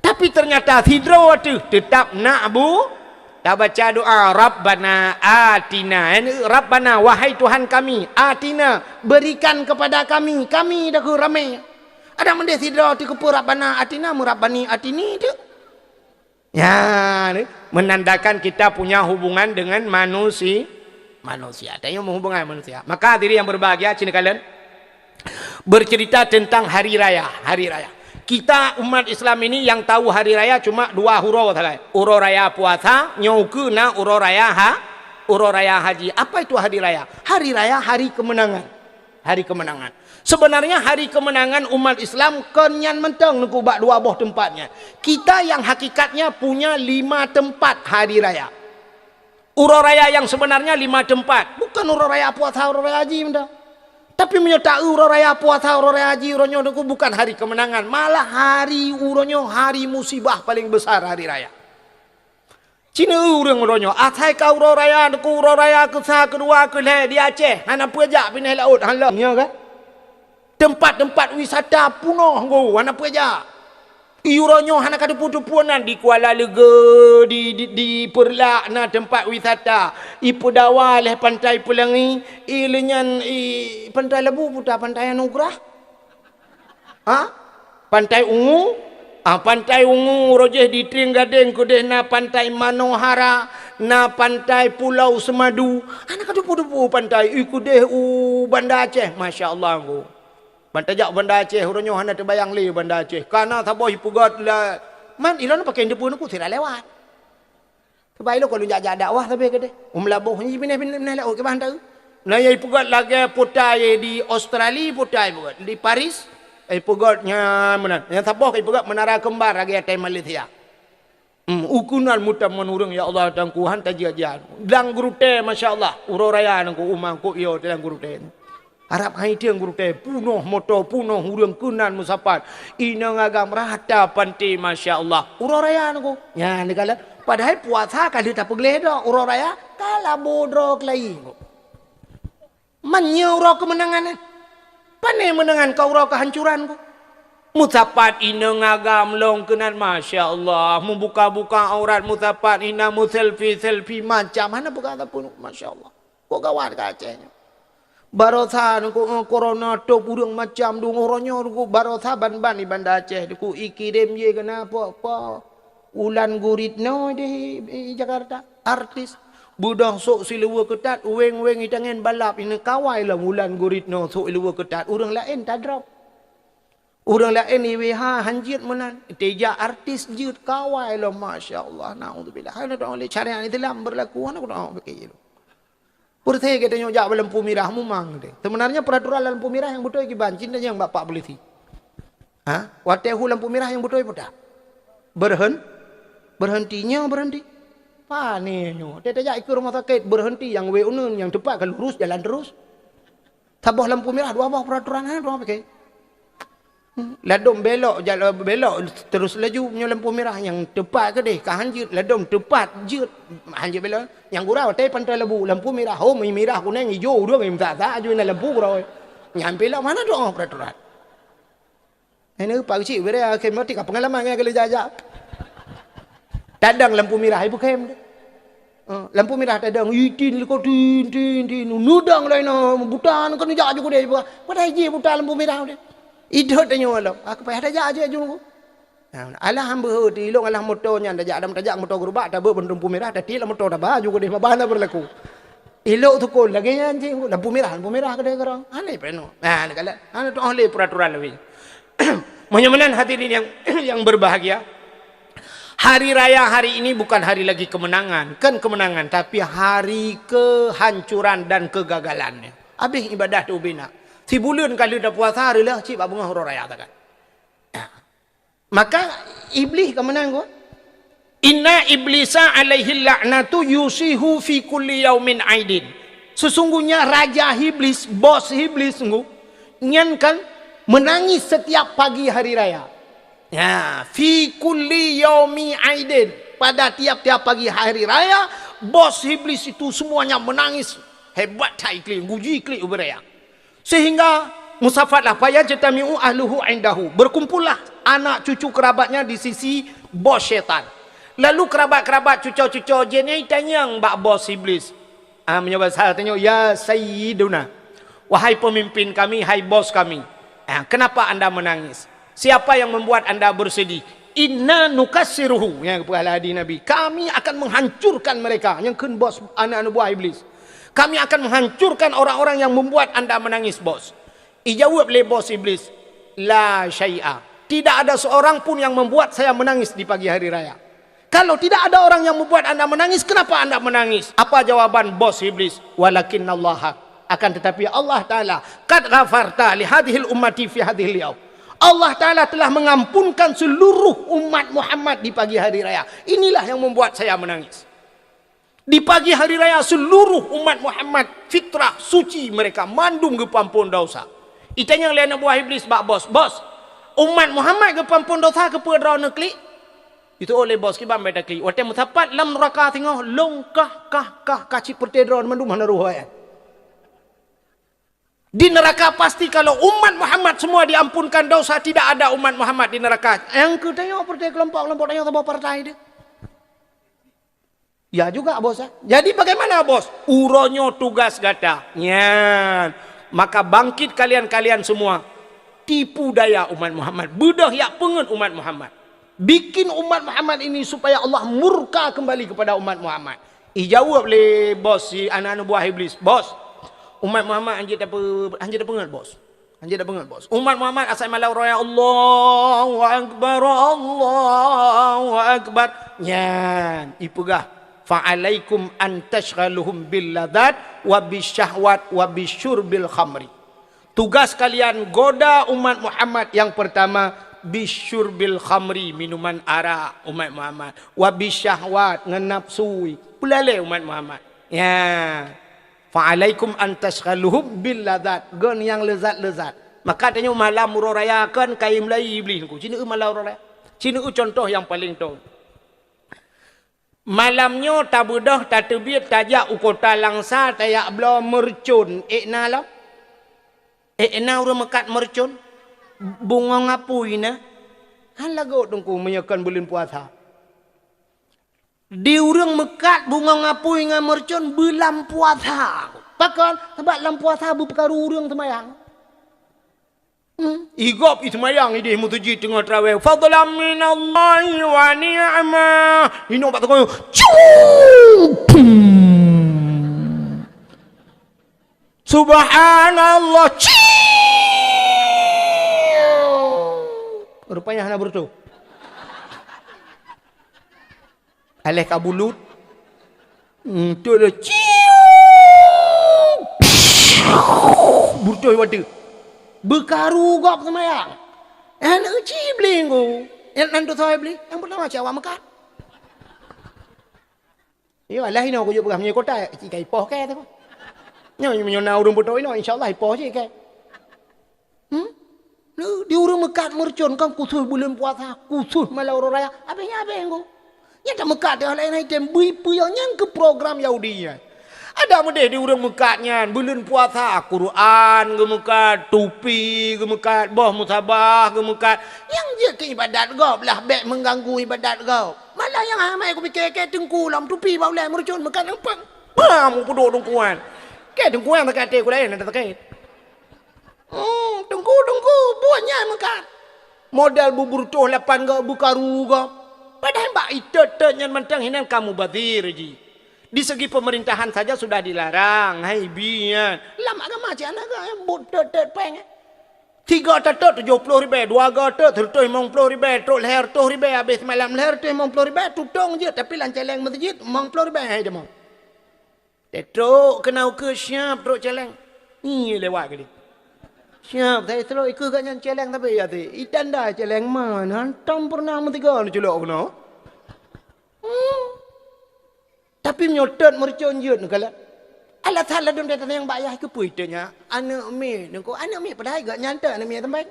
Tapi ternyata sidroe teuh teutap na'bu-, tabaca doa, "Rabbana atina." Yani, "Rabbana, wahai Tuhan kami, atina, berikan kepada kami." Kami takheun ramé. Adak meudeh sidroe teuh keupeue "Rabbana atina", "Rabbani atini" teuh. Ya, ni menandakan kita punya hubungan dengan manusi-, manusia. Tanyoe meuhubungan manusia. Maka hadirin yang berbahagia, cit neukalon. Bercerita tentang hari raya, hari raya. Kita umat Islam ini yang tahu hari raya cuma dua uroe sagai. Uroe raya puasa, nyoe ukeue na uroe raya ha-, uroe raya haji. Apa itu hari raya? Hari raya hari kemenangan. Hari kemenangan. Sebenarnya hari kemenangan umat Islam kon nyan mantong teungku bak dua boh teumpat nyan. Kita yang hakikatnya punya lima tempat hari raya. Uroe raya yang sebenarnya lima tempat. Bukan uroe raya puasa, uroe raya haji mantong. Tapi meunyoe ta-eu uroe raya puasa, uroe raya haji, uroe nyoe teungku bukan hari kemenangan, malah hari uroe nyoe hari musibah paling besar hari raya. Cit neueu ureuëng uroe nyoe, asai ka uroe raya teungku, uroe raya keusa, keudua, keulhée di Aceh, hana peue jak pinéh laôt, hana lom, nyo kan? Teumpat-teumpat wisata punoh nggo, hana peue jak. I uroe nyoe hana ka teupeu-teupeu nan di Kuala Leuge, di, di, di Peureulak na teumpat wisata. I Peudawa lhée Pantai Peulangi, i lheueh nyan i Pantai Labu puta Pantai Anugerah. Ha? Pantai Ungu? Ah, Pantai Ungu, rojéh di Trieng Gadeng keudeh na Pantai Manohara, na Pantai Pulau Semadu. Hana ka teupeu-teupeu pantai, i keudeh u Banda Aceh, masya Allah nggo. Ban tajak u Banda Aceh, uroe nyoe hana teubayang lé Banda Aceh. Kana saboh ipeugét la, man ilôn pakai teupeu nuku sira lewat. Sabab ilôn ka lôn jak-jak dakwah sabe keudeh. U Meulaboh nyan pinéh-pinéh laôt kiban teu. Na nyang ipeugét lagée putai di Australia, putai ipeugét di Paris. Ipeugét nyan meunan. Nyang saboh ipeugét Menara Kembar lagée atai Malaysia. Hmm, ukeue nan meutamon ureuëng ya Allah Tuhanku han tajak-jak. Lam Geurutée masya Allah. Uroe raya nangku uma ku iyo lam Geurutée. Arab hai tieng Geurutée, punoh moto, punoh ureuëng keunan meusapat. Inong agam rata panté, masya Allah. Uroe raya nangku. Nyan dikala, padahai puasa ka lheueh tapeugleh dah, uroe raya ka labo droe keulayi. Man nyoe uroe keumeunangan nyan. Pane meunangan ka uroe keuhancuran ku. Meusapat inong agam lom keunan, masya Allah. Meubuka-buka aurat meusapat, ina meuselfie-selfie macam. Hana peugah sapeue, masya Allah. Kok gawat ka Aceh nyoe. Barosa ngon corona top ureuëng macam dua uroe nyoe, barosa ban-ban di Banda Aceh, dikirém jih keunan po-po. Wulan Guritno di, di Jakarta, artis. Beudôh sôk siluweue keutat, weng-weng itangen balap, ineuk kawai lom Wulan Guritno sôk siluweue keutat, ureuëng laén tadrop. Ureuëng laén iweh ha, han jeuet meunan. Teuh jak artis jeuet kawai lom, masya Allah, naudzubillah. Hana doa lé syariat Islam berlaku, hana doa pakai jih. Peureusé geutanyoe jak bak lampu mirah mumang teuh. Sebenarnya peraturan lampu mirah nyang beutôi kiban, cit nyang bapak polisi. Ha? Watée hu lampu mirah nyang beutôi peue that? Berhen-, berhenti, nyoe berhenti. Pane nyoe. Teuh tajak ikeue rumoh sakét, berhenti nyang weh uneun, nyang teupat ka lurus jalan terus. Saboh lampu mirah, dua boh peraturan, ha, dua boh pakai. Hmm. Ladôm belok, jal-, belok terus laju, nyoe lampu mirah nyang teupat keudeh, ka han jeuet, ladôm teupat jeuet, han jeuet belok. Nyang gura watée pantoe labu, lampu mirah, ho, mirah, kunéng, ijo, ureuëng meusa-sa aju na lampu keudroe. Nyan pih lom hana doa peraturan. Ini Pak Keuchik beri akhé meuti ka pengalaman ngon kali jak-jak. Tadang lampu mirah ibu kem. Eh, lampu mirah tadang, itin liko tin, tin, tin, nudang lain, buta kan jak aju keudeh. Padahai jih buta lampu mirah deh. Idot tanyoe lom. Aku payah tajak aju aju. Nah, alah hamba heuti ilong alah moto nyan tajak, adam tajak moto gerubak, tabeuet bak lampu mirah, tati lam moto taba aju keudeh, mabana berlaku. Ilok tukon lagée nyan cit, lampu mirah, lampu mirah keudeh keurang. Aneh peno. Nah, ni kala. Hana tu'oh lé peraturan lagi. Meunyoe meunan hadirin yang, yang berbahagia, hari raya hari ini bukan hari lagi kemenangan, kan kemenangan, tapi hari kehancuran dan kegagalannya. Habis ibadah tu bina. Sibuleuen ka lheueh tapuasa, reulah cit bak beungoh uroe raya takat. Maka Iblih ka meunan ko. Inna iblisa alaihi la'natu yusihu fi kulli yaumin aidin. Sesungguhnya raja Iblis, bos Iblis sungguh, nyan kan menangis setiap pagi hari raya. Ya, fi kulli yaumi aidin. Pada tiap-tiap pagi hari raya, bos Iblis itu semuanya menangis. Hebat that iklik, guji iklik ubé raya. Sehingga musafatlah, fayajtami'u ahluhu indahu. Berkumpullah anak cucu kerabatnya di sisi bos syaitan. Lalu kerabat-kerabat cuco-cuco jih nyan tanyong bak bos Iblis. Ah, meunyoe basa tanyoe, "Ya Sayyiduna, wahai pemimpin kami, hai bos kami, ah, kenapa anda menangis? Siapa yang membuat anda bersedih?" "Inna nukassiruhu," nyang geupeugah lé Nabi, "Kami akan menghancurkan mereka," nyang kheun bos aneuk-aneuk buah Iblis. "Kami akan menghancurkan orang-orang yang membuat anda menangis, bos." Ijaweueb lé bos Iblis, "La syai'a." "Tidak ada seorang pun yang membuat saya menangis di pagi hari raya." "Kalau tidak ada orang yang membuat anda menangis, kenapa anda menangis?" Apa jawaban bos Iblis? "Walakinnallaha." Akan tetapi Allah Ta'ala, "Qad ghafarta li hadhil ummati fi hadhil yaum." Allah Ta'ala telah mengampunkan seluruh umat Muhammad di pagi hari raya. Inilah yang membuat saya menangis. Di pagi hari raya seluruh umat Muhammad fitrah suci mereka mandum geupeuampon dosa. Itanyong lé aneuk buah Iblis bak bos, "Bos, umat Muhammad geupeuampon dosa keupeue droeneuh klik?" Itu oleh bos kiban beda klik. Watée meusapat lam neraka singoh long kah, kah, kah, kah cit peureute droeneuh mandum hana roh hai. Di neraka pasti kalau umat Muhammad semua diampunkan dosa, tidak ada umat Muhammad di neraka. Nyang keu tanyoe peureute kelompok-kelompok tanyoe saboh partai deh. Ya juga, bos, ya. Jadi bagaimana, bos? Uroe nyoe tugas gata. Nyan. Maka bangkit kalian-kalian semua. Tipu daya umat Muhammad. Beudôh yak peungeut umat Muhammad. Bikin umat Muhammad ini supaya Allah murka kembali kepada umat Muhammad. Ijaweueb lé bos si aneuk-aneuk buah Iblis, "Bos, umat Muhammad hanjeuet tape-, hanjeuet tapeungeut, bos." Hanjeuet tapeungeut, bos. Umat Muhammad asai malam raya, "Allahu Akbar, Allahu Akbar." Nyan, ipeugah, "Fa'alaikum an tasyghaluhum bil ladzat wa bisyahwat wa bisyurbil khamri." Tugas kalian goda umat Muhammad yang pertama bisyurbil khamri, minuman arak umat Muhammad, wa bisyahwat, ngon nafsu. Peulalé umat Muhammad. Ya. "Fa'alaikum an tasyghaluhum bil ladzat." Gon nyang leuzat-leuzat. Maka tanyoe malam uroe raya kan kayém lai Iblih nungku. Cina malam uroe raya. Cina contoh nyang paleng tong. Malam nyoe tabeudôh tateubiet tajak u kota Langsa tajak bloe meureucon. Ék na lom? Ék na ureuëng meukat meureucon? Bungong apui na? Han lagot teungku meunyoe kon buleuen puasa. Di ureuëng meukat bungong apui ngon meureucon bulan puasa. Pakon? Sabab lam puasa beupeukaru ureuëng seumayang. Hmm. Igop i seumayang ideh meuseujid teungoh traweh. Fadlan minallahi wa ni'ma. Inong bak teungoh. Cung! Subhanallah. Ciu! Rupanya hana beureutoh. Aléh ka bulut. Hmm, tu le. Ciu! Beureutoh watée. Beupeukaru gob seumayang. Aneuk ci bli ngku. Nyang nan tu soe bli. Nyang peurtama cit awak meukat. Yo, alah inoe kujok peugah meunyoe kota, cit ka ipoh kèe tu. Nyoe meunyoe na ureuëng peutoe inoe, insya Allah ipoh cit kèe. Hmm? Nyoe di ureuëng meukat meureucon kan khusus buleuen puasa, khusus malam uroe raya. Abéh nyan abéh ngku. Nyan tameukat teuh laén item bui peue nyang keu program Yahudi nyan. Ada meudeh di ureuëng meukat nyan, buleuen puasa, Quran geumeukat, tupi geumeukat, boh musabah geumeukat. Nyang jeuet keu ibadat gob lah bék mengganggu ibadat gob. Malah nyang amai kupike kèe teungku lom tupi bak ulèe meureucon meukat nyang pang. Bam! Kupeuduek teungku nyan. Kèe teungku nyan sakét até ku laén hana sakét. Hmm, teungku, teungku, buet nyan meukat. Modal bubur toh lapan gob, beukaru gob. Padahai bak itot-tot nyan mantong hinan ka mubazir jih. Di segi pemerintahan saja sudah dilarang, hai bi nyan. Lam agama cit hana ga, buet tot-tot péng. Tiga teutôt tujoh ploh ribèe, dua go teutôt sireutoh limong ploh ribèe, trok lhèe reutôh ribèe, abéh seumalam lhèe reutôh limong ploh ribèe, tutong jeuet, tapi lam cèlèng meuseujid limong ploh ribèe hai deungoe. Teutrok keunoe ukeue siab trok cèlèng. Ngieng lewat keudeh. Siab, saya trok ikeue gobnyan cèlèng tapi ya ti. Itanda cèlèng man, hantom peureunah meusigoe neuculok keunoe. Hmm. Tapi meunyoe tot meureucon jeuet neukalon. Alasan ladôm that tanyong bak yah keupeue teunyan aneuk miet nyoe ko aneuk miet padahai gobnyan teuk aneuk miet teumpat.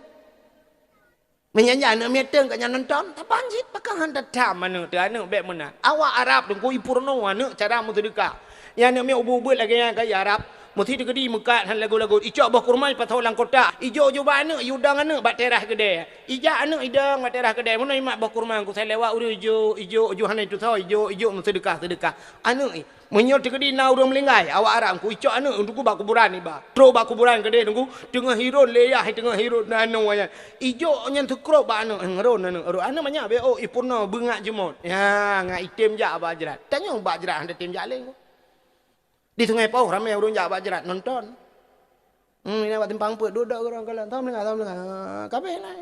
Meunyan aneuk miet teuk gobnyan nonton, saban cit pakon han tatham aneuk teuh aneuk bèk meunan. Awak Arab teungku ipeurunoe aneuk cara meuseudeukah. Nyan aneuk miet ubeut-ubeut lagèe nyan keu Arab. Meusti teukeudi meukat han lagot-lagot. Icok boh kurma ipasoe lam kotak. Ijok-jok bak aneuk, iudong aneuk bak teras keudè. Ijak aneuk idong bak teras keudè. Meunoe imat boh kurma ku sai lewat ureueng ijok, ijok, ijok hana itusoe, ijok, ijok meuseudeukah-seudeukah. Aneuk i, meunyoe teukeudi na ureueng meuninggai, awak Arab ku icok aneuk teungku bak kuburan iba. Trok bak kuburan keudeh teungku, teungoh hiron lé yah, teungoh hiron na aneuk nyan. Ijok nyan teukrop bak aneuk, ngeron aneuk, ron aneuk manyak bèk oh ipeurunoe beungat jeumot. Ya, ngat item jak bak jrat. Tanyong bak jrat han tatem jak lé. Di Sungai Pauh ramè ureueng jak bak jrat nonton. Hmm, inan bak simpang peuet, duek-duek ureueng kalon. Tom lengah, tom lengah. Ha, kabeh na.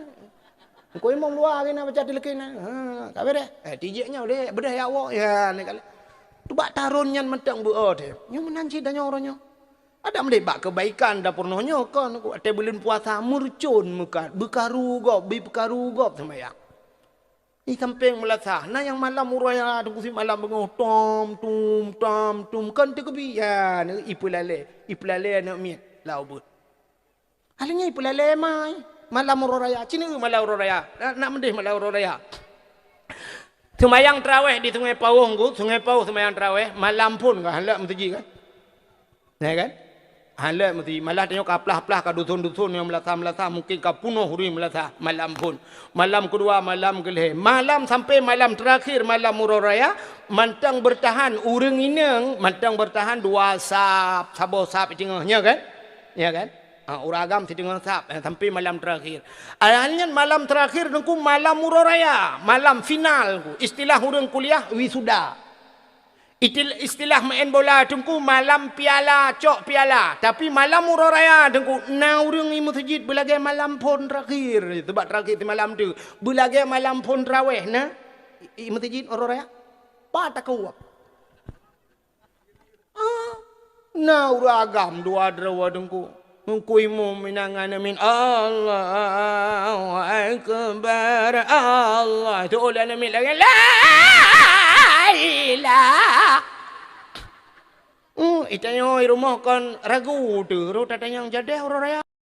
Engko imum dua hari na baca tilkin na. Ha, kabeh deh. Eh, tijek nyoe deh, beudeh ya Allah. Ya, ni kali. Tu bak taron nyan mantong beu oh deh. Nyoe meunan cit tanyoe uroe nyoe. Adak meudeh bak keubaikan dapur noh nyoe kon. Watèe buleuen puasa meureucon meukat, beukaru gob, beukaru gob seumayang. Di sampéng meulasah, na nyang malam uroe raya teungku sit malam beungoh tom tum tom tum kon teukeubi ya, na ipeulalé, ipeulalé aneuk miet lau beuet. Akhirnya ipeulalé mai malam uroe raya, cit na malam uroe raya, na, na meudeh malam uroe raya. Seumayang taraweh di Sungai Pauh ngku, Sungai Pauh seumayang taraweh, malam phon ka han lheueh meuseujid kan. Ya kan? Han lheueh meuseujid. Malah tanyoe ka plah-plah ka dusun-dusun nyang meulasah-meulasah, mungkin ka peunoh ureueng meulasah malam phon. Malam keudua, malam keulhèe. Malam sampai malam terakhir, malam uroe raya, mantong beurtahan ureueng inong, mantong beurtahan dua saf, saboh saf i teungoh, nya kan? Ya kan? Ha, ureueng agam siteungoh saf, eh, sampai malam terakhir. Akhirnya malam terakhir teungku malam uroe raya, malam final teungku. Istilah ureueng kuliah wisuda. Itil-, istilah meu'en bola teungku malam piala, cok piala. Tapi malam uroe raya teungku, na ureueng i meuseujid beulagèe malam phon terakhir. Sabab terakhir simalam tu. Beulagèe malam phon taraweh na i, i meuseujid uroe raya. Pat takue. Ah, na ureueng agam dua droe teungku. Teungku imum inan ngon aneuk miet, "Allahu Akbar, Allah." Teu'oh lé aneuk miet lagèe, "La ilaha." Hmm, i tanyoe i rumoh kon ragu teuh, rot tatanyong jadeh uroe raya.